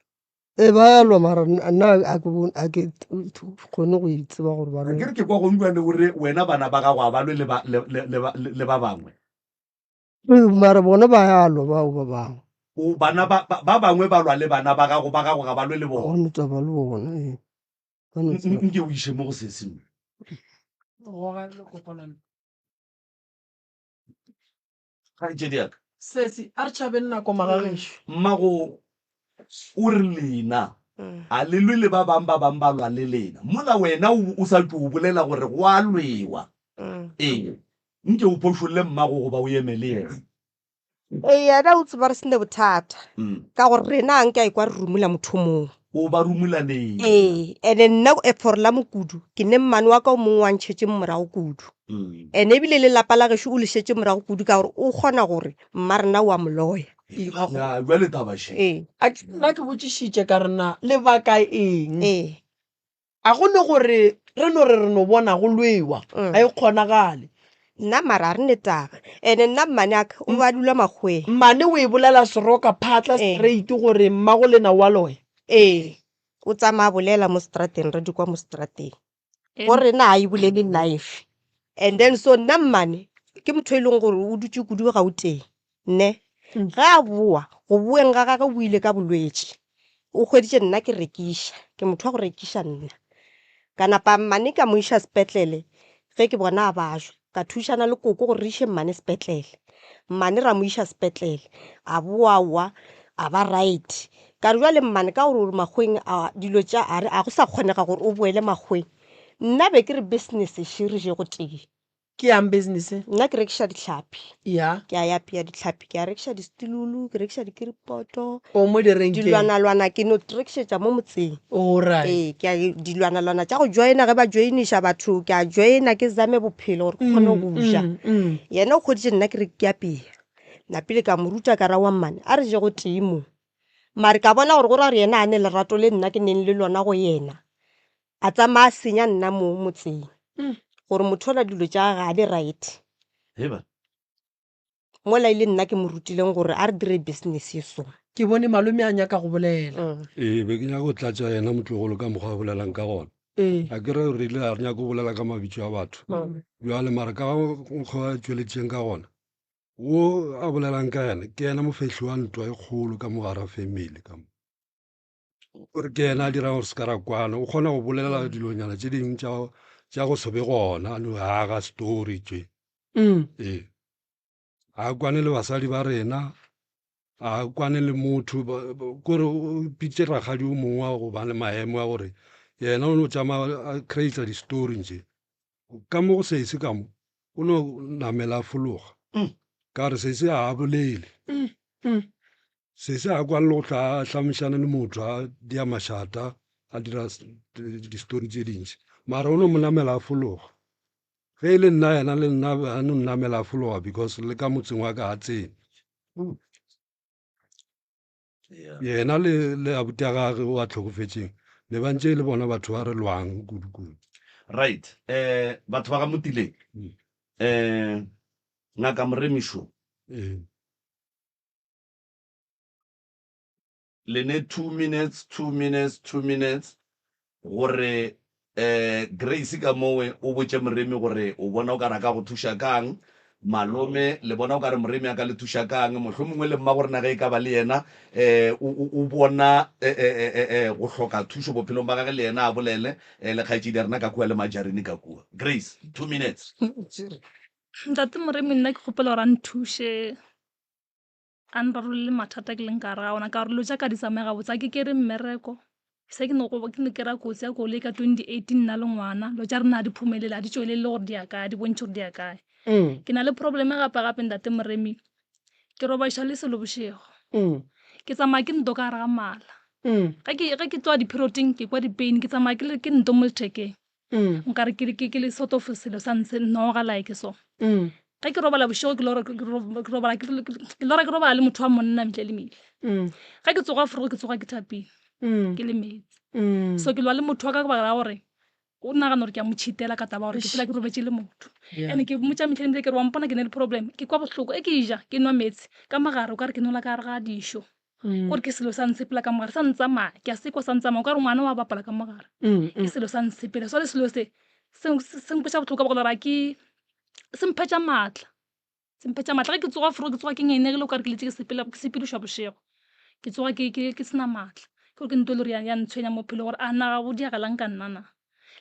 Ee, ba ya lwa mara nna a ke kgone go e tseba gore ba lwe. Akere ke kwa gongwane o re wena bana ba gago a ba lwe le ba bangwe. Ee, mara bona ba ya lwa bao ba bangwe. O bana ba ba bangwe ba lwa le bana ba gago, ba gago ga ba lwe le bona. Ga go na taba le bona, ee. Nke o iše mo go sesi mo. Goga lekopo la Kgaetšedi ya ka. Sesi, a re tšhabeng nako magagešo. Mmago o re lena a le lwe le ba bang, ba bang ba lwa le lena. Mola wena o sa tšo bolela gore go a lwewa. Ee, nke o phošolle mmago goba o eme le yena. Ee, yena o tseba re se ne bothata ka gore rena a nke a ekwa re rumula motho o mongwe. O ba rumulaneng. Ee, ene nna for la mokudu ke ne mmane wa ka o mongwe wa ntšhetše morago kudu. Ene ebile le lapa la gešo o le šetše morago kudu ka gore o kgona gore mma rena o a mo loya. Ya, bjale taba še. Ee. A ke nna ke botšišitše ka re na lebaka eng? Ee. A go ne gore re no re re no bona go lwewa, ga e kgonagale. Nna mara a re ne taba. Ene nna mmane a ka o be a dula makgoweng. Mmane o e bolela seroka phatla straight gore mmago lena o a loya? Ee. O tsamaya a bolela mo strateng, re di kwa mo strateng. Go rena ga e bolele life. And then so nna mmane ke motho e leng gore o dutše kudu Gauteng ne. Ge a boa, go boeng ga gagwe o ile ka bolwetši. O hweditše nna ke rekiša, ke motho wa go rekiša nna. Ka napa mmane ka mo iša sepetlele ge ke bona a bajwa. Ka thušana le koko gore re iše mmane sepetlele. Mmane ra mo iša sepetlele, a boa aowa a ba right. Ka re bjale mmane ka gore o re makgoweng a dilo tša a re a go sa kgonega gore o boele makgoweng. Nna be ke re business še re je gotee. Ke yang business? Nna ke rekiša dihlapi. Ya. Ke a apea dihlapi, ke a rekiša distilulu, ke rekiša dikiripoto. O mo direnkeng? Dilwanalwana ke no rekišetša mo motseng. Alright. Ee, ke a dilwanalwana tša go joina ge ba joiniša batho, ke a joina ke zame bophelo gore ke kgone go ja. Yena o hweditše nna ke re ke apea. Napile ka mo ruta ka ra wa mmane a re je gotee mo. Mare ka bona gore go ra gore yena a ne lerato le nna ke neng le lona go yena. A tsamaya a senya nna mo motseng gore motho ola dilo tša gage ga di right. Heba. Mola e le nna ke mo rutileng gore a re dire business ye so. Ke bone malome a nyaka go bolela. Ee, be ke nyaka go tlatša yena motlogolo ka mokgwa a bolelang ka gona. Ee. A ke re re ile a re nyaka go bolela ka mabitso a batho. Bjale mara ka mokgwa a tšweletšeng ka gona, wo a bolelang ka yena ke yena mofehli wa ntwa e kgolo ka mo gara family ka mo. Gore ke yena a dirang gore se ka ra kwana o kgona go bolela dilonyana tše dingwe tša tša go se be gona a no aga story tše ee a kwane le basadi ba rena a kwane le motho kore o pitše rakgadi o mongwe wa go ba le maemo a gore yena o no tšama a create di-story tše ka mo go sese ka mo o no namela a fologa ka re sese a a bolele Sese a kwa le go tla a hlamišana le motho a dia mašata a dira di-story tše dintši mara o no mo namela a fologa ge e le nna yena le nna a no nnamela a fologa because le ka motseng wa ka a tsene yena le le abuti a gage o a tlhokofetšeng ne ba ntše e le bona batho ba re lwang kudu-kudu. Right um batho ba ga Motileng um ngaka Moremišo Ee. Le ne 2 minutes, 2 minutes, 2 minutes gore eh Grace ka mowe o botše Moremi gore o bona o ka re a ka go thuša kang. Malome le bona o ka re Moremi a ka le thuša kang. Mohlomongwe le mmagorena ge e ka ba le yena eh o, o, o bona eh, eh, eh, eh, eh, go hloka thušo bophelong ba gage le yena a bolele eh, le kgaetšedi ya rena ka kua le Majarini ka kua. Grace, 2 minutes. Ntate Moremi nna ke kgopela gore a nthuše. A nrarollele mathata ke leng ka gare ga ona ka gore dilo tša ka di tsamaye gabotse a ke kere mmereko se ke no ke ne kry-a kotsi ya koloi ka 2018 nna le ngwana dilo tša rena ga di phumelele ga di tšwelele gore di ya kae di bontšhe gore di ya kae ke na le probleme gape gape ntate Moremi ke robaiša le selo bošego ke tsamaya ke nto ka gare ga mala ge ke ge ke tloga di-period-ing ke kwa di-pain ke tsamaya ke le ke nto mo lethekeng nkare ke ke ke le sort of selo sa ntshe noga like so ge ke robala bošego ke lora ke robala ke lora ke robala le motho wa monna ntle le mele ge ke tsoga forogo ke tsoga ke thapile ke le meetse so ke lwa le motho wa ka ka baka la gore o nagana gore ke a mo cheatela ka taba gore ke phela ke robetše le motho and ke mmotša mehleng ebile ke re wa mpona ke ne le problem ke kwa bohloko e ke ja ke nwa meetse ka mogare o ka re ke nola ka gare ga dišo Kore ke selo sa ntshepela ka mogare sa ntsamaya ke a sekwa sa ntsamaya o ka re ngwana wa bapala ka mogare ke selo sa ntshepela so le selo se se nkweša bohloko ka baka la gore ke se mphetša maatla se mphetša maatla ge ke tsoga fro ke tsoga ke ngenegile o ka re ke letse ke sepela ke sepedišwa bošego ke tsoga ke ke ke sena maatla ke gore ke nto e le gore ya ntshwenya mo bophelong gore a na ga go diagalang ka nna na.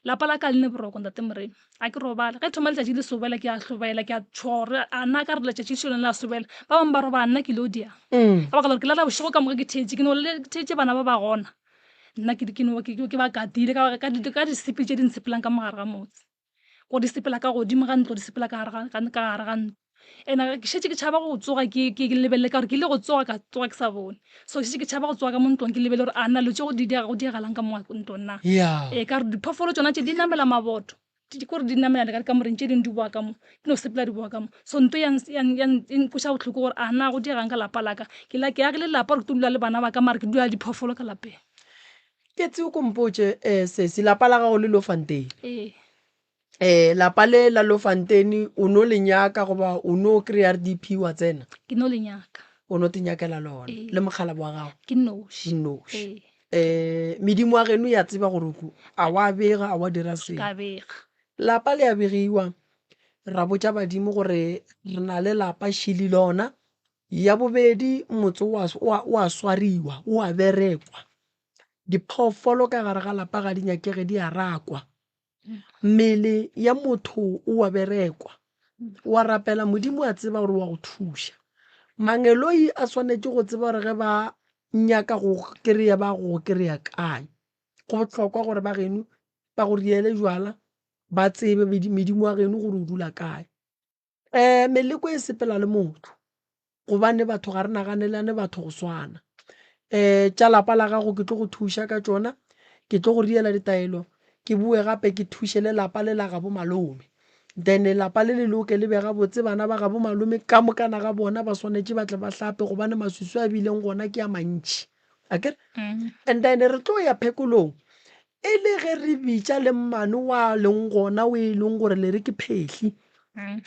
Lapa la ka le ne boroko, Ntate Moremi. A ke robale. Ge thoma letšatši le sobela, ke a hlobaela, ke a tšhoga gore a na ka re letšatši le šele la sobela. Ba bangwe ba robala, nna ke lo diang. Ka baka la gore ke lala bošego ka moka ke theetše, ke no ke theetše bana ba ba gona. Nna ke ke no ke ke ba katile ka ka ka disepedi tše di ntshepelang ka mo gare ga motse. Gore di sepela ka godimo ga ntlo, di sepela ka gare ga ka gare ga ntlo. And ke šetše ke tšhaba go tsoga ke ke lebelele ka gore ke ile go tsoga ka tsoga ke sa bone. So ke šetše ke tšhaba go tsoga ka mo ntlong ke lebelele gore a na dilo tše go di diega go diagalang ka mo ntlong na. Ee, ka gore diphoofolo tšona tše di namela maboto. Di kore di namela ka dikamoreng tše dingwe di boa ka mo, di no sepela di boa ka mo. So nto ya e nkweša bohloko gore a na go diegang ka lapa la ka. Ke la ke agile lapa gore ke tlo dula le bana ba ka mara ke dula le diphoofolo ka lapeng. Ke tse o ko mpotše um sesi lapa la gago le Lofontein? Ee. Um lapa le la Lofontein o no le nyaka goba o no kry-a R_D_P wa tsena? Ke no le nyaka. O no te nyakela lona Ee. le mokgalabje wa gago? Ke nnoši. Nnoši. Ee. Um medimo wa geno ya tseba gore ku a wa bega a wa dira selo. Ka bega. Lapa le a begiwa, ra botša badimo gore re na le lapa šili lona. Ya bobedi motse o a o a swariwa, o a berekwa. Diphoofolo ka gare ga lapa ga di nyakege di a rakwa. Mmele ya motho o a berekwa, wa rapela Modimo a tseba gore wa go thuša. Mangeloi a swanetše go tseba gore ge ba nyaka go kry-a ba go kry-a kae. Go bohlokwa gore ba geno ba go riele jwala ba tsebe medimo wa geno gore o dula kae. Meleko e sepela le motho gobane batho ga re naganelane batho go swana. Tša lapa la gago ke tlo go thuša ka tšona, ke tlo go riela ditaelo, ke boe gape ke thuše le lapa le la gabo malome. Then lapa le le loke le be gabotse, bana ba gabo malome ka mokana ga bona ba swanetše ba tle ba hlape gobane maswiswi a bileng gona ke a mantši, akere? And then re tlo ya phekolong E le ge re bitša le mmane wa leng gona o e leng gore le re ke Phehli, um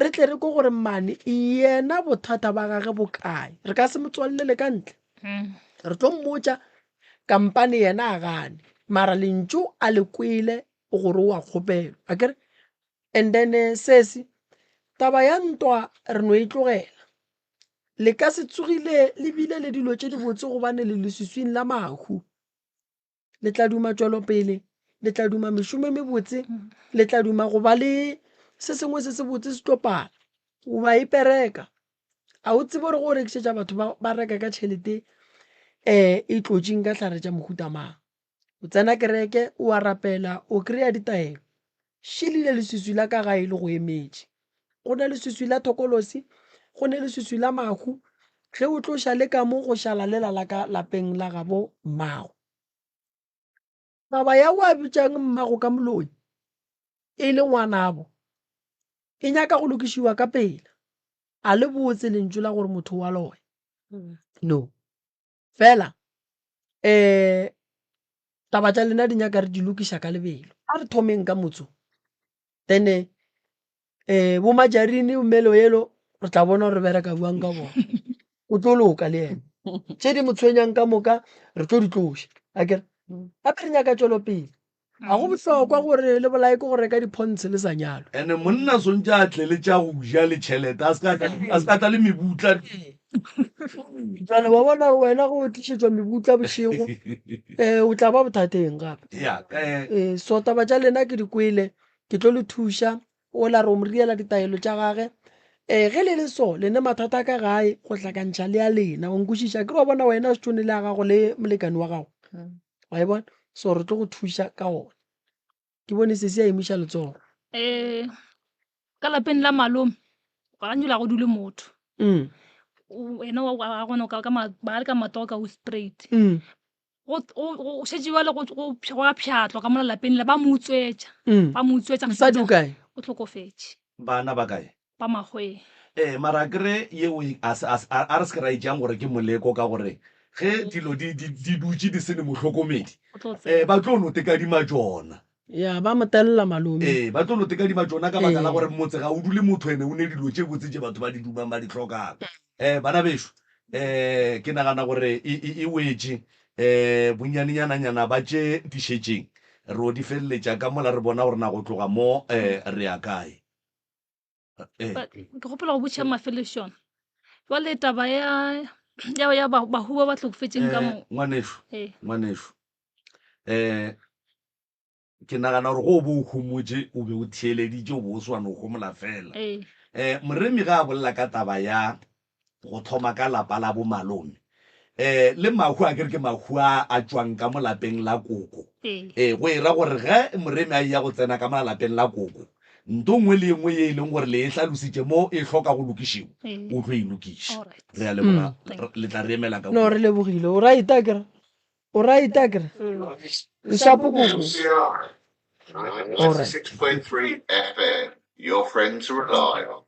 re tle re kwe gore mmane yena bothata ba gage bo kae. Re ka se mo tswalele ka ntle, re tlo mmotša kampane yena a gane, mara lentšu a le kwele gore o a kgopelwa, akere? And then sesi, taba ya ntwa re no e tlogela. Le ka se tsogile le bile le dilo tše dibotse gobane le leswiswing la mahu. Le tla duma tšwelopele, le tla duma mešomo e mebotse, le tla duma go ba le se sengwe se se botse se tlo pala. O ba ipereka, a o tsebe gore go rekišetša batho ba ba reka ka tšhelete e tlotšeng ka hlare tša mohuta mang. O tsena kereke, o a rapela, o kry-a ditaelo. Šilile leswiswi la ka gae le go emetše. Go na leswiswi la thokolosi, go ne leswiswi la mahu, ge o tloša le ka mo go šala lela la ka lapeng la gabo mmago. Taba ya o a bitšang mmago ka moloi e le ngwanabo e nyaka go lokišiwa ka pela. A le botse lentšu la gore motho wa loya. No. Fela um taba tša lena di nyaka re di lokiša ka lebelo. A re thomeng ka motso then um bo majarini melo yelo re tla bona gore re bereka bjang ka bona. O tlo loka le yena. Tše di mo tshwenyang ka moka re tlo di tloša akere. Gape re nyaka tšwelopele. Ga go bohlokwa gore le bolaye ke go reka diphontshe le sa nyalwe. Ene monna swantše a tle le tša go ja le tšhelete, a se ka a se ka tla le mebutla. Jwale wa bona gore wena ge o tlišetšwa mebutla bošego um o tla ba bothateng gape. Ya, eh. Ee, so taba tša lena ke di kwele, ke tlo le thuša, o la re o mo riela ditaelo tša gage. Um ge le le so, le ne mathata a ka gae go hlakantšha le a lena, wa nkwešiša? Akere wa bona wena setšone le a gago le molekane wa gago. Wa e bona? So re tlo go thuša ka ona. Ke bone sesi a emiša letsogo. Um ka lapeng la malome ga nyula go dule motho. Mm. Wena wa wa gona ka ka ba le ka matsogo ka o sprayed. Mm. Go go šetše jwale go go go a pšhatlwa ka mola lapeng le ba mo utswetša. Mm. Ba mo utswetša. Mosadi o kae? O hlokofetše. Bana ba kae? Ba makgweng. Ee, mara akere yeo e, a se, a se, a re se ke ra e tšeang gore ke moleko, ka gore ge dilo di, di, di dutše di se ne mohlokomedi, O tlo um tsena. ba tlo no tekadima tšona. Ya, ba mo telela malome. Ee, ba tlo no tekadima tšona ka baka la Ee. gore motse ga o dule motho ene o ne dilo tše botse tše batho ba di dumang ba di hlokang. Um bana bešo, um ke nagana gore e, e, e wetše um bonnyanenyananyana ba tše di šetšeng, re o di feleletša ka mola re bona gore na go tloga mo um re ya kae. Eh. Ke gopola go botšha mafelešong jwale taba ya ya ya bahu ba ba hlokofetšeng ka eh, mo ngwanešu eh. ngwanešu eh ke nagana gore go o bo o homotše o be o theeleditše o bo o swane o homola fela eh eh moremi ga a bolela ka taba ya go thoma ka lapa la bo malome eh le mahu a kere ke mahu a a tšwang ka mo lapeng la koko Ee. Eh, go e ra gore ge moremi a eya go tsena ka mo lapeng la koko. Nto nngwe le ye nngwe ye e leng gore le e hlalositše mo e hloka go lokišiwa, o tlo e lokiša. Re a leboga, le tla re emela ka No, kua. re lebogile. O right akere? O right akere? Nšapo koko. All right. 96.3 FM, your friend to rely on.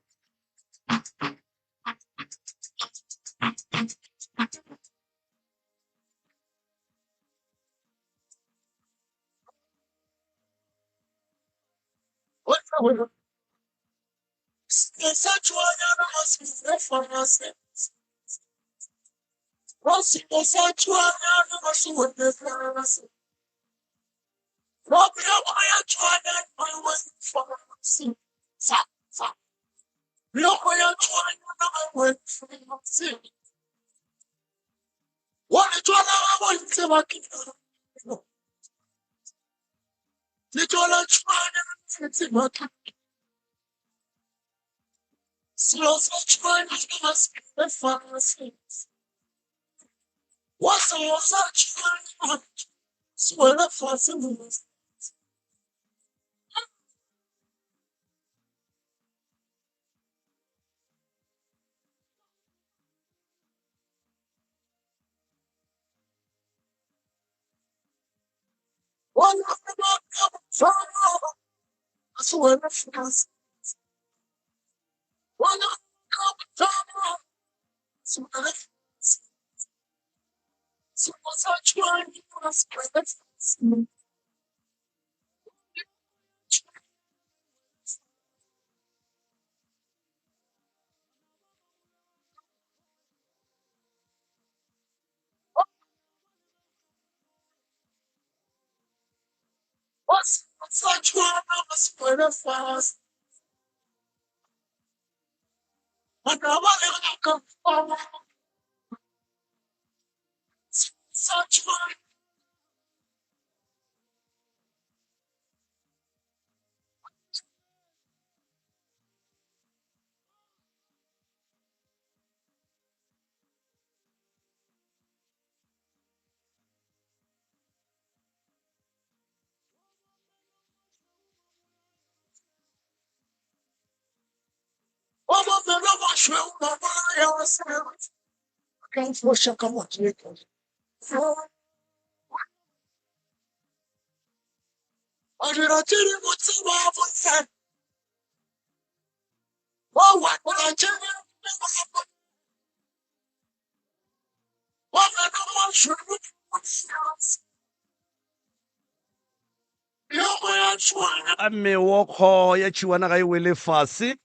A meokgo ya tšhiwana ga e wele fase.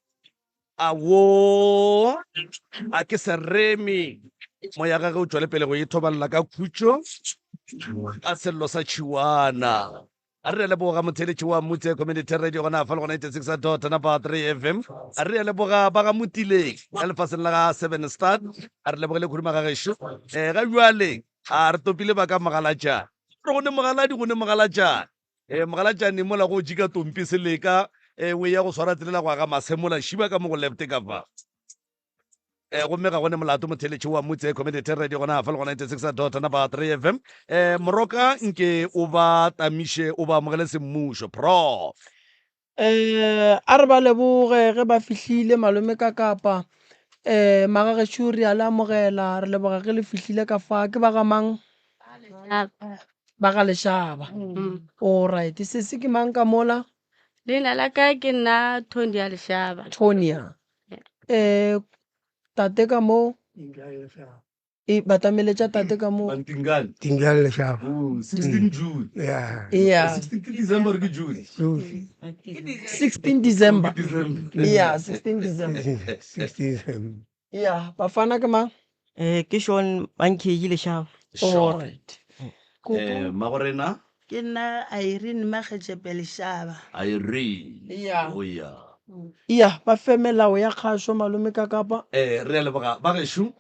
Awo, a ke seremi. Moya gage o tšwele pele go ithobalela ka khutšo a sello sa tšhiwana. A re a leboga motheeletši wa Mutse Community Radio gona fa le go 96 dot napa 3 FM. A re a leboga ba ga Motileng ka lefaseng la ga Seven Star. A re lebogele khudumaga gešo. Eh, ga bjale a re topile ba ka Mogalatšane. Re go ne Mogaladi go ne Mogalatšane. Eh, Mogalatšane mola go jika tompi seleka eh, o ya go swara tselela go aga masemola šiba ka mo go left ka fa. Eh, gomme ga gone molato motheletši wa Mutse Community Radio gona fa le go 96 dot napa 3 FM. Eh, moroka nke o ba tamiše o ba amogele semmušo prof. Eh, a re ba leboge ge ba fihlile malome ka kapa. Eh, magagešo re a le amogela, re leboga ge le fihlile ka fa. Ke ba ga mang? Ba ga Lešaba. All right. Sesi ke mang ka mola? Leina la ka ke nna Tonia Lešaba. Tonia. Eh, tate ka mo? E batameletša tate ka mo. Mantingane. Tingane Lešaba. Oh, 16 June. Yeah. Yeah. 16 ke December or ke June? June. 16 December. December. Yeah, 16 December. 16 December. Yeah, bafana ke mang? Eh, ke Sean Mankegi Lešaba. All right. Eh, magorena Ke nna Irene Magetšepe Lešaba. Irene. Yeah. Oh yeah. Yeah, ba fe melao ya kgašo malome ka kapa. Eh, re a leboga ba gešo.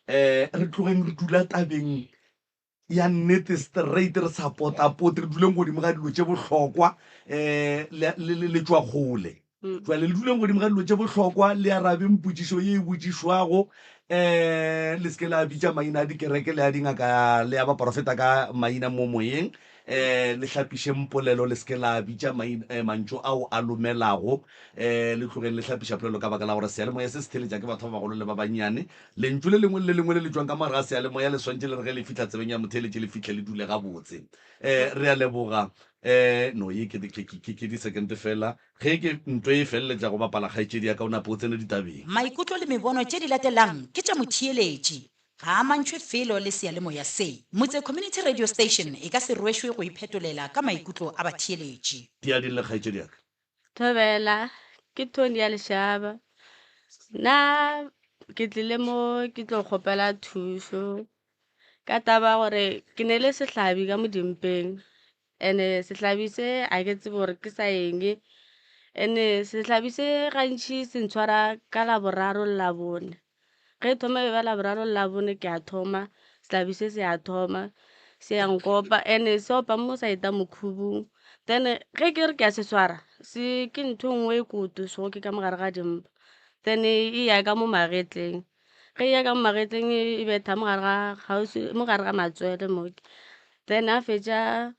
Eh, re tlogeng re dula tabeng ya nnete straight re sa potapote re duleng godimo ga dilo tše bohlokwa eh le le le tšwa kgole. Jwale le duleng godimo ga dilo tše bohlokwa le arabeng potšišo ye e botšišwago eh le se ke la bitša maina a dikereke le a dingaka le a baprofeta ka maina mo moyeng. Um le hlapišeng polelo, le se ke la bitša maina, eh, mantšu ao a lomelago. Um le tlogeng le hlapiša polelo ka baka la gore seyalemoya se se theletša ke batho ba bagolo le ba bannyane. Lentšu le lengwe le le lengwe le le tšwang ka mo gare ga seyalemoya le swantše le re ge le fihla tsebeng ya motheeletši le fihle le dule gabotse. Um re a leboga. Um no, ye ke, ke, ke, ke disekente feela. Ge ke nto e feleletša go bapala kgaetšedi ya ka o nape o tsene ditabeng. Maikutlo le mebono tše di latelang ke tša motheeletši. Ga a amantšhwe felo le seyalemoya se. Motse Community Radio Station e ka se rwešwe go iphetolela ka maikutlo a batheeletši. Di a di lle kgaetšedi ya ka. Thobela, ke Tony ya Lešaba. Nna ke tlile mo ke tlo kgopela thušo ka taba ya gore ke ne le sehlabi ka mo dimpeng. And-e sehlabi se a ke tsebe gore ke sa eng, and-e sehlabi se gantši se ntshwara ka Laboraro le Labone. Ge e thoma e ba Laboraro le Labone ke a thoma, sehlabi se se a thoma se ya nkopa and-e se opa mo sa eta mokhubung. Then ge ke re ke a se swara se ke ntho e nngwe e koto so ke ka mo gare ga dimpa, then e ya ka mo magetleng. Ge e ya ka mo magetleng e betha mo gare ga kgauswi mo gare ga matswele mo. Then a fetša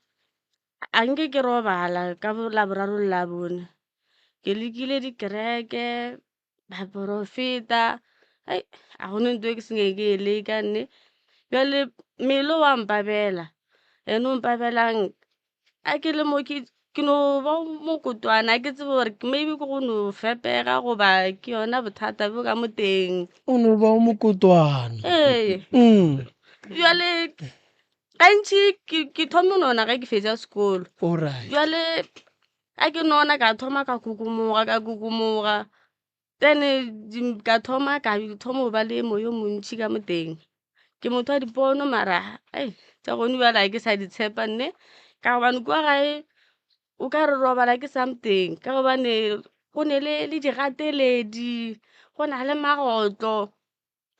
a nke ke robala ka bo Laboraro le Labone. Ke lekile dikereke, baporofeta, hai ga gona ntho e ke se nke ke e leka nne. Bjale mmele wa mpabela and o mpabelang A ke le mo ke ke no ba mokotwana a ke tsebe gore maybe ke go no fepega goba ke yona bothata bjo ka mo teng. O no ba o mokotwana. Ee. Bjale gantši ke ke thoma go nona ge ke fetša sekolo. Alright. Bjale ga ke nona ka thoma ka kokomoga ka kokomoga then ka thoma ka thoma go ba le moya o montši ka mo teng. Ke motho wa dipono mara ai tša gone bjale ga ke sa di tshepa nne, ka gobane kua gae o ka re robala ke something ka gobane go ne le le digateledi, go na le magotlo.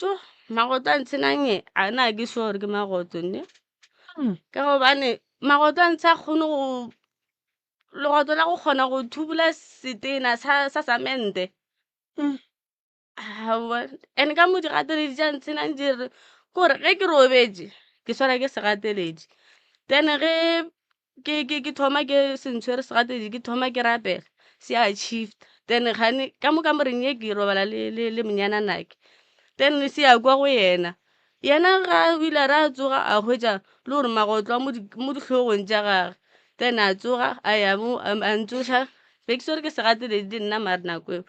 Tjo magotlo a ntshenang e a nna ga ke sure gore ke magotlo nne, ka gobane magotlo a ntshe a kgone go legotlo la go kgona go thubula setena sa samente. Aowa, and ka mo digateledi tša ntshenang di re kore ge ke robetše ke swarwa ke segateledi, then ge ke thoma ke se ntshwere segateledi ke thoma ke rapela se a shift-a, then kgane ka mo kamoreng ye ke robala le monyananake then se ya kwa go yena, yena ga o ile a re a tsoga a hwetša le gore magotlo a mo dihlogong tša gage, then a tsoga a ya mo a ntsoša be ke swere ke segateledi le nna mare nako eo.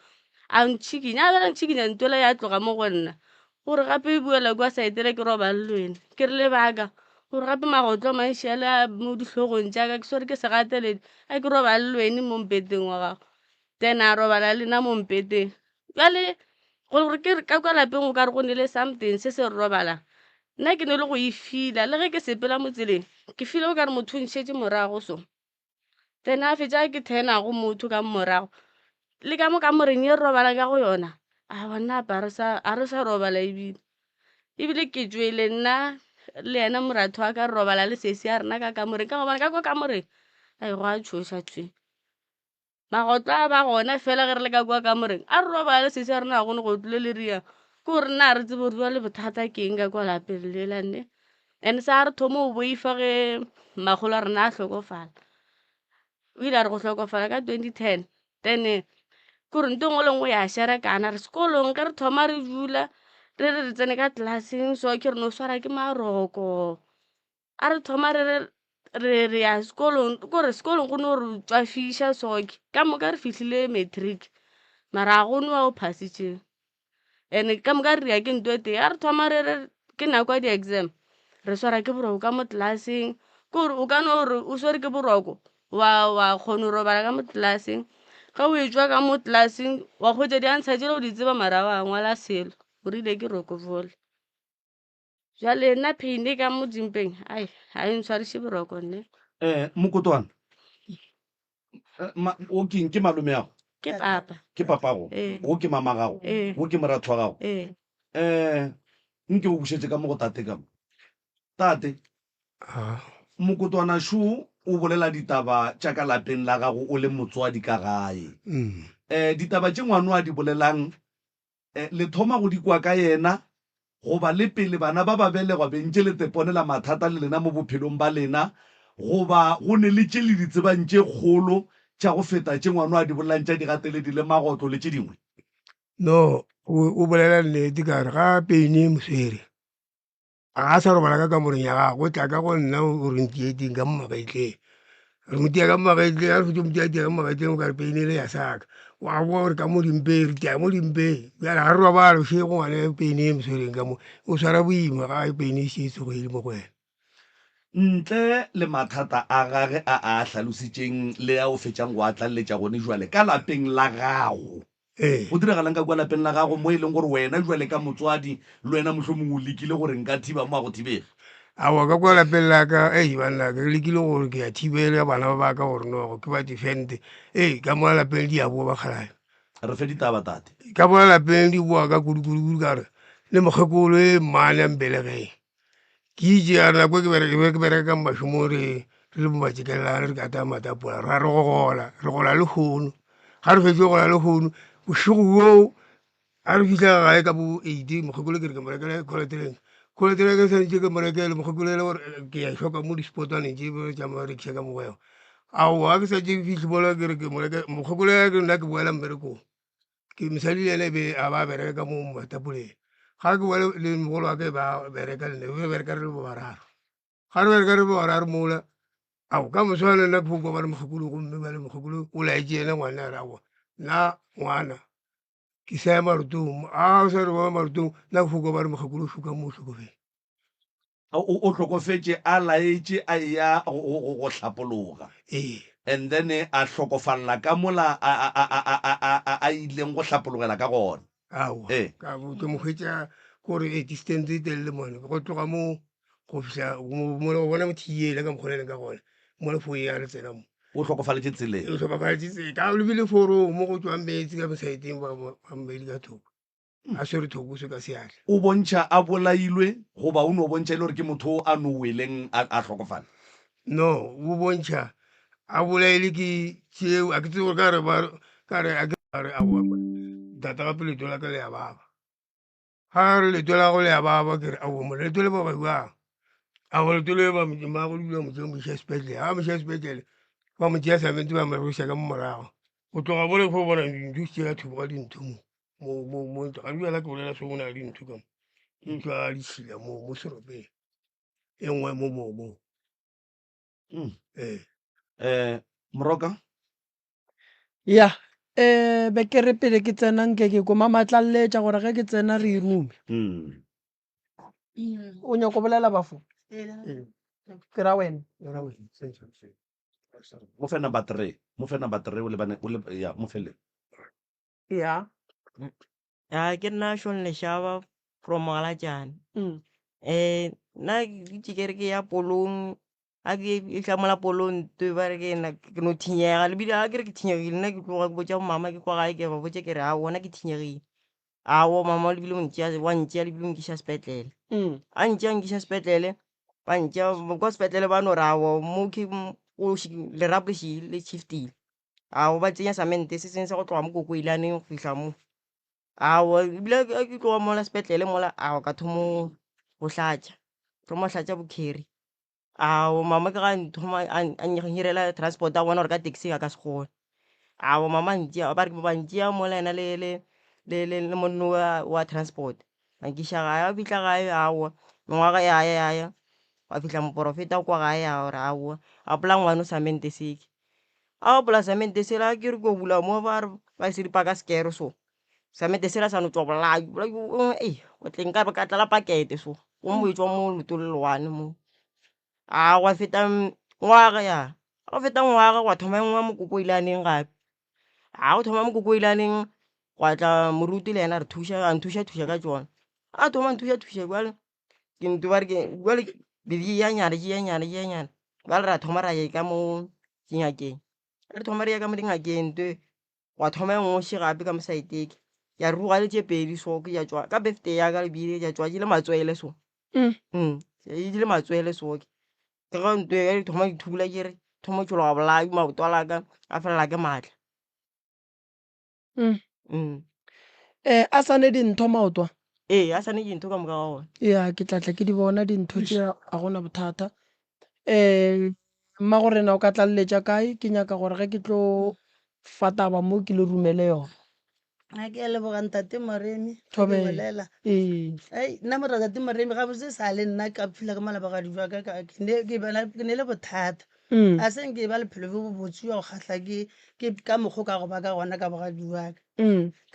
A ntšhikinya, a bela ntšhikinya ntwela ya tloga mo go nna. Gore gape e boela kwa saetele ke robale le wena. Ke re lebaka, gore gape magotlo a mantši a le a mo dihlogong tša ka, ke swere ke segateledi, a ke robale le wene mo mpeteng wa gago. Then a robala le nna mo mpeteng. Bjale gore ke re ka kwa lapeng o ka re go ne le something se se re robalang, nna ke ne le go e feel-a. Le ge ke sepela mo tseleng, ke feel-a o ka re motho o nšetše morago so. Then a fetša ke turn-a go motho ka morago, le ka mo kamoreng ye re robalang ka go yona, aowa nna apa ga re sa, ga re sa robala ebile. Ebile ke tšwele nna le yena moratho wa ka re robala le sesi ya rena ka kamoreng, ka gobane ka kwa kamoreng ai gwa tšhoša thwi. Magotlo a ba gona fela ge re le ka kwa kamoreng, a re robala le sesi ya rena ga gona go tlile le riang. Ke gore nna ga re tsebe gore bjale bothata ke eng ka kwa lapeng lela nne. And sa re thoma go boifa ge makgolo a rena a hlokofala. O ile a re go hlokofala ka 2010 then ke gore ntho e nngwe le nngwe ya šerekana. Re sekolong ge re thoma re dula re re re tsene ka class-eng so ke re no swara ke maroko. A re thoma re re re re ya sekolong ke gore sekolong go no re tšwafiša so ka moka re fihlile matric mara ga go no wa o phasitšeng. And-e ka moka re ya ke ntho e tee, ga re thoma re re ke nako ya di-exam re swara ke boroko ka mo class-eng, ke gore o ka no re o swere ke boroko wa wa kgona go robala ka mo class-eng, ge o etšwa ka mo class-eng wa hwetša di-answer tšela o di tseba mara ga wa ngwala selo o rile ke roko fole. Bjale nna pain e ka mo dimpeng ai ga e ntshwariše boroko nne. Mokotwana, ma, o keng ke malome ago? Ke papa. Ke papago? Ee. Wo ke mama gago? Ee. Wo ke moratho wa gago? Ee. Nke o bušetše ka mo go tate ka mo. Tate, A. Mokotwana šo o bolela ditaba tša ka lapeng la gago o le motswadi ka gae. Ditaba tše ngwano a di bolelang Le thoma go di kwa ka yena, goba le pele bana ba ba belegwa be ntše le teponela mathata le lena mo bophelong ba lena, Goba go ne le tše le di tsebang tše kgolo tša go feta tše ngwano a di bolelang tša digateledi le magotlo le tše dingwe? No, o, o bolela nnete ka re ga peine e mo swere, ga a sa robala ka kamoreng ya gagwe, o tla ka go nna o re ntieteng ka mo magetleng. Re mo tia ka mo magetleng, ga re fetša mo tiatia ka mo magetleng o ka re peine ele ya saka. Wa boa gore ka mo dimpeng, re tia mo dimpeng. Bjale ga re robala bošego ngwana peine e mo swereng ka mo, o swara boima ga peine e šetše e tsogile mo go wena. Ntle le mathata a gage a a a hlalositšeng le a o fetšang go a tlaleletša gone jwale ka lapeng la gago, Ee. go diragalang ka kua lapeng la gago mo e leng gore wena jwale ka motswadi le wena mohlomongwe o lekile gore nka thiba mo a go thibege? Aowa, ka kua lapeng la ka, ei banna, ke lekile gore ke a thibela bana ba ba ka gore no ke ba defende. Ei, ka mola lapeng di a boa bakgalabje. Re fe ditaba, tate. Ka mola lapeng di boa ka kudu-kudu-kudu ka gore le mokgekolo e mmane a mbelegeng. Ke itše ya re nako e ke bereka, ke be ke bereka ka mašomong re re le bomatšekelelane re kata matapola ra re go gola re gola lehono ga re fetše go gola lehono bošego bjoo ga re fihla gae ka bo eight mokgekolo ke re ke mo rekele cold drink cold drink ke santše ke mo rekele mokgekolo e le gore ke ya e hloka mo di-spotwaneng tše tša mo rekiša ka mo go yona aowa ga ke sa tše fihle mola ke re ke mo rekele mokgekolo ya ke nna ke boela mmerekong. Ke mosadi le yena e be a ba bereka ka mo matapoleng ga ke boela le mogolo wa ka e ba bereka le nna be bereka re le bo bararo ga re bereka re le bo bararo mola ao ka moswana nna ke fo kwa ba re mokgekolo gomme ba le mokgekolo o laetše yena ngwana a re aowa nna ngwana ke sa ya marotong a sa re ba marotong nna ke fo kwa ba re mokgekolo o šoka mo o hlokofetše. O, o hlokofetše a laetše a eya go, go, go, go hlapologa. Ee. And then a hlokofalla ka mola a, a, a, a, a, a, a, a ileng go hlapologela ka gona. Aowa. Ee. Ka bo ke mo hwetša kore e distance e telele mone go tloga mo go fihla mo mo go bona mothiele ka mokgwa o leng ka gona mo le fo ya re tsena mo. O hlokofaletše tseleng. O hlokofaletše tseleng ka o lebile forong mo go tšwang meetse ka mosaeteng ba ba mmedi ka thoko. a swere thokoso ka seatla. O bontšha a bolailwe goba o no bontšha e le gore ke motho o a no weleng a, a hlokofala? No, o bontšha a bolaile ke tšeo, a ke tsebe gore ka re ba, ka re a ke ba re aowa tata gape leto la ka le a baba. Ga a re leto la gago le a baba, ke re aowa monna leto le baba bjang? Aowa leto le ba mmago le bile mo tšea mo iša sepetlele, ga mo iša sepetlele ba mo tšea samente ba mo rweša ka mo morago. Go tloga mola ke fo bona dintho tše a thuboga dintho mo. Mo mo mo ga bjala ke bolela so o na le dintho ka mo ke tšwa ditšhila mo mo seropeng e nngwe mo mo mo Ee. Eh, Moroka? Ya, um be ke re pele ke tsena nke ke ko mamatlalletša gore ge ke tsena re e rume. O nyako bolela bafo? Ke ra wena. Mo fe number 3, mo fe number 3 o lebane o le ya mo fe le. Ya. Ya ke nna Sean Leshaba from Mogalatšane. Nna ke itše ke re ke ya polong ga ke fihla mola polong twe ba re ke nna ke no thinyega le bile ga ke re ke thinyegile nna ke tloga ke botša bo mama ke kwa gae ke ba botša ke re aowa nna ke thinyegile. Aowa mama le bile o ntšea wa ntšea le bile o nkiša sepetlele. A ntšea a nkiša sepetlele ba ntšea kwa sepetlele ba no re aowa mo ke lerapo le shift-ile. Ao ba tsenya samente se sengwe sa go tloga mo kokoilaneng go fihla mo. Ao ebile ge ke tloga mola sepetlele mola ao ka thoma go hlatša, thoma go hlatša bo-curry. Ao mama ke ga a nthoma a nhirela transport a bona gore ka taxi a ka se kgone. Ao mama a ntšea ba re ba ntšea mola yena le monna wa transport ba nkiša gae. Ga fihla gae aowa mengwaga ya ya ya ya gwa fihla moporofeta kwa gae a re aowa apola ngwano samente seke. A gopola samente sela ke re ko bula mo ba re ba se ripa ka sekere so samente sela sa no tšwa bolai bolai ei o tle nka re ka tlala pakete so gomme e tšwa mo leotong le le-one mo. A gwa feta ngwaga ya gwa feta ngwaga gwa thoma e nngwe mokokoilaneng gape, ga go thoma mokokoilaneng gwa tla moruti le yena a re thuša a nthuša thuša ka tšona, a thoma a nthuša thuša bjale. Ke ntho ba re ke jwale be di ya nyana di ya nyana di ya nyana jwale ra thoma ra ya ka mo dingakeng re thoma re ya ka mo dingakeng twe gwa thoma e nngwe še gape ka mo saeteng ya ruga le tše pedi so ke ya tšwa ka birthday ya ka lebile ya tšwa di le matswele so di le matswele so ke ge ntho e thoma di thula ke re thoma tšhologa boladu maoto a la ka a felela ke maatla. A sa ne dintho maoto a? Ee, a sa ne dintho ka moka ga ona. Ya, ke tla tla ke di bona dintho tše, ga gona bothata. Mmagorena o ka tlaleletša kae? Ke nyaka gore ge ke tlo fa taba mo ke le romele yona. A ke a leboga ntate Moremi ge ke Thobela. bolela. Ee. Ei, nna mo ntate Moremi gabotse e sa le nna ka phela ka malapa gadi jwa ka ka ke ne ke bana ke ne le bothata. A se nke ba lephelo bo botse jwa go kgahla ke ke ka mokgo ka go ba ka gona ka bogadi jwa ka.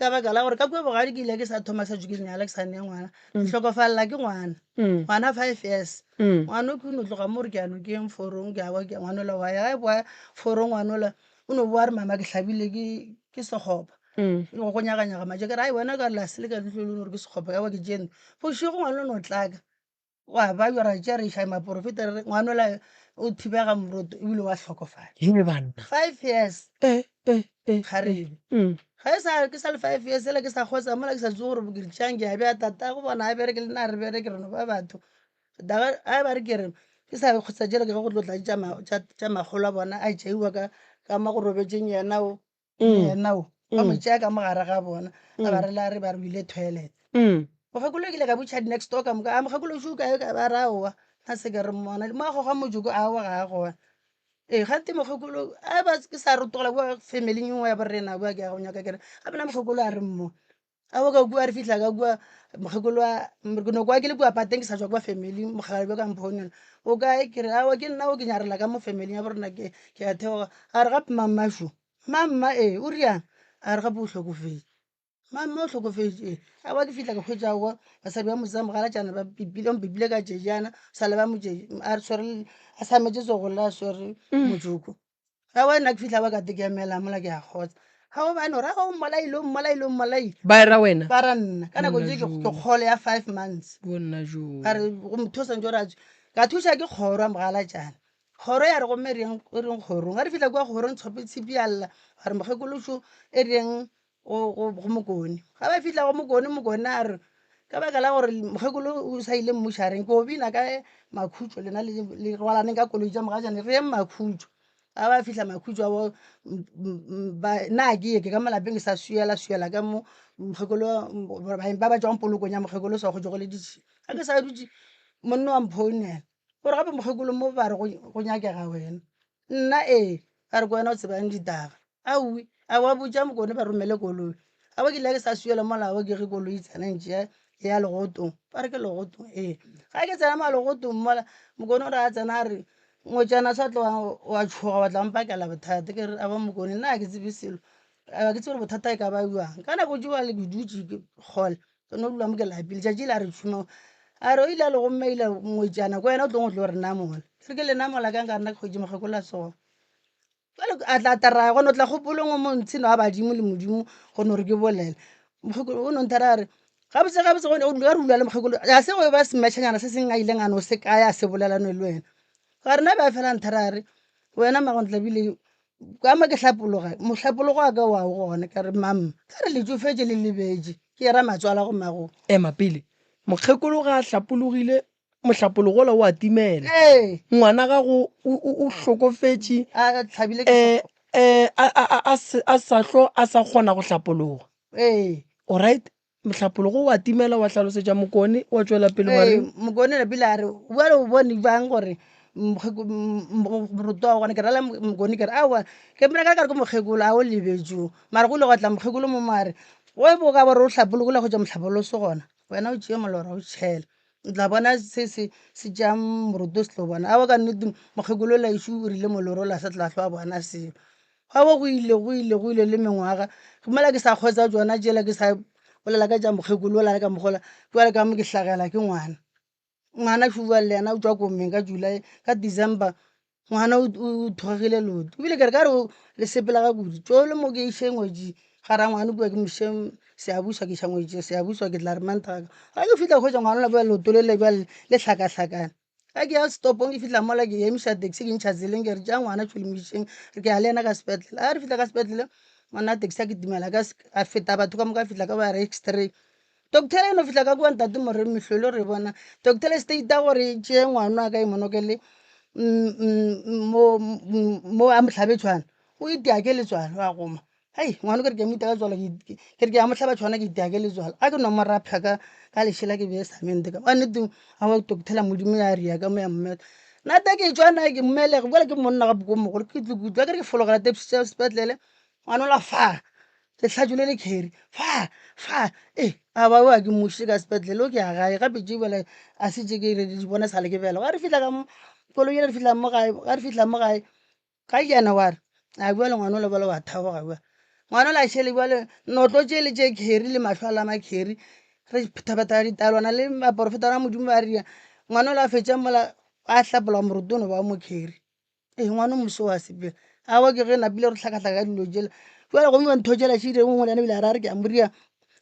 Ka baka la gore ka kua bogadi ke ile ke sa thoma sa tšwe ke nyala ke sa ne ngwana. Ke hlokofalela ke ngwana. Ngwana 5 years. Ngwana o ke no tloga mo re ke ya nokeng forong ke a wa ke ngwana ola wa ya ga e boa forong ngwana ola o no boa re mama ke hlabile ke ke sekgopa. Go go nyaganyaga maje ke re ai wena ka la se le ka leihlo le gore ke sekgopa ya wa ke tšeno. Bošego ngwana o no tlaka. Wa ba yo ra tšea re iša maporofeta re re ngwana ola o thibega moroto ebile wa hlokofala. He banna. 5 years. Eh eh eh. Kgarebe. Ga e sa ke sa le 5 years sela ke sa kgotsa mola ke sa tsebe gore ke re tšang ke a bea tatago bona a bereke le nna a re bereke re no ba batho. Daga a ba re ke re ke sa kgotsa jela ke ge go tlo tla tša makgolo a bona a tšeiwa ka ka mo go robetšeng yena o. Yena o ba mo tšea ka mo gare ga bona a ba re la re ba re o ile toilet. Mokgekolo ke ile ka botša di-next door ka moka a mokgekolo šo kae kae ba re aowa nna se ke re mmona mo a goga motšoko aowa ga a gona. Ee gante mokgekolo a ba ke sa rotola kua family-ing e nngwe ya borena kua ke ya go nyaka ke re gape nna mokgekolo a re mmo. Aowa ka kua re fihla ka kua mokgekolo wa ke no kwa ke le kua pateng ke sa tšwa kua family mokgalabje ka mphounela o kae ke re aowa ke nna o ke nyarela ka mo family ya borena ke ke a theoga a re gape mamma šo mamma ee o riang a re gape o hlokofetše mamma o hlokofetše ee aowa ke fihla ke hwetša aowa basadi ba motse mogalatšana ba pipile ba mpipile ka tšejana sa le ba motše a re swere a sa metse tsogo le a swere motšoko. Ga wena ke fihla ba ka te ke emela mola ke a kgotsa. Ga o bane gore o mmolaile o mmolaile o mmolaile. Ba era wena? Ba ra nna. Ka nako tše ke kgolo ya 5 months. Bonna jo. Ba re go motho o swantse gore a tswe. Ka thuša ke kgoro ya mogalatšana. Kgoro ya re gomme reng e reng kgorong. Ga re fihla kua kgorong tshope tshipi ya lla. Ba re mokgekolo šo e reng go, go, go Mokone. Ga ba fihla go Mokone, Mokone a re ka baka la gore mokgekolo o sa ile mmušareng, ke o bina ka makhutšo lena le, le rwalaneng ka koloi tša mogajane re yeng makhutšo. Ga ba fihla makhutšo a bo ba, nna ke ye ke ka mo lapeng ke sa swiela swiela ka mo mokgekolo baeng ba ba tšwang polokong ya mokgekolo sa kgotse go le ditšhila. Ga ke sa dutše monna wa mphounela gore gape mokgekolo mo ba re go nyakega wena. Nna ee, ba re ke wena o tsebang ditaba. Aowi, a wa botša Mokone ba romele koloi. A wa ke ile ke sa swiela mola wa ke ge koloi tsena ntše ya legotong. Ba re ke legotong ee. Ga ke tsena mo legotong mola Mokone o re a tsena a re ngwetšana sa tloga wa tšhoga wa tla mpakela bothata. Ke re a ba Mokone nna ga ke tsebe selo. Ga ke tsebe gore bothata e ka ba bjang. Ka nako tšeo le ke dutše ke kgole ke no dula mo ke lapile. Tšatši la re tšhuma a re o ile a le gomme ile ngwetšana ko wena o tlong o tlo re namola. Ke re ke le namola kang ka nna ke hwetše mokgekolo a tsoga. Jwale a tla tara go no tla kgopolong o montshi no wa badimo le modimo go no re ke bolela. Mokgekolo o no nthera a re gabotse gabotse go ka re dula le mokgekolo a se go ba semetšhanyana se seng a ileng a no se kaya a se bolela no le wena. Ka re nna be a fela nthera a re wena magontla bile ka mo ke hlapologa mohlapologo wa ka wa o gona ka re mamma ka re le tšofetše le lebetše ke era matswala go mago. Ema pele mokgekolo ga a hlapologile mohlapologo ola o a timela. Ee. Ngwana gago o hlokofetše A hlabile ke um a sa hlo a sa kgona go hlapologa. Ee. Alright, mohlapologo o a timela wa hlalosetša Mokone wa tšwela pele wa Ee, reng? Mokone napile a re bjale o bone bjang gore moroto wa gona ke rela Mokone ke re aowa ke mona ka re ke mokgekolo a o lebetšo mara go ile gwa tla mokgekolo mo mo a re ge bo ka ba re o hlapologile go tšwa mohlapologo se gona wena o tšee molora o tšhele. O tla bona se se se tšeang moroto se tlo bona aowa ka nnete mokgekolo ola ešo o rile moloro ola sa tla hlwa a bona selo. Aowa go ile go ile go ile le mengwaga mola ke sa kgotsa tšona tšela ke sa bolela ka tša mokgekolo ola le ka mokgwa ola bjale ka mo ke hlagela ke ngwana. Ngwana šo bjale le yena o tšwa komeng ka July ka December Ngwana o o thogegile leoto ebile ke re ka re le sepela ga kudu tšo le mo ke iše ngwetši ga ra ngwana kua ke moše Seabuswa ke iša ngwetši Seabuswa ke tla re Mantaga ga ke fihla hwetša ngwana ola bjale leoto le le bjale le hlakahlakane. Ga ke ya stopong ke fihla mola ke emiša taxi ke ntšha tseleng ke re tšea ngwana tšo le mo išeng ke ya le yena ka sepetlele. Ga re fihla ka sepetlele monna taxi a kitimela ka a feta batho ka moka a fihla ka ba re x-ray. Doctor e no fihla ka kua ntate more mehlolo re bona doctor e state gore e tšee ngwana wa ka e monokele mo mo a mohlabetšhwana o itia ke letswalo a goma hei ngwana ke re ke mo itia ka letswalo ke re ke a mo hlaba tšhwana ke itia ke letswalo a ke no mo rapha ka ka lešela ke beye samente ka wa nnete a wa doctor modimo ya ria ka mo ya mmeta. Nna te ke tšwa nna ke mmelege bjale ke monna gape ko mogolo ke tle ke utlwa ke re ke fologela taxi tša sepetlele ngwana ola fa lehlatšo le le carry fa fa e a ba wa ke mmušitše ka sepetlele o ke ya gae gape tše bjale a se tše ke di bona sa le ke bjale ga re fihla ka mo koloi ele re fihla mo gae ga re fihla mo gae ka January a bjale ngwana ola bjale wa thaboga bjale ngwana ola šele bjale notlo tše le tše carry le mahlo a la ma carry re phetha-phetha ditalwana le baporofeta ba Modimo ba ria ngwana ola a fetša mola a hlapola morotono ba mo carry. Ee, ngwana o moso wa sepela. Aowa ke ge napile re hlakahlaka ka dilo tšela. Jwale gomme ntho tšela tše direng ngwe le yena o ile a re a re ke a mo ria.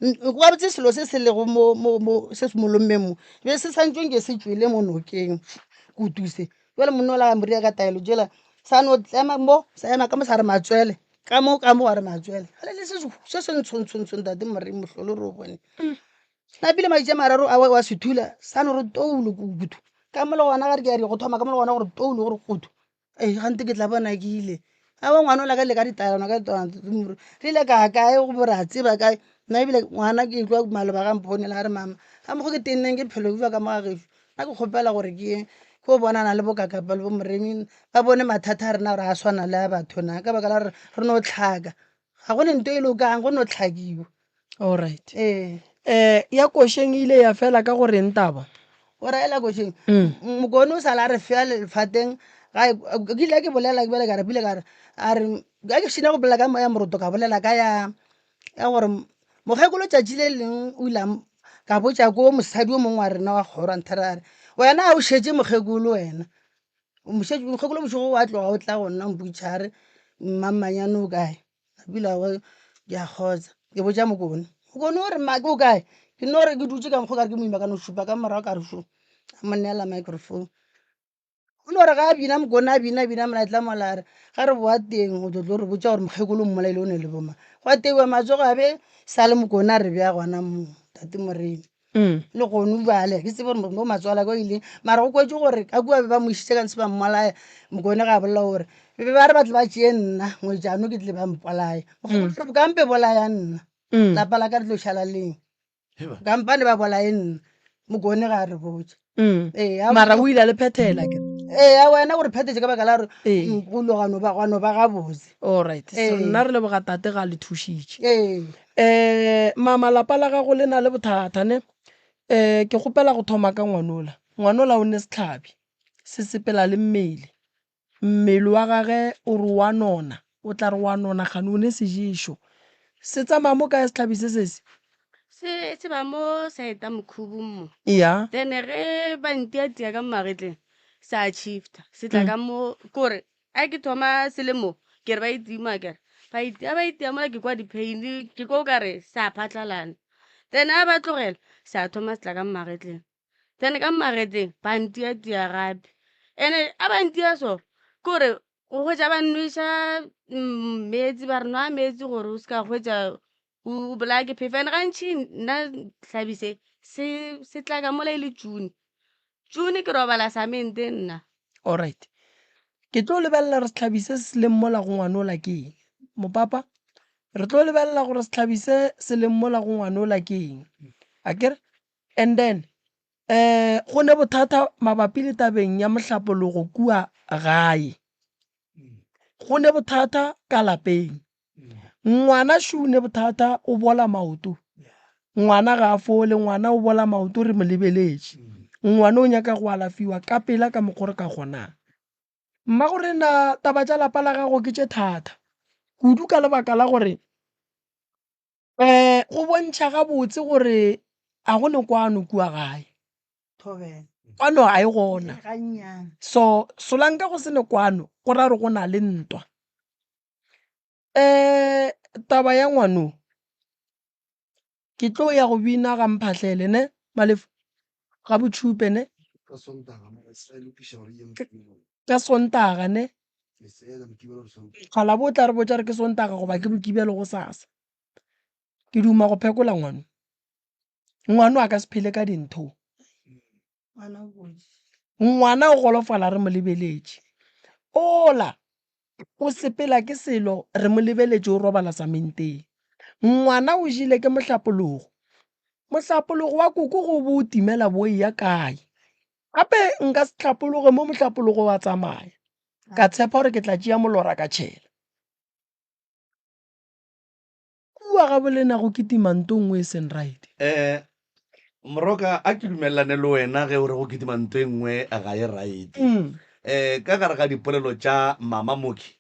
Gabotse selo se se lego mo mo mo se se mo lommeng mo be se santšwe nke se tšwele mo nokeng kutu se. Jwale monna ola a mo ria ka taelo tšela sa no tlema mo sa ema ka mo sa re matswele ka mo ka mo wa re matswele. Jwale le se se se ntsho ntsho ntsho ntate Moremi mohlolo re o bone. Napile matšatši a mararo a wa se thula sa no re toulo kutu ka mo le gona ga re ke a re go thoma ka mo le gona gore toulo gore kutu ee gante ke tla bona ke ile aowa ngwana o la ka ile ka ditaelano ka ditaelano re ile ka kae go re a tseba kae nna ebile ngwana ke utlwa maloba ga mphounela a re mama ka mokgwa ke tenneng ke phelo bua ka mo ga gešo nna ke kgopela gore ke ye ko bonana le bokakapa le bo moremi ba bone mathata a rena gore a swana le a batho na ka baka la gore re no tlhaka ga go ne nto e lokang go no tlhakiwa Alright. Ee. Eh, ya košeng e ile ya fela ka go reng taba? O ra ela košeng. Mokone o sala a re fea lefateng ga ke ile ke bolela ke bele ka re pile ka re a re ga ke šina go bolela ka moya moroto ka bolela ka ya ya gore mokgekolo tšatši le leng o ile ka botša ko mosadi o mongwe wa rena wa kgoro a nthera a re wena a o šetše mokgekolo wena mokgekolo bošego wa tloga o tla go nna mpotša a re mmammanyane o kae Napile a re ke a kgotsa ke botša Mokone, Mokone o re mma ke o kae? Ke no re ke dutše ka mokgwa o ka re ke moima ka no šupa ka morago ka re šo, a mo neela microphone. O no re ga a bina Mokone a bina bina molaetla mola a re ga re boa teng o tlo tlo re botša gore mokgekolo o mmolaile o ne le bomang. Gwa teiwa matsogo a be sa le Mokone a re bea gona moo Tate Moremi. Le gonu bjale ke tsebe gore mo matswala ka ile mara go kwetse gore ka kua be ba mo išitše ka ntshe ba mmolaya mokone ga bolela gore be ba re ba tle ba tšee nna ngwetšano ke tle ba mpolaya kampe bolaya nna lapa la ka le tlo šala leng kampane ba bolaye nna mokone ga a re botša Ee, a- Mara o ile a le phethela ke. Ee, a wena gore phethetše ka baka la gore go ile gwa no ba gwa no ba gabotse. Alright. So Ee. nna re leboga tate ga le thušitše. Ee. Eh mama lapa la gago le na le bothata ne? Eh ke kgopela go thoma ka ngwanola. Ngwanola o ne sehlabi se sepela le mmele. Mmele wa gage o re wa nona, o tla re wa nona kgane o ne seješo. Se tsamaya mo kae sehlabi se sese? Se se ba mo saeta mokhubung mo. Ya. Then ge ba ntiatia ka mo magetleng sa shifta se tla ka mo kore a ke thoma se le mo ke re ba itima kere ba itia ba itia mola ke kwa di-pain ke kwa o kare sa phatlalana then a ba tlogela sa thoma se tla ka mo magetleng. Then ka magetleng ba ntiatia gape ene a ba ntia so ke gore go hwetša ba nweša meetse ba re nwa meetse gore o se ka hwetša o bolaya ke phefo and gantši nna hlabi se se se tla ka mola e le June, June ke robala samente nna. Alright ke tlo lebelela gore sehlabi se se leng mola go ngwanola ke eng mopapa re tlo lebelela gore sehlabi se se leng mola go ngwanola ke eng akere And then um go ne bothata mabapi le tabeng ya mohlapologo kua gae. Go ne bothata ka lapeng. Ngwana šo ne bothata o bola maoto. Ngwana ga a fole, ngwana o bola maoto re mo lebeletše. Ngwana o nyaka go alafiwa ka pela ka mokgo re ka kgonang. Mmagorena taba tša lapa la gago ke tše thata kudu ka lebaka la gore Go bontšha gabotse gore a go ne kwano kua gae. Kwano ga e gona. So solanka go se ne kwano go ra gore go na le ntwa. Taba ya ngwano ke tlo ya go bina ga Mphahlele ne Malefu ga Botšhupe ne. Ka Sontaga ne. Mokgalabje o tla re botša gore ke Sontaga goba ke Mokibelo gosasa. Ke duma go phekola ngwano. Ngwano a ka se phele ka dintho. Ngwana o golofala re mo lebeletše. Ola o sepela ke selo re mo lebeletše o robala samenteng. Ngwana o jele ke mohlapologo. Mohlapologo wa koko go bo o timela bo eya kae? Gape nka se hlapologe mo mohlapologo wa tsamaya, ka tshepa gore ke tla tšea molora ka tšhela. Kua ga bolena go kitima nto nngwe e seng right. Eh, Moroka, a ke dumelelane le wena ge o re go kitima nto e nngwe ga e right. Eh, ka gare ga dipolelo tša Mama Mooki,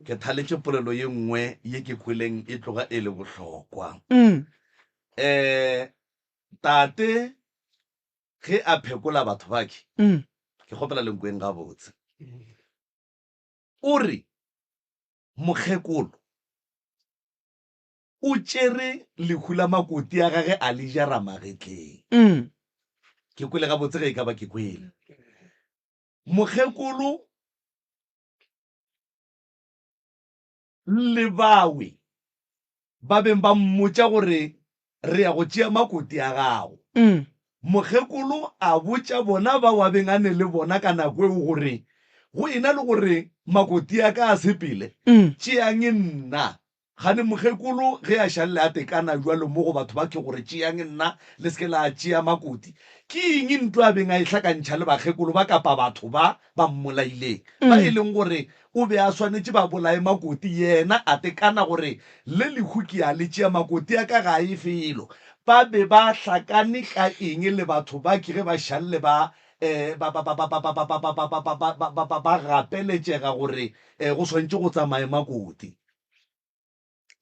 ke thaletše polelo ye nngwe ye ke kweleng e tloga e le bohlokwa. Eh, tate ge a phekola batho bake, ke kgopela le nkweng gabotse, o re mokgekolo o tšere lehu la makoti a gage a le jara magetleng. Ke kwele gabotse ge e ka ba ke kwele. Mokgekolo le bawe ba beng ba mmotša gore re ya go tšea makoti a gago. Mokgekolo a botša bona bao a beng a ne le bona ka nako eo gore go ena le gore makoti a ka a sepele, tšeang nna. Kgane mokgekolo ge a šalle a tekana bjalo mo go batho ba ke gore tšeang nna le se ke la tšea makoti. Ke eng ntwa a beng a e hlakantšha le bakgekolo ba kapa batho ba ba mmolaileng ba e leng gore o be a swanetše ba bolaye makoti yena a tekana gore le lehu ke a le tšea makoti a ka ga a ye felo. Ba be ba hlakane ka eng le batho ba ke ge ba šalle ba ba ba ba ba ba ba ba ba ba ba ba ba ba ba ba gapeletšega gore go swanetše go tsamaye makoti.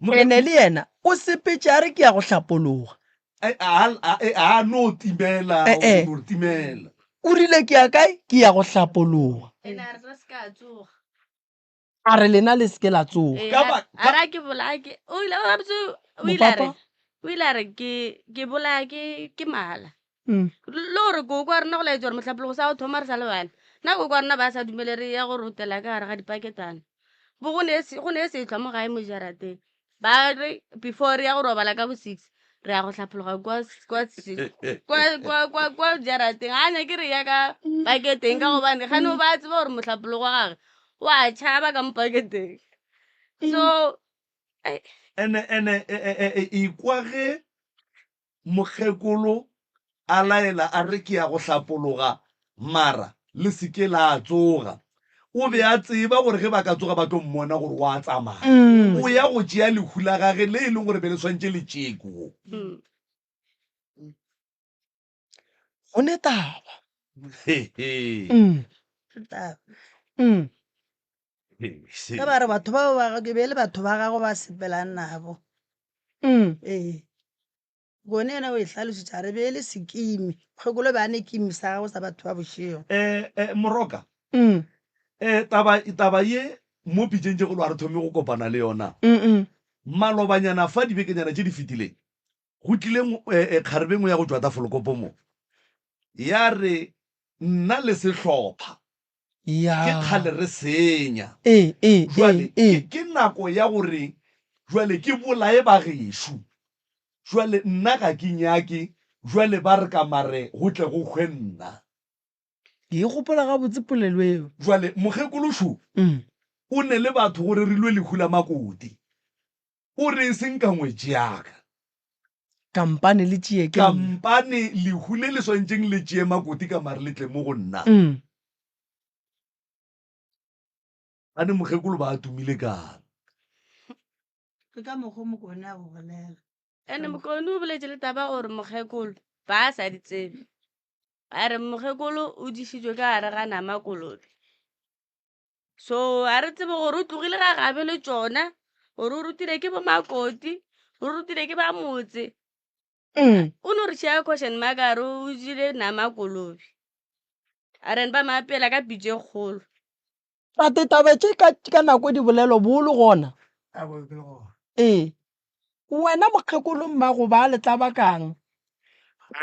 Ene le yena o sepetše a re ke ya go hlapologa. A no timela, Eh, eh. o no timela. O rile ke ya kae? Ke ya go hlapologa. Ene a re re se ka tsoga. A re lena le se ke la tsoga. Ee, Ka a ba- a re a ke bolaya ke o ile gabotse o ile a re Mopapa? o ile a re ke ke bolaya ke ke mala. Mm. Le gore koko wa rena go laetsa gore mohlapologo sa go thoma re sa le bana. Nna koko wa rena ba sa dumele re ya go rotela ka gare ga dipaketana. Bo go ne se go ne se hlwa mo gae mo jarateng. Ba re before re ya go robala ka bo 6 re ya go hlapologa kwa kwa kwa kwa kwa kwa jarateng. Ga nyake re ya ka paketeng ka gobane gane o ba tseba gore mohlapologo wa gage wa tšhaba ka mo paketeng. So Ene ene e e e ikwa ge Mokgekolo a laela a re ke ya go hlapologa mara le se ke la tsoga. O be a tseba gore ge ba ka tsoga ba tlo mmona gore o a tsamaya. O ya go tšea lehu la gage le e leng gore be le swantše le tšee ke wo. Go ne taba. Hehe. Taba. Ge ba re batho bao ba ke be le batho ba gago ba sepelang nabo. Ee. Bone yena o e hlalošitše a re be e le sekimi, kgokolo be a ne kimi sa gagwe sa batho ba bošego. Eh, eh, Moroka, eh, taba, taba ye mo pitšeng tše kgolo ga re thome go kopana le yona. Malobanyana fa dibekenyana tše di fetileng, go tlile eh, eh, kgarebe nngwe ya go tšwa Tafelkopo mo, ya re nna le sehlopha Ya. ke kgale re senya. Ee, ee, Jwale ee, ee. ke, ke nako ya gore jwale ke bolaye ba gešo. Jwale nna ga ke nyake, jwale ba re ka mare go tle go hwe nna. Ke e gopola gabotse polelo eo. Jwale mokgekolo šo o ne le batho go rerilwe lehu la makoti. O re e seng ka ngwetši ya ka. Kampane le tšee ke nna. Kampane lehu le le swantšeng le tšee makoti ka mare le tle mo go nna. Gane mokgekolo ba tumile kang? Ke ka mokgwa o Mokone a go bolela. Ene Mokone o boletše le taba gore mokgekolo ba sa di tsebe. A re mokgekolo o dišitšwe ka gare ga nama kolobe. So ga re tsebe gore o tlogile ga gabe le tšona, gore o rutile ke bo makoti, o rutile ke ba motse. O no re šia question mark a re o jele nama kolobe. A re ba mo apeela ka pitša e kgolo. Tate, taba tše ka, ka nako di bolelwa bo o le gona? Aowa, ke le gona. Ee. Wena mokgekolo mmago ba le tlaba kang?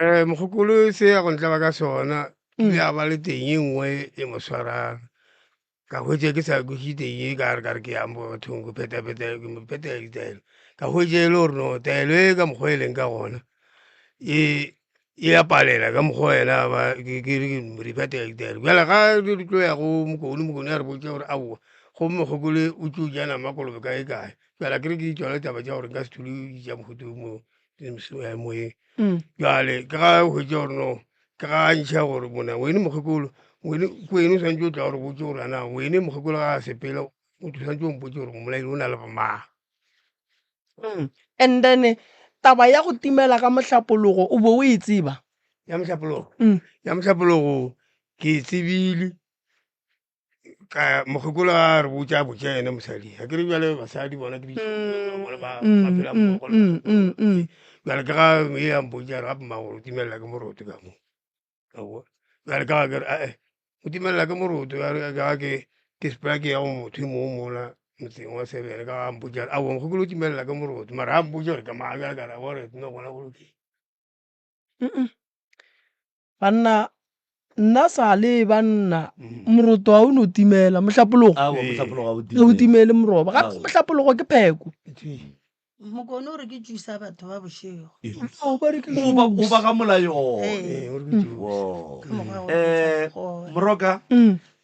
Eh, mokgekolo se ya go ntlaba ka sona, ile a ba le teng e nngwe e mo swarang. Ka hwetša ke sa kwešiše teng e ka re ka re ke ya mo bathong go pheta-pheta, ke mo phetela ditaelo. Ka hwetša e le gore no taelo e ka mokgwa e leng ka gona e e a palela ka mokgwa yena ba ke ke re ke re phetela ditaelo. Bjale ga re tlo ya go Mokone, Mokone a re botša gore aowa go mokgekolo o tlo ja nama kolobe kae kae. Bjale akere ke tšona taba tša gore nka se thole tša mohuta o mo moyeng. Bjale ke ga hwetša gore no. Ke ga ntšha gore mona wene mokgekolo wene ke wene o swantse o tla gore botse gore ana wene mokgekolo ga a sepela o swantse o mpotse gore mmolaile o na le bomang. And then taba ya go timela ka mohlapologo o bo o e tseba? Ya mohlapologo? Ya mohlapologo ke e tsebile ka mokgekolo a re botša botša yena mosadi a kere bjale basadi bona ke bona ba ba phela mmogo le bjale ke ga e ya mpotša re gape mmagore o timelela ke moroto ka mo aowa bjale ka ga ke re ae o timelela ke moroto bjale ka ga ke ke sepela ke ya go motho e mongwe mola motseng wa sebele ka ga mpotša re aowa mokgekolo o timelela ke moroto mara a mpotša gore ke mang bjale ka re aowa re no gona go lokile. Banna, nna sa le banna, moroto ga o no timela, mohlapologo. Aowa, mohlapologo ga o Ga o timele moroba. Gape mohlapologo ke pheko. Mokone o re ke jusa batho ba bošego. Ao, ba re ke O ba o juice. ba gamola yona. Ee. O re ke juice. Wo. Ka mokgwa wa go Eh, tloša bogole. Moroka,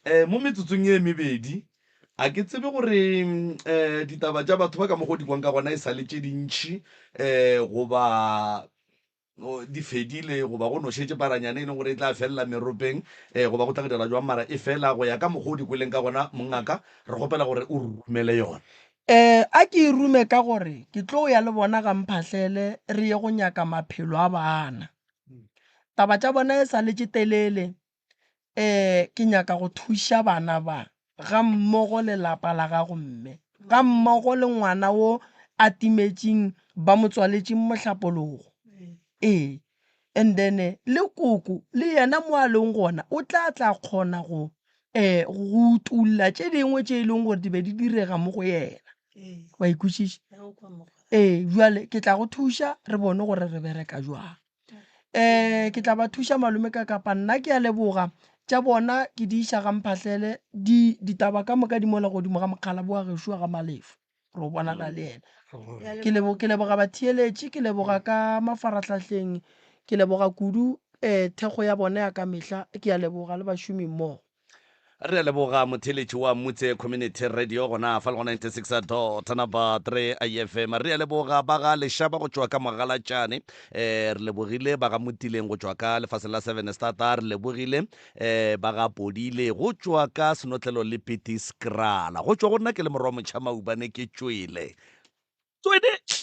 eh, mo metsotsong e mebedi, a ke tsebe gore um ditaba tša batho ba ka mokgwa o di kwang ka gona e sa le tše dintši um goba di fedile goba go no šetše paranyana e leng gore e tla felela meropeng um goba go tla go dira jwang mara e fela go ya ka mokgwa o di kweleng ka gona mongaka re kgopela gore o romele yona. Um a ke e rume ka gore ke tlo ya le bona ga Mphahlele re ye go nyaka maphelo a bana. Taba tša bona e sa le tše telele um ke nyaka go thuša bana ba ga mmogo le lapa la gago mme, ga mmogo le ngwana wo a timetšeng ba mo tswaletšeng mohlapologo. Ee, and then le koko le yena mo a leng gona o tla tla kgona go um go utolla tše dingwe tše e leng gore di be di direga mo go yena. Wa e kwešiša? Ee, bjale ke tla go thuša re bone gore re bereka jwang. Um ke tla ba thuša malome ka kapa nna ke a leboga tša bona ke di iša ga Mphahlele di ditaba ka moka di mola godimo ga mokgalabo wa gešo wa ga Malefo re o bonana le yena. Ke lebo ke leboga batheeletši ke leboga ka mafarahlahleng ke leboga kudu um thekgo ya bona ya ka mehla ke a leboga le bašomi mmogo. Re a leboga motheeletši wa Mutse Community Radio gona fa le go 96 dot number 3 FM. Re a leboga ba ga Lešaba go tšwa ka Mogalatšane. Eh, re lebogile ba ga Motileng go tšwa ka lefaseng la Seven Stata. Re lebogile eh, ba ga Podile go tšwa ka Senotlelo le Piti Skrala. Go tšwa go nna ke le morwa Motšha Maubane ke tšwele. Tswene!